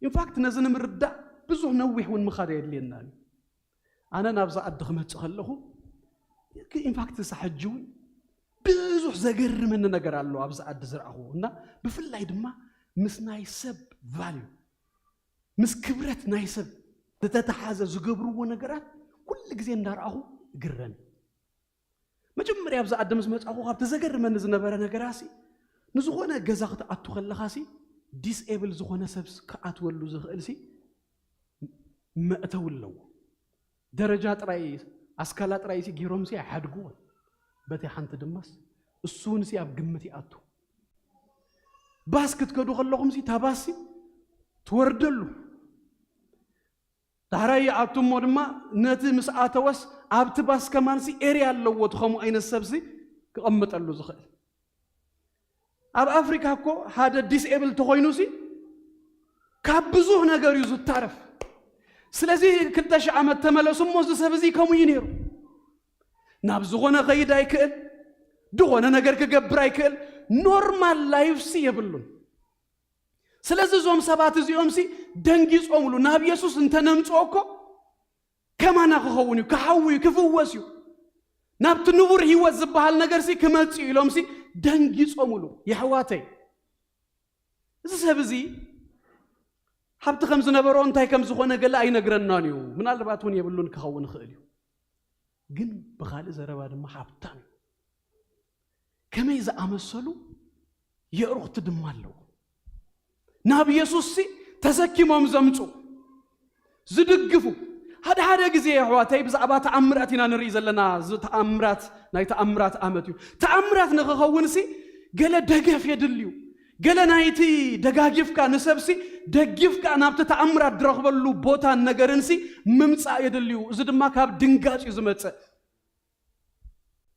ኢንፋክት ነዚ ንምርዳእ ብዙሕ ነዊሕ እውን ምኻድ ኣየድልየናን እዩ። ኣነ ናብዛ ዓዲ ክመጽእ ከለኹ ኢንፋክት እሳ ሕጂ እውን ብዙሕ ዘገርመኒ ነገር ኣሎ ኣብዚ ዓዲ ዝረኣኹዎ እና ብፍላይ ድማ ምስ ናይ ሰብ ቫልዩ፣ ምስ ክብረት ናይ ሰብ ዝተተሓዘ ዝገብርዎ ነገራት ኩሉ ግዜ እንዳረኣኹ እግረም። መጀመርያ ኣብዚ ዓዲ ምስ መጻኹ ካብቲ ዘገርመኒ ዝነበረ ነገራሲ ንዝኾነ ገዛ ክትኣቱ ከለኻሲ ዲስኤብል ዝኾነ ሰብ ክኣትወሉ ዝኽእልሲ መእተዊ ኣለዎ። ደረጃ ጥራይ ኣስካላ ጥራይሲ ገይሮምሲ ኣይሓድግዎን። በቲ ሓንቲ ድማስ እሱ እውንሲ ኣብ ግምት ይኣቱ። ባስ ክትከዱ ከለኹምሲ እታ ባስሲ ትወርደሉ። ዳሕራይ ይኣቱ እሞ ድማ ነቲ ምስ ኣተወስ ኣብቲ ባስ ከማንሲ ኤርያ ኣለዎ፣ እቲ ከምኡ ዓይነት ሰብሲ ክቐምጠሉ ዝኽእል። ኣብ ኣፍሪካ እኮ ሓደ ዲስኤብል ተኾይኑሲ ካብ ብዙህ ነገር እዩ ዝታረፍ። ስለዚ ክልተ ሽሕ ዓመት ተመለሱ እሞ እዚ ሰብ እዚ ከምኡ እዩ ነይሩ። ናብ ዝኾነ ከይድ ኣይክእል፣ ዝኾነ ነገር ክገብር ኣይክእል፣ ኖርማል ላይፍሲ የብሉን። ስለዚ እዞም ሰባት እዚኦምሲ ደንጊጾምሉ። ናብ የሱስ እንተነምጽኦ እኮ ከማና ክኸውን እዩ፣ ክሓዊ እዩ፣ ክፍወስ እዩ፣ ናብቲ ንቡር ህይወት ዝበሃል ነገርሲ ክመጽእ እዩ ኢሎምሲ ደንጊጾምሉ። የሕዋተይ፣ እዚ ሰብ እዚ ሃብቲ ከም ዝነበሮ እንታይ ከም ዝኾነ ገለ ኣይነግረናን እዩ። ምናልባት እውን የብሉን ክኸውን ይኽእል እዩ። ግን ብኻልእ ዘረባ ድማ ሃብታም እዩ። ከመይ ዝኣመሰሉ የእሩኽቲ ድማ ኣለዉ። ናብ የሱስሲ ተሰኪሞም ዘምጹ፣ ዝድግፉ። ሓደ ሓደ ግዜ ኣሕዋተይ ብዛዕባ ተኣምራት ኢና ንርኢ ዘለና። እዚ ተኣምራት ናይ ተኣምራት ኣመት እዩ። ተኣምራት ንኽኸውንሲ ገለ ደገፍ የድልዩ። ገለ ናይቲ ደጋጊፍካ ንሰብሲ ደጊፍካ ናብቲ ተኣምራት ዝረኽበሉ ቦታን ነገርንሲ ምምጻእ የድልዩ። እዚ ድማ ካብ ድንጋጽ እዩ ዝመጽእ።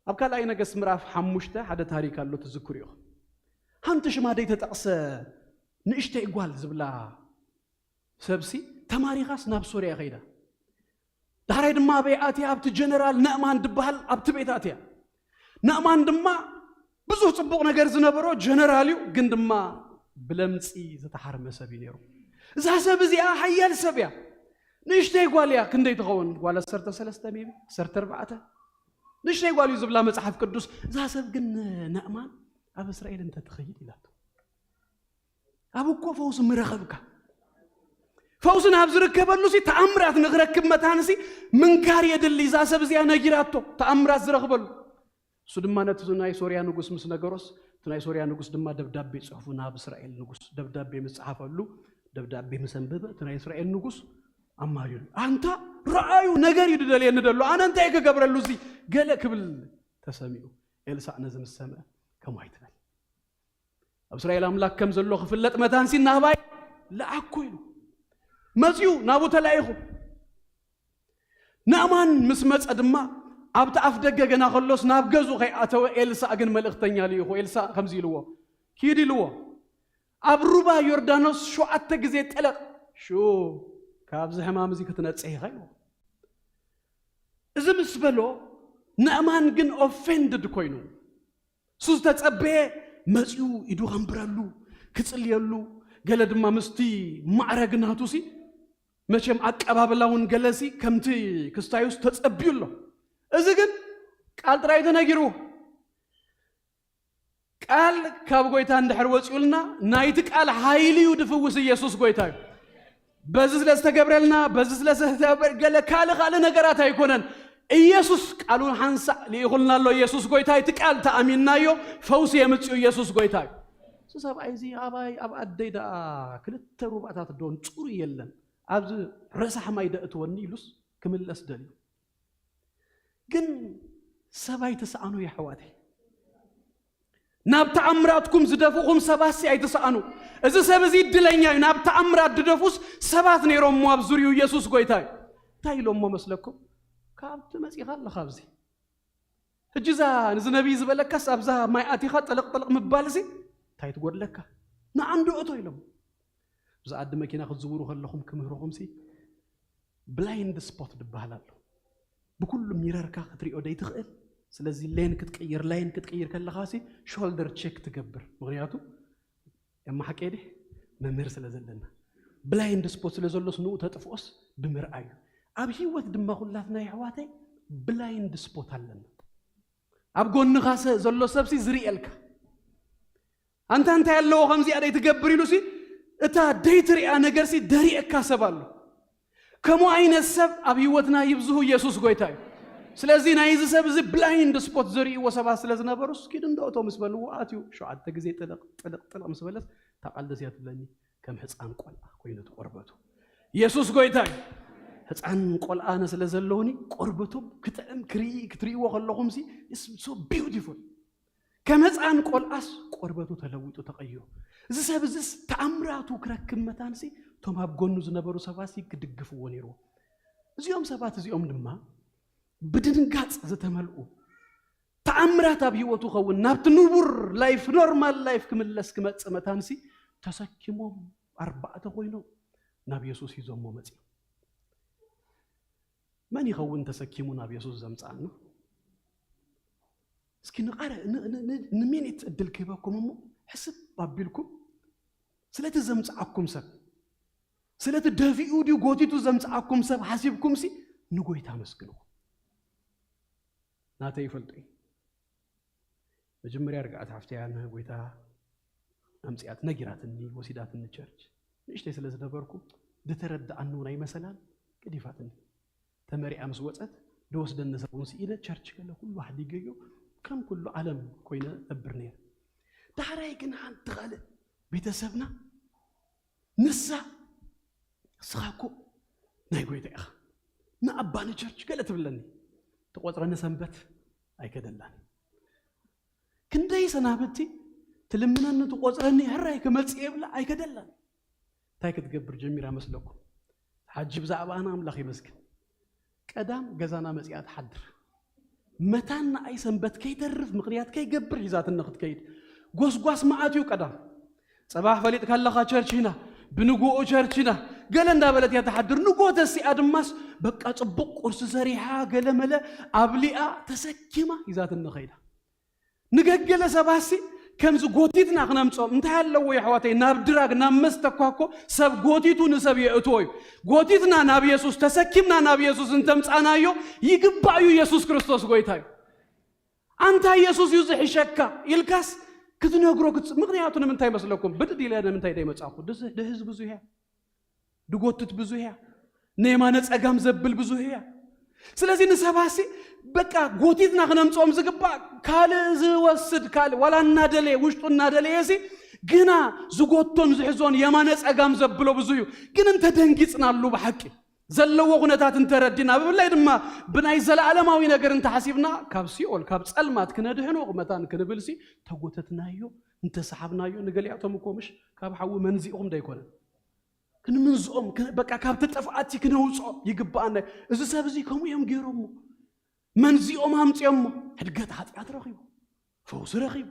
ኣብ ካልኣይ ነገስት ምዕራፍ ሓሙሽተ ሓደ ታሪክ ኣሎ፣ ትዝክሩ ኢኹም። ሓንቲ ሽማ ደይተጠቕሰ ንእሽተይ ጓል ዝብላ ሰብሲ ተማሪኻስ ናብ ሶርያ ከይዳ። ዳሕራይ ድማ ኣበይ ኣትያ? ኣብቲ ጀነራል ነእማን ዝበሃል ኣብቲ ቤት ኣትያ። ነእማን ድማ ብዙሕ ጽቡቕ ነገር ዝነበሮ ጀነራል እዩ፣ ግን ድማ ብለምጺ ዝተሓርመ ሰብ እዩ ነይሩ። እዛ ሰብ እዚኣ ሓያል ሰብ እያ። ንእሽተይ ጓል እያ፣ ክንደይ ትኸውን? ጓል ዓሰርተ ሰለስተ ሜቢ፣ ዓሰርተ ኣርባዕተ። ንእሽተይ ጓል እዩ ዝብላ መጽሓፍ ቅዱስ። እዛ ሰብ ግን ነእማን ኣብ እስራኤል እንተትኸይድ ኢላቶ። ኣብ እኮ ፈውሲ ምረኸብካ። ፈውሲ ናብ ዝርከበሉ ሲ ተኣምራት ንኽረክብ መታንሲ ምንካር የድሊ። እዛ ሰብ እዚኣ ነጊራቶ ተኣምራት ዝረኽበሉ። እሱ ድማ ነቲ ናይ ሶርያ ንጉስ ምስ ነገሮስ፣ እቲ ናይ ሶርያ ንጉስ ድማ ደብዳቤ ጽሑፉ ናብ እስራኤል ንጉስ ደብዳቤ ምስ ጸሓፈሉ፣ ደብዳቤ ምስ ኣንበበ፣ እቲ ናይ እስራኤል ንጉስ ኣማሪሩ፣ ኣንታ ረኣዩ ነገር እዩ ዝደልየኒ ዘሎ፣ ኣነ እንታይ ክገብረሉ እዚ ገለ ክብል ተሰሚዑ። ኤልሳዕ ነዚ ምስ ሰምዐ፣ ከምኡ ኣይትበል። ኣብ እስራኤል ኣምላክ ከም ዘሎ ክፍለጥ መታንሲ ናባይ ለኣኮ ኢሉ መፅኡ ናብኡ ተላኢኹ። ናእማን ምስ መጸ ድማ ኣብቲ ኣፍ ደገ ገና ከሎስ ናብ ገዝኡ ከይኣተወ ኤልሳእ ግን መልእኽተኛ ልኢኹ። ኤልሳእ ከምዚ ኢልዎ፣ ኪድ ኢልዎ፣ ኣብ ሩባ ዮርዳኖስ ሸውዓተ ግዜ ጥለቕ፣ ሽኡ ካብዚ ሕማም እዚ ክትነጽህ ኢኻ ኢልዎ። እዚ ምስ በሎ ናእማን ግን ኦፌንድድ ኮይኑ፣ እሱ ዝተጸበየ መጺኡ ኢዱ ከንብረሉ፣ ክጽልየሉ፣ ገለ ድማ ምስቲ ማዕረግ ናቱሲ መቸም ኣቀባብላ እውን ገለሲ ከምቲ ክስታዩስ ተጸብዩ ኣሎ። እዚ ግን ቃል ጥራይ ተነጊሩ። ቃል ካብ ጎይታ እንድሕር ወፂኡልና ናይቲ ቃል ሓይሊ እዩ ድፍውስ። ኢየሱስ ጎይታ እዩ። በዚ ስለ ዝተገብረልና፣ በዚ ስለ ዝተገበረ ገለ ካልእ ካልእ ነገራት ኣይኮነን። ኢየሱስ ቃሉ ሓንሳእ ልኢኹልና ኣሎ። ኢየሱስ ጎይታ እዩ። እቲ ቃል ተኣሚንናዮ ፈውሲ የምፅኡ። ኢየሱስ ጎይታ እዩ። እዚ ሰብኣይ እዚ ኣባይ ኣብ ኣደይ ደኣ ክልተ ሩባታት ዶ ንፁሩ የለን፣ ኣብዚ ረሳሕ ማይ ደእትወኒ ኢሉስ ክምለስ ደልዩ። ግን ሰብ ኣይትስኣኑ የሕዋተይ። ናብ ተኣምራትኩም ዝደፍኡኹም ሰባትሲ ኣይትስኣኑ። እዚ ሰብ እዚ እድለኛ እዩ። ናብ ተኣምራት ድደፉስ ሰባት ነይሮም እሞ ኣብ ዙርዩ ኢየሱስ ጎይታ እዩ። እንታይ ኢሎሞ መስለኩም? ካብቲ መጺኻ ኣለኻ ኣብዚ። ሕጂ እዛ ንዚ ነቢይ ዝበለካስ ኣብዛ ማይ ኣቲኻ ጠለቕ ጠለቕ ምባል እዚ እንታይ ትጎድለካ? ንዓንዱ እቶ ኢሎም። ብዛ ኣዲ መኪና ክትዝውሩ ከለኹም ክምህርኹም ሲ ብላይንድ ስፖት ዝበሃል ኣሎ። ብኩሉ ሚረርካ ክትሪኦ ደይትኽእል። ስለዚ ሌን ክትቅይር ላይን ክትቅይር ከለኻ ሲ ሾልደር ቼክ ትገብር። ምኽንያቱ የማሓቄ ድሕ መምህር ስለ ዘለና ብላይንድ ስፖት ስለ ዘሎስ ንኡ ተጥፍኦስ ብምርኣዩ። ኣብ ህይወት ድማ ኩላትና የሕዋተይ ብላይንድ ስፖት ኣለና። ኣብ ጎንኻ ሰ- ዘሎ ሰብሲ ዝርእየልካ ኣንታ እንታይ ኣለዎ ከምዚኣ ደይ ትገብር ኢሉ ሲ እታ ደይትሪኣ ነገር ሲ ደሪእካ ሰብ ኣሎ። ከምኡ ዓይነት ሰብ ኣብ ህይወትና ይብዝሁ። ኢየሱስ ጎይታ እዩ። ስለዚ ናይዚ ሰብ እዚ ብላይንድ ስፖት ዘርእይዎ ሰባት ስለ ዝነበሩ እስኪ ድንዶ እቶ ምስ በልዎ ኣትዩ ሸዓተ ግዜ ጥልቕ ጥልቕ ጥልቕ ምስ በለስ እታ ቃል ደስ እያ ትብለኒ። ከም ህፃን ቆልዓ ኮይኑ እቲ ቆርበቱ ኢየሱስ ጎይታ እዩ። ህፃን ቆልዓ ኣነ ስለ ዘለውኒ ቆርበቶም ክጥዕም ክርኢ ክትርእይዎ ከለኹም ሲ so beautiful ከም ህፃን ቆልዓስ ቆርበቱ ተለዊጡ ተቐይሩ። እዚ ሰብ እዚስ ተኣምራቱ ክረክብ መታንሲ እቶም ኣብ ጎኑ ዝነበሩ ሰባትሲ ክድግፍዎ ነይርዎ። እዚኦም ሰባት እዚኦም ድማ ብድንጋፅ ዝተመልኡ ተኣምራት ኣብ ህይወቱ ኸውን ናብቲ ንቡር ላይፍ ኖርማል ላይፍ ክምለስ ክመፅእ መታንሲ ተሰኪሞም ኣርባዕተ ኮይኖም ናብ የሱስ ሂዞሞ መፅኦም። መን ይኸውን ተሰኪሙ ናብ የሱስ ዘምፅኣና? እስኪ ንቓረ ን- ን- ን- ንሚኒት ዕድል ክህበኩም እሞ ሕስብ ኣቢልኩም ስለቲ ዘምፅኣኩም ሰብ ስለቲ ደፊኡ ድዩ ጎቲቱ ዘምፅኣኩም ሰብ ሓሲብኩም ሲ ንጎይታ ኣመስግንኹም። ናተይ ይፈልጡ እዩ። መጀመርያ ርግኣት ሓፍተያ ንጎይታ ኣምፅኣት ነጊራትኒ ወሲዳትኒ ቸርች ንእሽተይ ስለ ዝነበርኩ ዝተረድኣኒ እውን ኣይመሰላን ገዲፋትኒ። ተመሪኣ ምስ ወፀት ድወስደኒ ሰብ እውን ስኢነ ቸርች ገለ ኩሉ ኣሕዲገዮ ከም ኩሉ ዓለም ኮይነ ነብር ነይረ። ዳሕራይ ግን ሓንቲ ካልእ ቤተሰብና ንሳ እስኻ እኮ ናይ ጎይታ ኢኻ ንኣባ ንቸርች ገለ ትብለኒ። ትቆፅረኒ ሰንበት ኣይከደላን። ክንደይ ሰናብቲ ትልምነኒ ትቆፅረኒ ሕራይ ክመፅእ የብላ ኣይከደላን። እንታይ ክትገብር ጀሚራ መስለኩም? ሓጂ ብዛዕባ ኣና ኣምላኽ ይመስግን። ቀዳም ገዛና መፂኣ ትሓድር። መታን ንኣይ ሰንበት ከይተርፍ ምኽንያት ከይገብር ሒዛትኒ ክትከይድ ጎስጓስ መዓት እዩ። ቀዳም ፀባሕ ፈሊጥካ ኣለኻ ቸርች ኢና ብንጉኡ ቸርች ኢና ገለ እንዳበለት እያ ትሓድር። ንጎተ ሲኣ ድማስ በቃ ፅቡቕ ቁርሲ ሰሪሓ ገለ መለ ኣብሊኣ ተሰኪማ ሒዛትኒ ኸይዳ። ንገገለ ሰባሲ ከምዚ ጎቲትና ክነምፅኦም እንታይ ኣለዎ የሕዋተይ? ናብ ድራግ ናብ መስተ እኳ እኮ ሰብ ጎቲቱ ንሰብ የእትዎ እዩ። ጎቲትና ናብ የሱስ ተሰኪምና ናብ የሱስ እንተምፃናዮ ይግባእ እዩ። የሱስ ክርስቶስ ጎይታ እዩ። ኣንታ የሱስ እዩ ዝሕሸካ ኢልካስ ክትነግሮ ክትፅ ምክንያቱ ንምንታይ መስለኩም? ብድድ ኢለ ንምንታይ ደይመፃኹ? ድህዝቢ ብዙሕ እያ ድጎትት ብዙህ እያ። ንየማነ ጸጋም ዘብል ብዙህ እያ። ስለዚ ንሰባሲ በቃ ጎቲትና ክነምጽኦም ዝግባእ ካልእ ዝወስድ ካልእ ዋላ እናደለየ ውሽጡ እናደለየ ሲ ግና ዝጎቶን ዝሕዞን የማነ ጸጋም ዘብሎ ብዙህ እዩ። ግን እንተ ደንጊጽናሉ ብሓቂ ዘለዎ ኩነታት እንተረዲና፣ ብፍላይ ድማ ብናይ ዘለኣለማዊ ነገር እንተሓሲብና፣ ካብ ሲኦል፣ ካብ ጸልማት ክነድሕኖ መታን ክንብልሲ፣ ተጎተትናዮ፣ እንተሰሓብናዮ፣ ንገሊኣቶም እኮ ምሽ ካብ ሓዊ መንዚእኹም ዶ ኣይኮነን? ክንምንዝኦም፣ ክን-፣ በቃ ካብቲ ጥፍኣቲ ክነውፅኦ ይግብኣና። እዚ ሰብ እዚ ከምኡ እዮም ገይሮሞ፣ መንዚኦም ኣምፅኦሞ። ሕድገት ሓጢኣት ረኺቡ፣ ፈውሲ ረኺቡ፣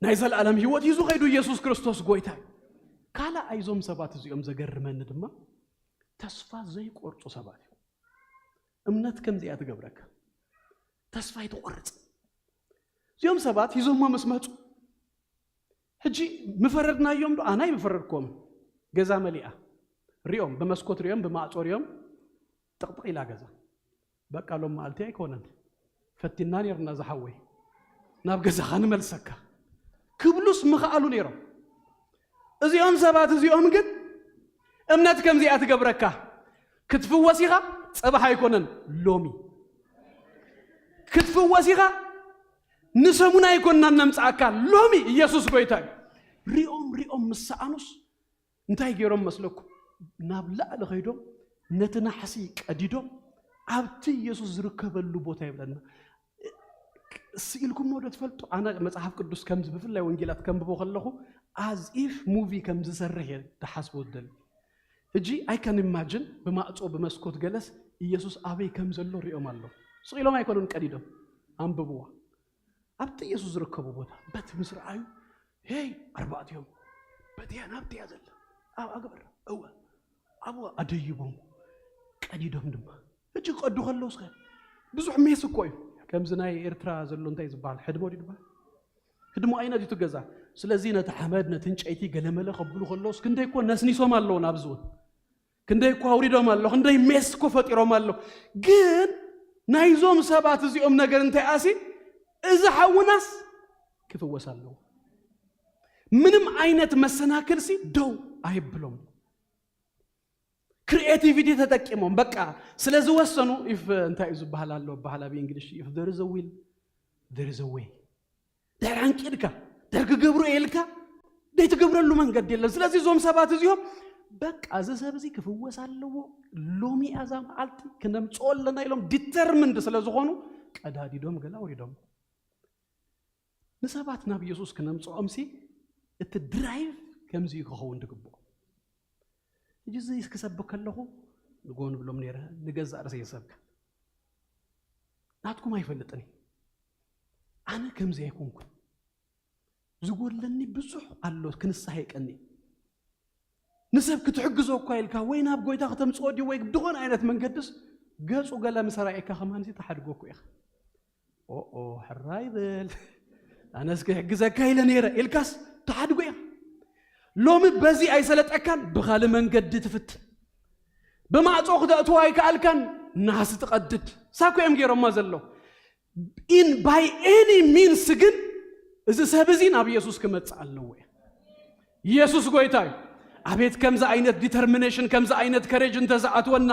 ናይ ዘለኣለም ህይወት ሂዙ ከይዱ ኢየሱስ ክርስቶስ ጎይታ እዩ። ካልኣይ እዞም ሰባት እዚኦም ዘገርመኒ ድማ ተስፋ ዘይቆርፁ ሰባት እዮም። እምነት ከምዚኣ ትገብረካ፣ ተስፋ ኣይትቆርፅ። እዚኦም ሰባት ሂዞሞ ምስ መፁ፣ ሕጂ ምፈረድናዮም ዶ? ኣነ ኣይምፈረድኩዎምን። ገዛ መሊኣ ሪኦም፣ ብመስኮት ሪኦም፣ ብማዕጾ ሪኦም፣ ጥቕጥቕ ኢላ ገዛ። በቃ ሎም መዓልቲ ኣይኮነን፣ ፈቲና ነርና ዝሓወይ፣ ናብ ገዛኻ ንመልሰካ ክብሉስ ምኽኣሉ ነይሮም። እዚኦም ሰባት እዚኦም ግን እምነት ከምዚኣ ትገብረካ፣ ክትፍወስ ኢኻ፣ ጽባሕ ኣይኮነን ሎሚ ክትፍወስ ኢኻ። ንሰሙን ኣይኮንና ነምጽኣካ፣ ሎሚ ኢየሱስ ጎይታ እዩ። ሪኦም ሪኦም ምስ ሰኣኑስ እንታይ ገይሮም መስለኩም? ናብ ላዕሊ ኸይዶም ነቲ ናሕሲ ቀዲዶም ኣብቲ ኢየሱስ ዝርከበሉ ቦታ ይብለና። ስኢልኩሞ ዶ ትፈልጡ? ኣነ መጽሓፍ ቅዱስ ከምዚ ብፍላይ ወንጌላት ከንብቦ ከለኹ as if movie ከም ዝሰርሕ እየ ዝሓስቦ ዝደሊ። ሕጂ I can imagine ብማዕጾ ብመስኮት ገለስ ኢየሱስ ኣበይ ከም ዘሎ ሪኦም ኣለዉ። ስቕ ኢሎም ኣይኮኑን ቀዲዶም፣ ኣንብብዋ። ኣብቲ ኢየሱስ ዝርከቦ ቦታ በቲ ምስ ረኣዩ፣ ሄይ ኣርባዕቲኦም፣ በትያ ናብትያ ዘላ ኣብ ኣግበር እወ ኣብዋ ኣደይቦም ቀዲዶም ድማ። ሕጂ ክቐዱ ከለውስ ከ ብዙሕ ሜስ እኮ እዩ። ከምዚ ናይ ኤርትራ ዘሎ እንታይ ዝበሃል ሕድሞ ድዩ ዝበሃል? ህድሞ ዓይነት እዩ እቲ ገዛ። ስለዚ ነቲ ሓመድ ነቲ እንጨይቲ ገለመለ ከብሉ ከለውስ ክንደይ እኮ ነስኒሶም ኣለዉ ናብዚ እውን። ክንደይ እኮ ኣውሪዶም ኣሎ፣ ክንደይ ሜስ እኮ ፈጢሮም ኣሎ። ግን ናይዞም ሰባት እዚኦም ነገር እንታይ ኣሲ እዚ ሓውናስ ክፍወስ ኣለዎ። ምንም ዓይነት መሰናክልሲ ደው ኣይብሎም። ክሪኤቲቪቲ ተጠቂሞም በቃ ስለ ዝወሰኑ፣ if እንታይ እዩ ዝበሃል ኣሎ በሃል ኣብ እንግሊሽ፣ if there is a will there is a way። ድሕር ኣንቂድካ ድሕር ክገብሩ ኢልካ ዘይትገብረሉ መንገዲ የለን። ስለዚ እዞም ሰባት እዚኦም በቃ እዚ ሰብ እዚ ክፍወስ ኣለዎ፣ ሎሚ እዛ መዓልቲ ክነምፅኦ ኣለና ኢሎም ዲተርምንድ ስለ ዝኾኑ ቀዳዲዶም ገለ ኣውሪዶም። ንሰባት ናብ ኢየሱስ ክነምፅኦም ሲ እቲ ድራይቭ ከምዚ እዩ ክኸውን ዝግብኦ። ሕጂ እዚ ክሰብክ ከለኹ ንጎ ንብሎም ነይረ፣ ንገዛእ ርእሰይ ይሰብካ። ናትኩም ኣይፈልጥን እየ። ኣነ ከምዚ ኣይኮንኩን። ዝጎድለኒ ብዙሕ ኣሎ፣ ክንስሓ ይቀኒ። ንሰብ ክትሕግዞ እኳ ኢልካ ወይ ናብ ጎይታ ከተምፅኦ ድዩ ወይ ብድኾነ ዓይነት መንገድስ ገፁ ገለ ምስ ረኣየካ ከማንሲ ተሓድጎ እኮ ኢኻ። ኦኦ ሕራይ በል ኣነስ ክሕግዘካ ኢለ ነይረ ኢልካስ ተሓድጎ ኢኻ። ሎሚ በዚ ኣይሰለጠካን ብኻልእ መንገዲ ትፍትን። ብማዕጾ ክተእትዎ ኣይከኣልካን ናህሲ ትቐድድ። ሳኮ እዮም ገይሮማ ዘለዉ። In by any means ግን እዚ ሰብ እዚ ናብ ኢየሱስ ክመጽእ ኣለዎ እየ። ኢየሱስ ጎይታ እዩ። ኣቤት ከምዚ ዓይነት ዲተርሚኔሽን ከምዚ ዓይነት ከሬጅ እንተዝኣትወና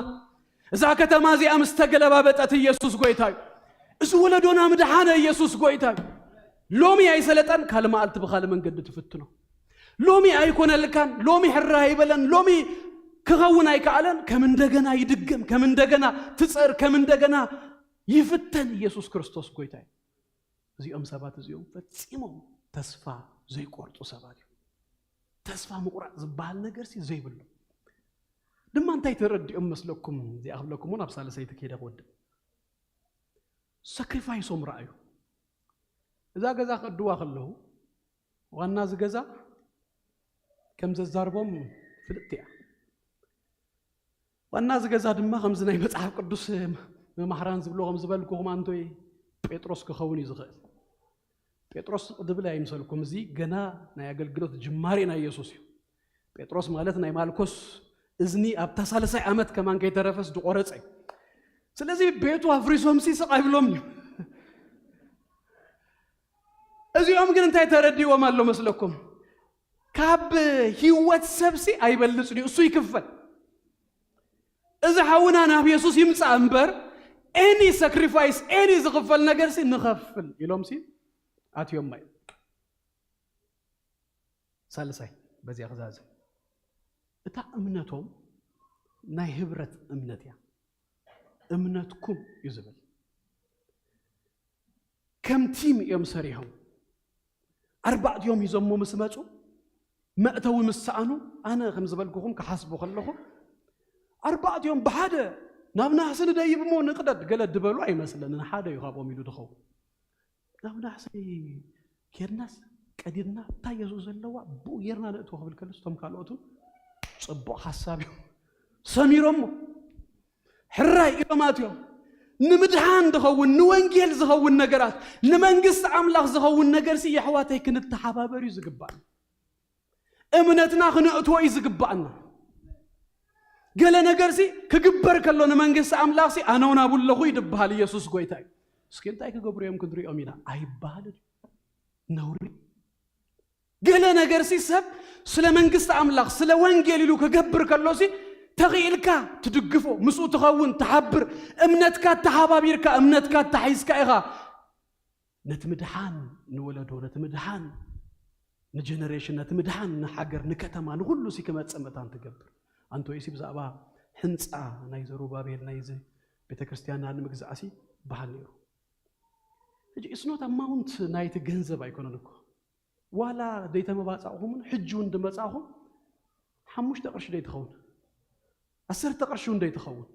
እዛ ከተማ እዚኣ ምስ ተገለባበጠት ኢየሱስ ጎይታ እዩ። እዚ ወለዶና ምድሓነ ኢየሱስ ጎይታ እዩ። ሎሚ ኣይሰለጠን ካልእ መዓልቲ ብኻልእ መንገዲ ትፍትኖ። ሎሚ ኣይኮነልካን፣ ሎሚ ሕራ ኣይበለን፣ ሎሚ ክኸውን ኣይከኣለን። ከም እንደገና ይድገም፣ ከም እንደገና ትጽር፣ ከም እንደገና ይፍተን ኢየሱስ ክርስቶስ ጎይታ እዩ። እዚኦም ሰባት እዚኦም ፈጺሞም ተስፋ ዘይቆርጡ ሰባት እዮም። ተስፋ ምቑራጽ ዝበሃል ነገር ሲ ዘይብሉ ድማ እንታይ ተረዲኦም መስለኩም? እዚኣ ክብለኩም እውን ኣብ ሳልሰይቲ ከይደ ክወድእ። ሳክሪፋይሶም ረኣዩ። እዛ ገዛ ክዕድዋ ከለዉ ዋና እዚ ገዛ ከም ዘዛርቦም ፍልጥቲ እያ። ዋና እዚ ገዛ ድማ ከምዚ ናይ መጽሓፍ ቅዱስ መማህራን ዝብሎ ከም ዝበልኩኹም ኣንቶይ ጴጥሮስ ክኸውን እዩ ዝኽእል። ጴጥሮስ ድብል ኣይምሰልኩም፣ እዚ ገና ናይ ኣገልግሎት ጅማሬ ናይ ኢየሱስ እዩ። ጴጥሮስ ማለት ናይ ማልኮስ እዝኒ ኣብታ ሳልሳይ ዓመት ከማን ከይተረፈስ ዝቆረጸ እዩ። ስለዚ ቤቱ ኣፍሪሶም ሲ ስቕ ኣይብሎም እዩ። እዚኦም ግን እንታይ ተረዲዎም ኣሎ መስለኩም? ካብ ህይወት ሰብሲ ኣይበልጽን እዩ፣ እሱ ይክፈል። እዚ ሓውና ናብ የሱስ ይምጻእ እምበር ኤኒ ሳክሪፋይስ ኤኒ ዝኽፈል ነገርሲ ንኸፍል ኢሎምሲ ኣትዮም ማይ። ሳልሳይ በዚኣ ክዛዝም እታ እምነቶም ናይ ህብረት እምነት እያ። እምነትኩም እዩ ዝብል። ከም ቲም እዮም ሰሪሖም። ኣርባዕቲኦም ሂዞሞ ምስ መፁ፣ መእተዊ ምስ ሰኣኑ፣ ኣነ ከም ዝበልኩኹም ክሓስቦ ከለኹ፣ ኣርባዕቲኦም ብሓደ ናብ ናህሲ ንደይብ እሞ ንቕደድ ገለ ድበሉ ኣይመስለንን። ሓደ እዩ ካብኦም ኢሉ ድኸውን። ናብ ናህሲ ኬድናስ ቀዲድና፣ እታ የሱስ ዘለዋ ብኡ ጌርና ነእትዎ ክብል ከለስ፣ እቶም ካልኦት እውን ፅቡቕ ሓሳብ እዩ ሰሚሮሞ። ሕራይ ኢሎም ኣትዮም። ንምድሓን ዝኸውን፣ ንወንጌል ዝኸውን ነገራት፣ ንመንግስቲ ኣምላኽ ዝኸውን ነገርሲ የሕዋተይ ክንተሓባበር እዩ ዝግባእ። እምነትና ክነእትዎ እዩ ዝግባእና። ገለ ነገርሲ ክግበር ከሎ ንመንግስቲ ኣምላኽሲ ኣነ እውን ኣብኡ ኣለኹ እዩ ዝበሃል። ኢየሱስ ጎይታ እዩ። እስኪ እንታይ ክገብሩ እዮም ክንሪኦም ኢና ኣይበሃልን እዩ። ነውሪ። ገለ ነገርሲ ሰብ ስለ መንግስቲ ኣምላኽ፣ ስለ ወንጌል ኢሉ ክገብር ከሎሲ ተኽኢልካ ትድግፎ፣ ምስኡ ትኸውን፣ ትሓብር፣ እምነትካ ተሓባቢርካ፣ እምነትካ ተሓይዝካ ኢኻ ነቲ ምድሓን ንወለዶ፣ ነቲ ምድሓን ንጀነሬሽን፣ ነቲ ምድሓን ንሃገር፣ ንከተማ፣ ንኹሉ ሲ ክመጽእ መታን ትገብር። ኣንቶይሲ ብዛዕባ ሕንጻ ናይ ዘሩባቤል ናይዚ ቤተ ክርስቲያንና ንምግዛእሲ በሃል ነይሩ። ሕጂ it's not amount ናይቲ ገንዘብ ኣይኮነን እኮ። ዋላ ደይተመባጻእኹምን ሕጂ እውን ድመጻእኹም ሓሙሽተ ቅርሺ ደይትኸውን፣ ዓሰርተ ቅርሺ እውን ደይትኸውን።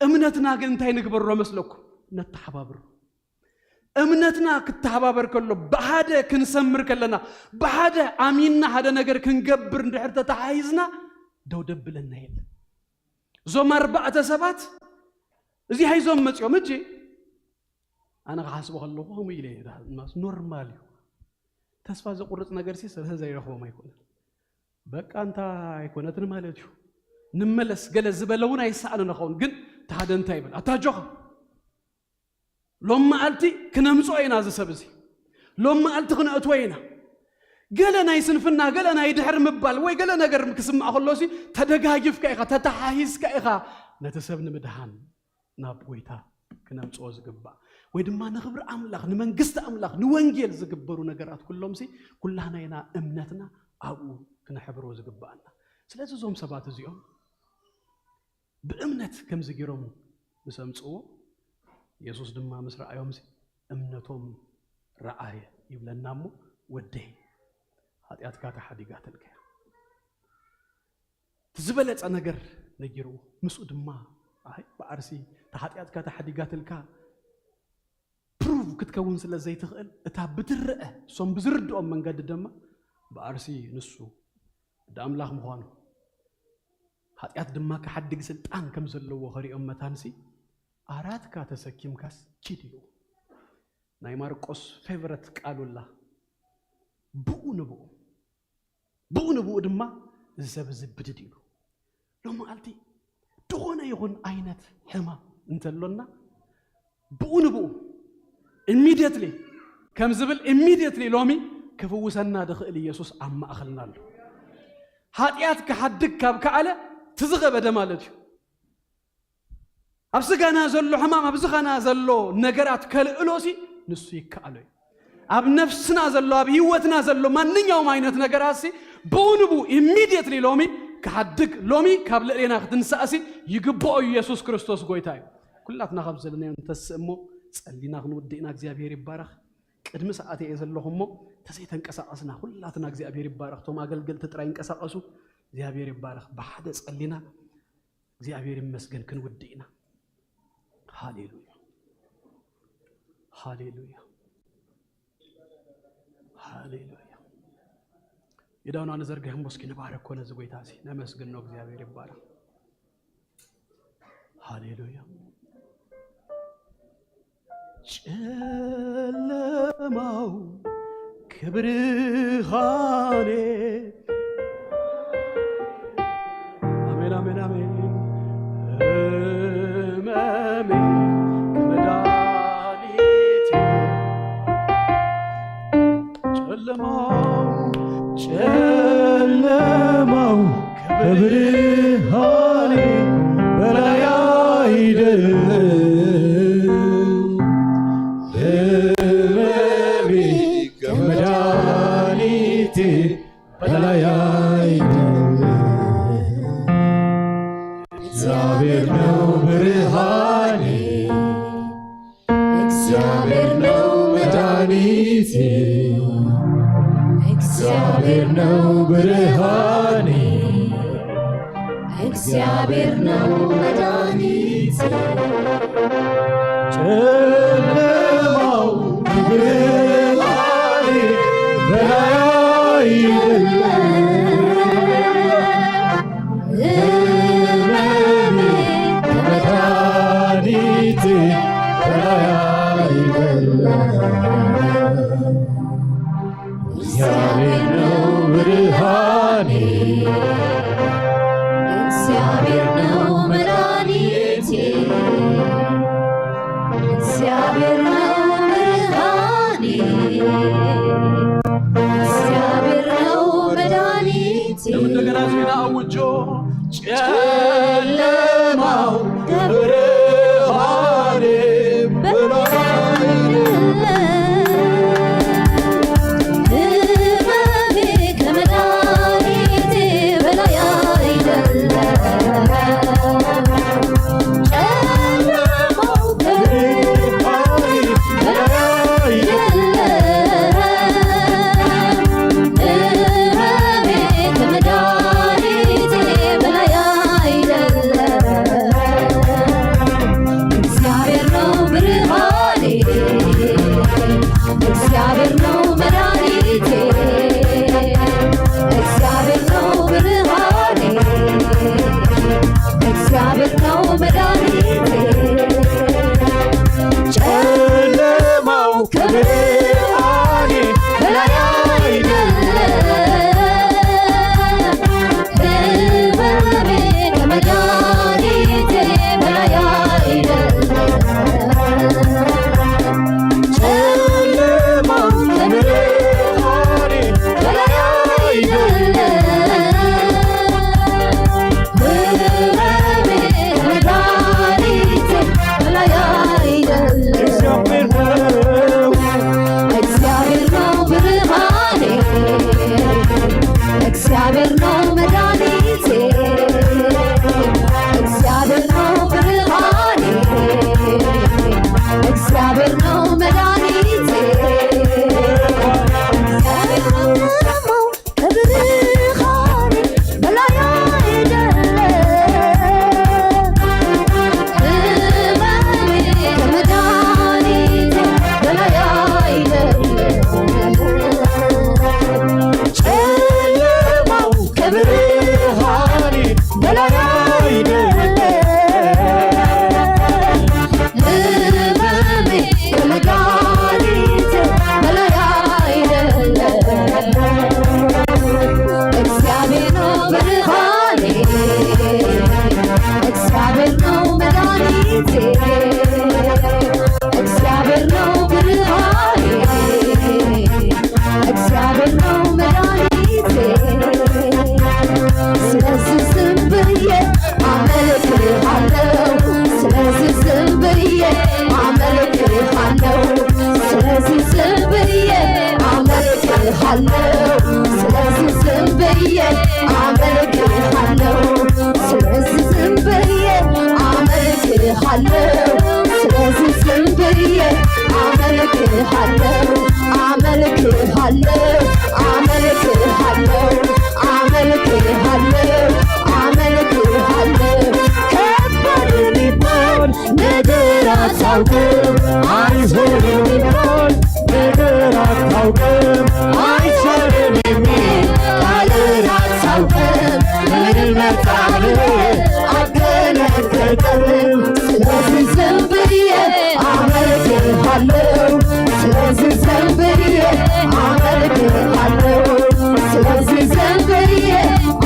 እምነትና ግን እንታይ ንግበሮ መስለኩም? ነተሓባብሮ። እምነትና ክተሓባበር ከሎ፣ ብሓደ ክንሰምር ከለና፣ ብሓደ ኣሚንና ሓደ ነገር ክንገብር እንድሕር ተተሓሂዝና፣ ደው ደብለና የለን። እዞም ኣርባዕተ ሰባት እዚ ሒዞም መጺኦም። ሕጂ ኣነ ክሓስቦ ከለኹ ከምኡ ኢለ እየ፣ ዳህማስ ኖርማል እዩ። ተስፋ ዘቁርጽ ነገር ሲ ስለ ዘይረኽቦም ኣይኮነን። በቃ እንታ ኣይኮነትን ማለት እዩ። ንመለስ ገለ ዝበለ እውን ኣይሰኣንን ኸውን። ግን እቲ ሓደ እንታይ ይብል? ኣታ ኣጆኻ፣ ሎም መዓልቲ ክነምጽኦ ኢና እዚ ሰብ እዚ። ሎም መዓልቲ ክነእትዎ ኢና። ገለ ናይ ስንፍና፣ ገለ ናይ ድሕር ምባል ወይ ገለ ነገር ክስማዕ ከሎ ሲ ተደጋጊፍካ ኢኻ፣ ተተሓሂዝካ ኢኻ ነቲ ሰብ ንምድሃን ናብ ጎይታ ክነምጽኦ ዝግባእ። ወይ ድማ ንኽብሪ ኣምላኽ፣ ንመንግስቲ ኣምላኽ፣ ንወንጌል ዝግበሩ ነገራት ኩሎም ሲ ኩላህና ኢና እምነትና ኣብኡ ክነሕብሮ ዝግባኣና። ስለዚ እዞም ሰባት እዚኦም ብእምነት ከምዚ ገይሮም ምስ ኣምጽእዎ፣ የሱስ ድማ ምስ ረኣዮም ሲ እምነቶም ረኣየ ይብለና እሞ፣ ወደይ ሓጢኣትካ ተሓዲጋትልካ እያ። እቲ ዝበለጸ ነገር ነጊርዎ። ምስኡ ድማ ኣይ ብዓርሲ እቲ ሓጢኣትካ ተሓዲጋትልካ ፕሩቭ ክትከውን ስለ ዘይትኽእል፣ እታ ብትረአ እሶም ብዝርድኦም መንገዲ ድማ ብዓርሲ ንሱ ወዲ ኣምላኽ ምዃኑ፣ ሓጢኣት ድማ ክሓድግ ስልጣን ከም ዘለዎ ከሪኦም መታንሲ፣ ኣራትካ ተሰኪምካስ ኪድ ኢሉ። ናይ ማርቆስ ፌቨረት ቃሉ ኣላ። ብኡ ንብኡ፣ ብኡ ንብኡ ድማ እዚ ሰብ እዚ ብድድ ኢሉ። ሎም መዓልቲ ዝኾነ ይኹን ዓይነት ሕማም እንተሎና፣ ብኡ ንብኡ፣ ኢሚድየትሊ፣ ከም ዝብል፣ ኢሚድየትሊ ሎሚ ክፍውሰና ዝኽእል ኢየሱስ ኣብ ማእኸልና ኣሎ። ሓጢኣት ክሓድግ ካብ ከኣለ፣ እቲ ዝኸበደ ማለት እዩ። ኣብ ስጋና ዘሎ ሕማም፣ ኣብ ዝኻና ዘሎ ነገራት ከልእሎሲ ንሱ ይከኣሎ እዩ። ኣብ ነፍስና ዘሎ፣ ኣብ ህይወትና ዘሎ ማንኛውም ዓይነት ነገራትሲ ብኡ ንብኡ፣ ኢሚድየትሊ ሎሚ ክሓድግ፣ ሎሚ ካብ ልዕሌና ክትንሳእሲ ይግብኦ እዩ። ኢየሱስ ክርስቶስ ጎይታ እዩ። ኩላትና ካብ ዘለናዮ እንተስእ እሞ፣ ጸሊና ክንውድእ ኢና። እግዚኣብሔር ይባረኽ። ቅድሚ ሰዓት እየ ዘለኹ እሞ፣ ተዘይተንቀሳቐስና ኩላትና እግዚኣብሔር ይባረኽ። እቶም ኣገልገልቲ ጥራይ ይንቀሳቐሱ። እግዚኣብሔር ይባረኽ። ብሓደ ጸሊና እግዚኣብሔር ይመስገን ክንውድእ ኢና። ሃሌሉያ፣ ሃሌሉያ፣ ሃሌሉያ። ኢዳውና ንዘርግሕ እሞ እስኪ ንባርክ ኮነ እዚ ጎይታ እዚ ነመስግን ነው። እግዚኣብሔር ይባረኽ። ሃሌሉያ። ጨለማው ከብርሃኔ። አሜን፣ አሜን፣ አሜን። ህመሜ ከመድኃኒቴ። ጨለማው፣ ጨለማው ከብርሃኔ በላይ አይደለም። ህመሜ ከመድኃኒቴ በላይ አይደለም። ነው ብርሃኔ፣ እግዚአብሔር ነው መድኃኒቴ። ጨለማው ብርሃኔ በላይ አይደለም፣ ህመሜ ከመድኃኒቴ በላይ አይደለም። እግዚአብሔር ነው ብርሃኔ፣ እግዚአብሔር ነው መድኃኒቴ፣ እግዚአብሔር ነው ብርሃኔ፣ እግዚአብሔር ነው መድኃኒቴ። እንደገና ዜና አውጆ ጨለማው ከብርሃኔ በላይ አይደለም፣ ህመሜ ከመድኃኒቴ በላይ አይደለም። ጨለማው ከብርሃኔ በላይ አይደለም፣ ህመሜ ከመድኃኒቴ በላይ አይደለም። እግዚአብሔር ነው ብርሃኔ፣ እግዚአብሔር ነው መድኃኒቴ፣ እግዚአብሔር ነው ብርሃኔ፣ እግዚአብሔር ነው መድኃኒቴ። ጨለማው ከብርሃኔ በላይ አይደለም፣ ህመሜ ከመድኃኒቴ በላይ አይደለም። ጨለማው ከብርሃኔ በላይ አይደለም፣ ህመሜ ከመድኃኒቴ በላይ አይደለም። እግዚአብሔር ነው፣ እግዚአብሔር ነው ብርሃኔ፣ እግዚአብሔር ነው መድኃኒቴ፣ እግዚአብሔር ነው ብርሃኔ፣ እግዚአብሔር ነው መድኃኒቴ። ከብርሃኔ በላይ አይደለም፣ ህመሜ ከመድኃኒቴ በላይ አይደለም። ጨለማው ከብርሃኔ በላይ አይደለም፣ ህመሜ ከመድኃኒቴ በላይ አይደለም። እግዚአብሔር ነው ብርሃኔ፣ እግዚአብሔር ነው መድኃኒቴ፣ እግዚአብሔር ነው ብርሃኔ፣ እግዚአብሔር ነው መድኃኒቴ። ስለዚህ ዝም ብዬ አመልክሃለሁ፣ ስለዚህ ዝም ብዬ አመልክሃለሁ፣ ስለዚህ ዝም ብዬ አመልክሃለሁ፣ ስለዚህ ዝም ብዬ አመልክሃለሁ፣ ስለዚህ ዝም ብዬ አመልክሃለሁ፣ ስለዚህ ዝም ብዬ አመልክሃለሁ፣ አመልክሃለሁ፣ አመልክሃለሁ፣ አመልክሃለሁ፣ አመልክሃለሁ። ከባድ የሚባል ነገር አታውቅም፣ አይሆንም የሚባል ነገር አታውቅም፣ አይቻልም የሚል ቃልን አታውቅም። ምን መጣልህ አትደነግጥም። ስለዚህ ዝም ብዬ አመልክሃለሁ፣ ስለዚህ ዝም ብዬ አመልክሃለሁ፣ ስለዚህ ዝም ብዬ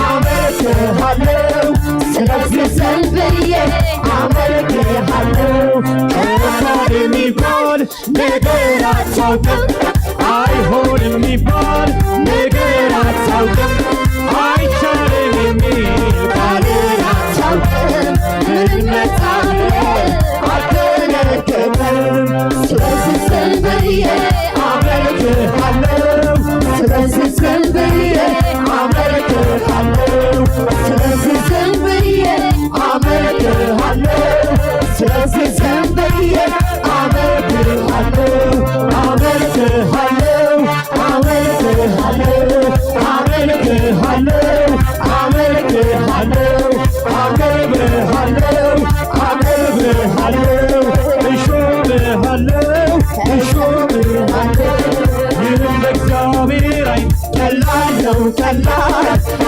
አመልክሃለሁ፣ ስለዚህ ዝም ብዬ አመልክሃለሁ። ከባድ የሚባል ነገር አታውቅም፣ አይሆንም የሚባል ነገር አታውቅም፣ አይቻልም የሚል ቃልን አታውቅም። ምን መጣልህ አትደነግጥም። ስለዚህ ዝም ብዬ አመልክሃለሁ፣ ስለዚህ ዝም ብዬ አመልክሃለሁ፣ ስለዚህ ዝም ብዬ አመልክሃለሁ፣ ስለዚህ ዝም ብዬ አመልክሃለሁ፣ አመልክሃለሁ፣ አመልክሃለሁ። ቀላል፣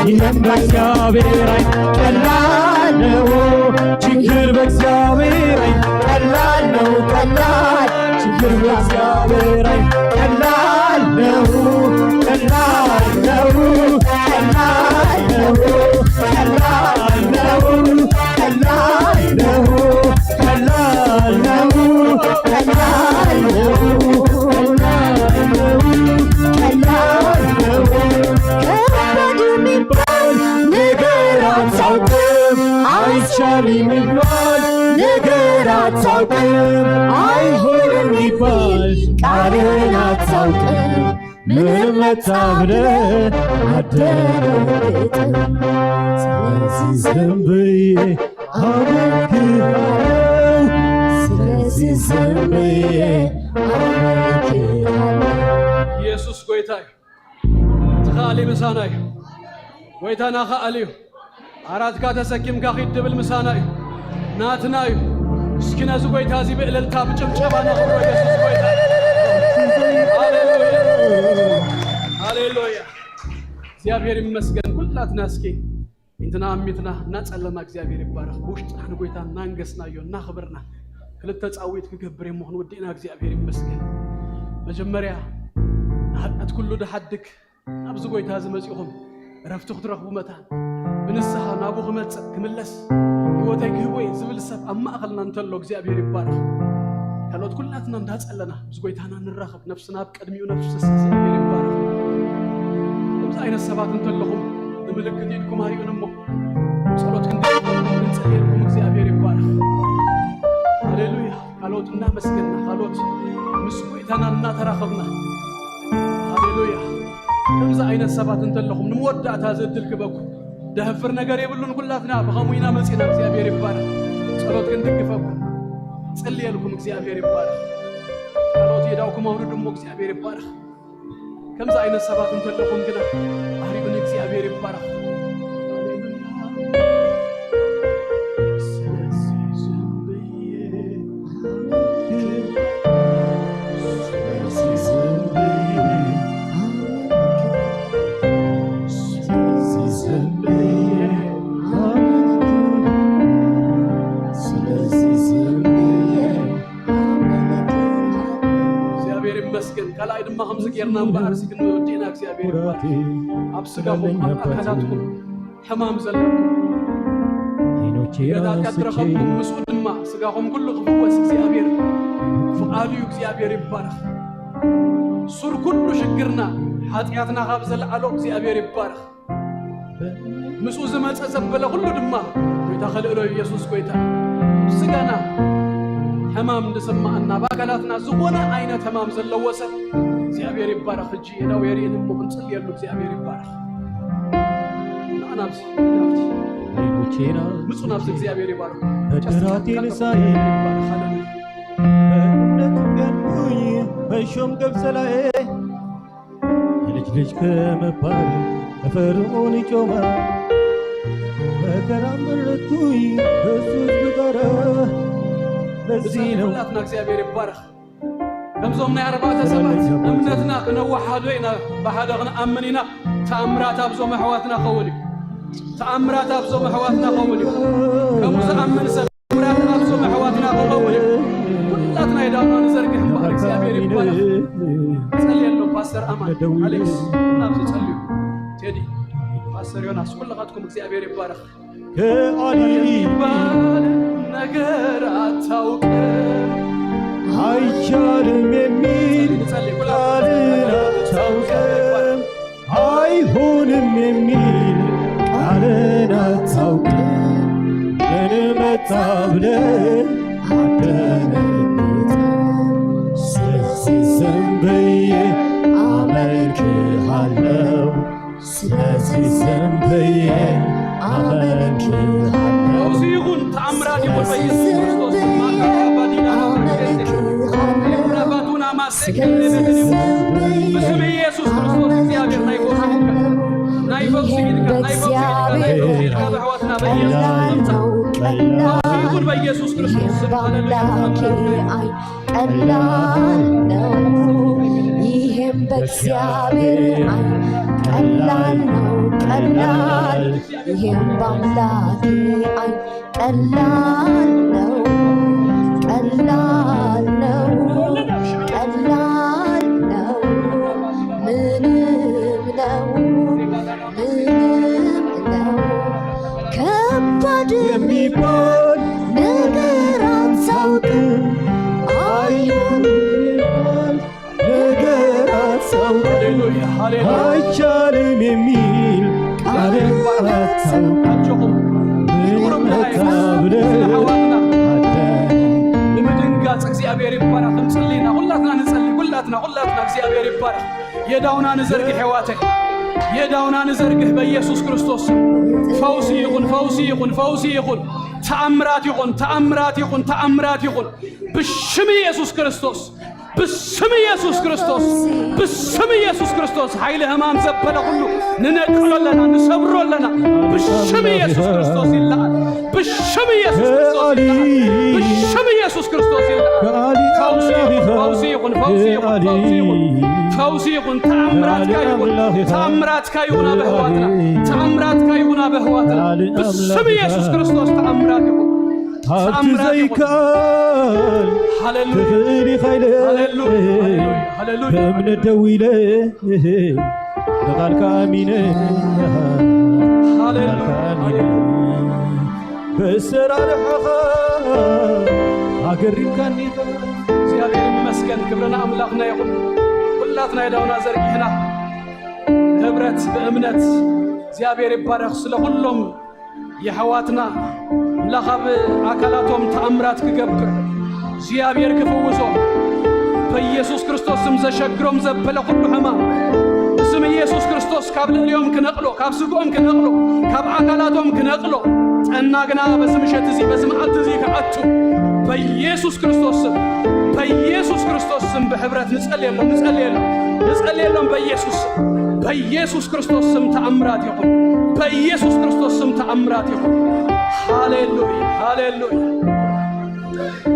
ይህም በእግዚአብሔር አይን ቀላል ነው። ችግር በእግዚአብሔር አይን ቀላል ነው። ቀላል፣ ችግር በእግዚአብሔር አይን ቀላል ነው። ቀላል ነው። ቀላል ነው። ቀላል ነው። ቀላል ነው። ቀላል ነው። ቀላል ነው። ቀላል ነው። ቀላል ነው። ከባድ የሚባል ነገር አታውቅም። አይቻልም የሚባል ነገር አታውቅም። አይሆንም የሚባል ቃልን አታውቅም። ምንም መጣ ብለህ አትደነግጥም። ስለዚህ ዝም ብዬ አመልክሃለሁ። ስለዚህ ዝም ብዬ አመልክሃለሁ። ኢየሱስ ጎይታ እዩ። ትኻሊ ምሳና እዩ። ጎይታና ከኣል እዩ። ዓራትካ ተሰኪምካ ኺድ ድብል ምሳና እዩ። ናትና እዩ። እስኪ ነዚ ጎይታ እዚ ብእልልታ ብጭብጨባ ነኽብሮ። ኢየሱስ ጎይታ እዩ። ሃሌሉያ። ሃሌሉያ። እግዚኣብሔር ይመስገን። ኩላትና እስኪ እንትና ኣሚትና እናጸለና እግዚኣብሔር ይባረኽ። ብውሽጥና ንጎይታ እናንገስናዮ እናኽበርና ክልተ ጻዊት ክገብር እየ ምዃኑ ወዲእና እግዚኣብሔር ይመስገን። መጀመርያ ንሓጢኣት ኩሉ ድሓድግ ናብዚ ጎይታ እዚ መጺኹም ዕረፍቲ ክትረኽቡ መታን ብንስሓ ናብኡ ክመጽእ ክምለስ ህይወተይ ክህቦ እየ ዝብል ሰብ ኣብ ማእኸልና እንተሎ እግዚኣብሔር ይባረኽ። ካልኦት ኩላትና እንዳጸለና ምስ ጎይታና ንራኸብ። ነፍስና ኣብ ቅድሚኡ ነፍስስ እግዚኣብሔር ይባረኽ። ከምዚ ዓይነት ሰባት እንተለኹም ንምልክት ኢድኩም ኣርእዩን እሞ ጸሎት ክንደግፈኩም ክንጽልየልኩም እግዚኣብሔር ይባረኽ። ሃሌሉያ። ካልኦት እናመስገንና፣ ካልኦት ምስ ጎይታና እናተራኸብና፣ ሃሌሉያ። ከምዚ ዓይነት ሰባት እንተለኹም፣ ንመወዳእታ እዚ ዕድል ክበኩም። ደህፍር ነገር የብሉን። ኩላትና ብኸምኡ ኢና መጺና። እግዚኣብሔር ይባረኽ። ጸሎት ክንድግፈኩም፣ ጽልየልኩም። እግዚኣብሔር ይባረኽ። ካልኦት የዳውኩም ኣውርዱ እሞ እግዚኣብሔር ይባረኽ። ከምዚ ዓይነት ሰባት እንተለኹም ግና ኣርዩን እግዚኣብሔር ይባረኽ። ስለዚ ዝም ብዬ፣ ስለዚ ዝም ብዬ፣ ስለዚ ዝም ብዬ፣ ስለዚ ዝም ብዬ፣ እግዚኣብሔር ይመስገን። ካልኣይ ድማ ከምዚ ጌርና እምበኣር፣ እዚ ግን ወዲእና እግዚኣብሔር ይባርክ። ኣብ ስጋኹም፣ ኣብ ኣካላትኩም ሕማም ዘለኩም፣ ገዳት ረኸብኩም፣ ምስኡ ድማ ስጋኹም ኩሉ ክፍወስ እግዚኣብሔር ፍቓዱ እዩ። እግዚኣብሔር ይባረኽ። ሱር ኩሉ ሽግርና፣ ሓጢኣትና ካብ ዘልዓሎ እግዚኣብሔር ይባረኽ። ምስኡ ዝመጸ ዘበለ ኩሉ ድማ ጎይታ ከልእሎ ኢየሱስ ጎይታ። ስጋና ሕማም እንድስማኣና፣ ኣብ ኣካላትና ዝኾነ ዓይነት ሕማም ዘለዎ ሰብ እግዚኣብሔር ይባረኽ። ሕጂ የዳው የርእን እሞ ክንጽልየሉ እግዚኣብሔር ይባረኽ። ንዓ ናብዚ፣ ናብዚ። ኣይኖቼና ምጹ ናብዚ እግዚኣብሔር ይባረኽ። በድራቴ ንሳኤ ይባረኽ። ሃሌሉያ። በእምነት ገንቡኝ በሾም ገብሰላኤ ልጅ ልጅ ከመባል ከፈርዖን ጮማ መከራ መረጥኩኝ ከሱ ህዝብ ጋራ። ለዚህ ነው ኩላትና እግዚኣብሔር ይባረኽ። ከምዞም ናይ ኣርባዕተ ሰባት እምነትና ክነወሓዶ ኢና፣ ብሓደ ክንኣምን ኢና። ተኣምራት ኣብዞም ኣሕዋትና ኸውን እዩ። ተኣምራት ኣብዞም ኣሕዋትና ኸውን እዩ። ከምኡ ዝኣምን ሰብ ምራት ኣብዞም ኣሕዋትና ክኸውን እዩ። ኩላትና የዳውና ንዘርግሕ እምበኣር እግዚኣብሔር ይባረኽ። ጸልየሎም ፓስተር ኣማን፣ ኣሌክስ፣ ናብዚ ጸልዩ። ቴዲ፣ ፓስተር ዮናስ፣ ኩልኻትኩም እግዚኣብሔር ይባረኽ። ከኣሊ ይባል ነገር ኣታውቅም። ኣይቻልም የሚል ጸልዩ፣ ጸልዩ፣ ኩላትኩም ቃልን ኣታውቅም። ኣይሆንም የሚል ቃልን አታውቅም። ምን መጣ ብለህ አትደነግጥም። ስለዚህ ዝም ብዬ አመልክሃለሁ። ስለዚህ ዝም ብዬ አመልክሃለሁ። ፈውሲ ይኹን፣ ተኣምራት ይኹን በኢየሱስ ክርስቶስ። ስለዚህ ዝም ብዬ ማካራባዲና ረባቱና ማስ ብስም ኢየሱስ ክርስቶስ እግዚኣብሔር ናይ ፈውሲ ኢድካ፣ ናይ ፈውሲ ኢድካ፣ ናይ ፈውሲ ኢድካ፣ ናይ ፈውሲ ኢድካ ብኣሕዋትና በኢየሱስ ክርስቶስ። ይኹን በኢየሱስ ክርስቶስ ስም። ሃሌሉያ። ቀላል ነው፣ ይሄም በእግዚአብሔር አይን ቀላል ነው ቀላል፣ ይሄም በአምላኬ አይን ቀላል ነው ቀላል ነው ቀላል ነው፣ ምንም ነው ምንም ነው ከባድ የሚባል ነገር አታውቅም። አይሆንም የሚባል ነገር አታውቅም። ሃሌሉያ፣ ሃሌሉያ። አይቻልም የሚል ቃል አታውቅም። ኣጆኹም። ምንም ይቁርም ናይ መታብለ ኣሕዋትና አዳኝ ብምድንጋጽ እግዚኣብሔር ይባረኽ። ክንጽሊ ኢና። ሁላትና ንጸሊ። ሁላትና፣ ሁላትና እግዚኣብሔር ይባረኽ። የዳውና ንዘርግሕ የሕዋተይ። የዳውና ንዘርግሕ በኢየሱስ ክርስቶስ ስም። ፈውሲ ይኹን፣ ፈውሲ ይኹን፣ ፈውሲ ይኹን። ተኣምራት ይኹን፣ ተኣምራት ይኹን፣ ተኣምራት ይኹን። ብሽም ኢየሱስ ክርስቶስ፣ ብስም ኢየሱስ ክርስቶስ፣ ብስም ኢየሱስ ክርስቶስ። ሓይሊ ሕማም ዘበለ ኩሉ ንነቅሎ ኣለና፣ ንሰብሮ ኣለና። ብሽም ኢየሱስ ክርስቶስ ይለዓል። ብሽም ኢየሱስ ክርስቶስ ይለዓል። ብሽም ኢየሱስ ክርስቶስ ይለዓል። ፈውሲ ይኹን፣ ፈውሲ ይኹን፣ ፈውሲ ይኹን፣ ፈውሲ ይኹን፣ ፈውሲ ይኹን። ተኣምራትካ ይኹን፣ ተኣምራትካ ይኹን ኣብ ኣሕዋትና፣ ተኣምራትካ ይኹን ኣብ ኣሕዋትና። ብስም ኢየሱስ ክርስቶስ ተኣምራት ይኹን። ሃብቲ ተኣምራት ይኹን። ዘይከኣል ሃሌሉያ። ትኽእል ኢኻ ኢለ ሃሌሉያ። ሃሌሉያ። ብእምነት ደው ኢለ ብቓልካ ኣሚነ ሃሌሉያ። ብኣሰራርሓኻ ኣገሪምካኒ ኢኻ። እግዚኣብሔር ይመስገን። ክብርና ኣምላኽና ይኹን። ሁላትና የዳውና ዘርጊሕና ህብረት ብእምነት እግዚኣብሔር ይባረኽ። ስለ ኩሎም የሕዋትና ኣምላኽ ኣብ ኣካላቶም ተኣምራት ክገብር እግዚኣብሔር ክፍውሶም በኢየሱስ ክርስቶስ ስም ዘሸግሮም ዘበለ ኩሉ ሕማም ብስም ኢየሱስ ክርስቶስ ካብ ልዕሊኦም ክነቕሎ፣ ካብ ስግኦም ክነቕሎ፣ ካብ ኣካላቶም ክነቕሎ። ጠና ግና በዚ ምሸት እዚ፣ በዚ መዓልቲ እዚ ክኣቱ በኢየሱስ ክርስቶስ ስም፣ በኢየሱስ ክርስቶስ ስም ብሕብረት ንጸልየሎም፣ ንጸልየሎም፣ ንጸልየሎም በኢየሱስ ስም። በኢየሱስ ክርስቶስ ስም ተኣምራት ይኹን። በኢየሱስ ክርስቶስ ስም ተኣምራት ይኹን። ሃሌሉያ፣ ሃሌሉያ።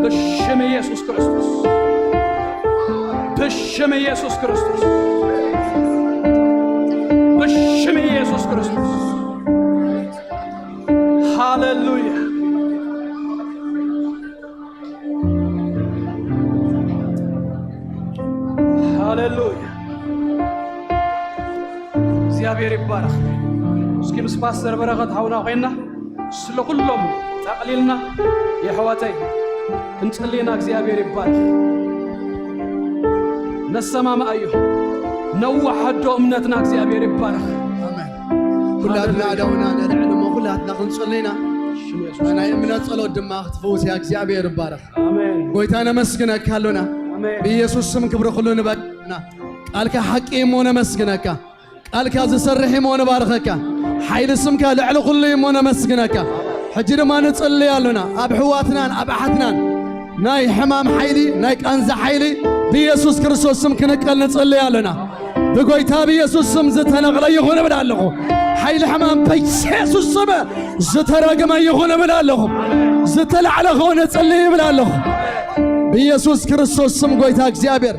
ብሽም ኢየሱስ ክርስቶስ፣ ብሽም ኢየሱስ ክርስቶስ፣ ብሽም ኢየሱስ ክርስቶስ። ሃሌሉያ፣ ሃሌሉያ። እግዚኣብሔር ይባረኽ። እስኪ ምስ ፓስተር በረኸት ሓውና ኮይና ስለ ኩሎም ጠቕሊልና የሕዋተይ ክንጽልይና እግዚኣብሔር ይባረኽ። ነሰማማኣዮ ነዋሕ ኣዶ እምነትና እግዚኣብሔር ይባረኽ። ኣሜን። ኩላትና ኣእዳውና ነልዕል እሞ ኩላትና ክንጽሊ ኢና። ናይ እምነት ጸሎት ድማ ክትፈውስ እያ። እግዚኣብሔር ይባረኽ። ኣሜን። ጎይታ ነመስግነካ ኣሎና። ኣሜን። ብኢየሱስ ስም ክብሪ ኩሉ ንበልና። ቃልካ ሓቂ እሞ ነመስግነካ። ቃልካ ዝሰርሕ እሞ ንባርኸካ። ሓይሊ ስምካ ልዕሊ ኩሉ እሞ ነመስግነካ። ሕጂ ድማ ንጽልይ ኣሎና ኣብ ኣሕዋትናን ኣብ ኣሓትናን ናይ ሕማም ሓይሊ ናይ ቃንዛ ሓይሊ ብኢየሱስ ክርስቶስ ስም ክንቀል ንጽልይ ኣሎና። ብጎይታ ብኢየሱስ ስም ዝተነቕለ ይኹን እብል ኣለኹ። ሓይሊ ሕማም በኢየሱስ ስም ዝተረግመ ይኹን እብል ኣለኹ። ዝተላዕለ ክኾን እጽሊ ይብል ኣለኹ። ብኢየሱስ ክርስቶስ ስም ጎይታ እግዚኣብሔር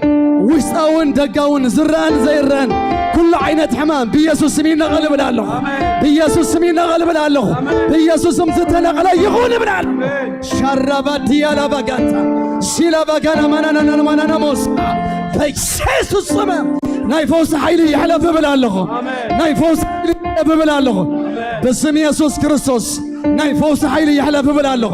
ውሽጣውን ደጋውን ዝረአን ዘይረአን ኩሉ ዓይነት ሕማም ብኢየሱስ ስም ይነቐል እብል ኣለኹ። ብኢየሱስ ስም ይነቐል እብል ኣለኹ። ብኢየሱስ ስም ዝተነቐለ ይኹን እብል ኣለኹ። ሻራባ ዲያላ ባጋንታ ሲላ ባጋና ማናናና ማናና ሞስ በኢየሱስ ስም ናይ ፈውሲ ሓይሊ ይሕለፍ እብል ኣለኹ። ናይ ፈውሲ ሓይሊ ይሕለፍ እብል ኣለኹ። ብስም ኢየሱስ ክርስቶስ ናይ ፈውሲ ሓይሊ ይሕለፍ እብል ኣለኹ።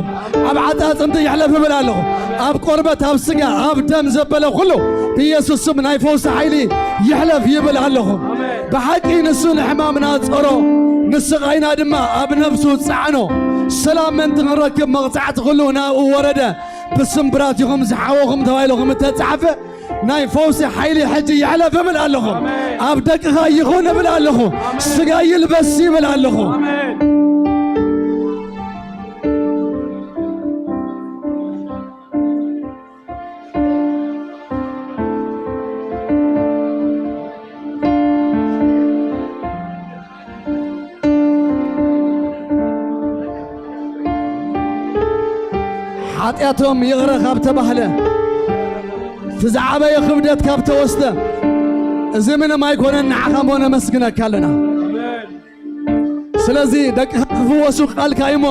ኣብ ዓጻጽምቲ ይሕለፍ እብል ኣለኹ። ኣብ ቆርበት፣ ኣብ ስጋ፣ ኣብ ደም ዘበለ ኩሉ ብኢየሱስ ስም ናይ ፈውሲ ሓይሊ ይሕለፍ ይብል ኣለኹ። ብሓቂ ንሱ ንሕማምና ጸሮ፣ ንስቓይና ድማ ኣብ ነፍሱ ጸዓኖ። ሰላም ምእንቲ ክንረክብ መቕጻዕቲ ኩሉ ናብኡ ወረደ። ብስምብራቲኹም ዝሓወኹም ተባሂሉ ከም እተጻሕፈ ናይ ፈውሲ ሓይሊ ሕጂ ይሕለፍ እብል ኣለኹ። ኣብ ደቅኻ ይኹን እብል ኣለኹ። ስጋ ይልበስ ይብል ኣለኹ። ሓጢኣቶም ይቕረ ካብ ተባህለ፣ እቲ ዝዓበየ ክብደት ካብ ተወስደ፣ እዚ ምንም ኣይኮነን፣ ንዓኻ እሞ ነመስግነካ ኣለና። ስለዚ ደቅኻ ክፍወሱ ቃልካ እዩ እሞ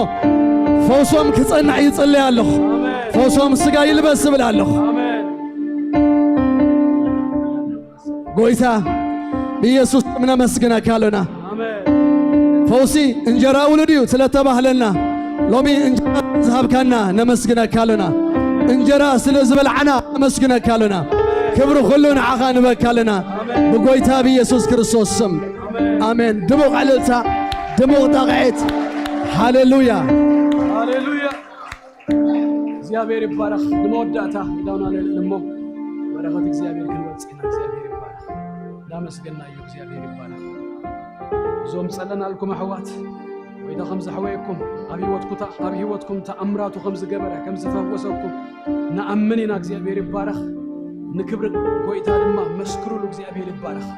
ፈውሶም ክጸንዕ ይጽልይ ኣለኹ። ፈውሶም ስጋ ይልበስ እብል ኣለኹ። ጎይታ ብኢየሱስ ስም ነመስግነካ ኣለና። ፈውሲ እንጀራ ውሉድ እዩ ስለተባህለና ሎሚ እንጀራ ዝሃብካና ነመስግነካ ኣለና። እንጀራ ስለ ዝበልዓና ነመስግነካ ኣለና። ክብሪ ኩሉ ንዓኻ ንበካ ኣለና ብጎይታ ብኢየሱስ ክርስቶስ ስም ኣሜን። ድሙቕ ዕልልታ፣ ድሙቕ ጣቕዒት። ሃሌሉያ። ሃሌሉያ። እግዚኣብሔር ይባረኽ። ንመወዳእታ ኢዳውና ነልዕል እሞ በረኸት እግዚኣብሔር ክንወጽእ ኢና። እግዚኣብሔር ይባረኽ። እንዳመስገና እዩ። እግዚኣብሔር ይባረኽ። እዞም ጸለናልኩም ኣሕዋት ጎይታ ከም ዘሕወየኩም ኣብ ህይወትኩታ ኣብ ህይወትኩም ተኣምራቱ ከም ዝገበረ ከም ዝፈወሰኩም ንኣምን ኢና። እግዚኣብሔር ይባረኽ። ንክብሪ ጎይታ ድማ መስክሩሉ። እግዚኣብሔር ይባረኽ።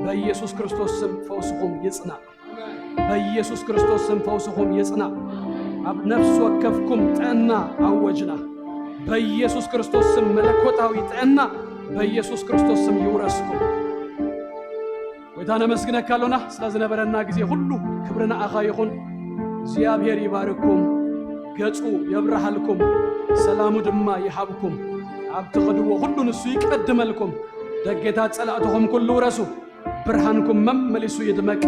በኢየሱስ ክርስቶስ ስም ፈውስኹም ይጽናዕ። በኢየሱስ ክርስቶስ ስም ፈውስኹም ይጽናዕ። ኣብ ነፍሲ ወከፍኩም ጥዕና ኣወጅና። በኢየሱስ ክርስቶስ ስም መለኮታዊ ጥዕና በኢየሱስ ክርስቶስ ስም ይውረስኩም። ጎይታ ነመስግነካ ኣሎና ስለ ዝነበረና ግዜ ኩሉ። ክብሪ ንኣኻ ይኹን። እግዚኣብሔር ይባርኩም፣ ገጹ የብርሃልኩም፣ ሰላሙ ድማ ይሃብኩም። ኣብ ትኸድዎ ኩሉ ንሱ ይቀድመልኩም። ደጌታት ጸላእትኹም ኩሉ ውረሱ። ብርሃንኩም መመሊሱ ይድመቅ።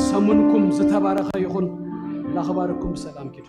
ሰሙንኩም ዝተባረኸ ይኹን። ላኽባርኩም ብሰላም ኪዱ።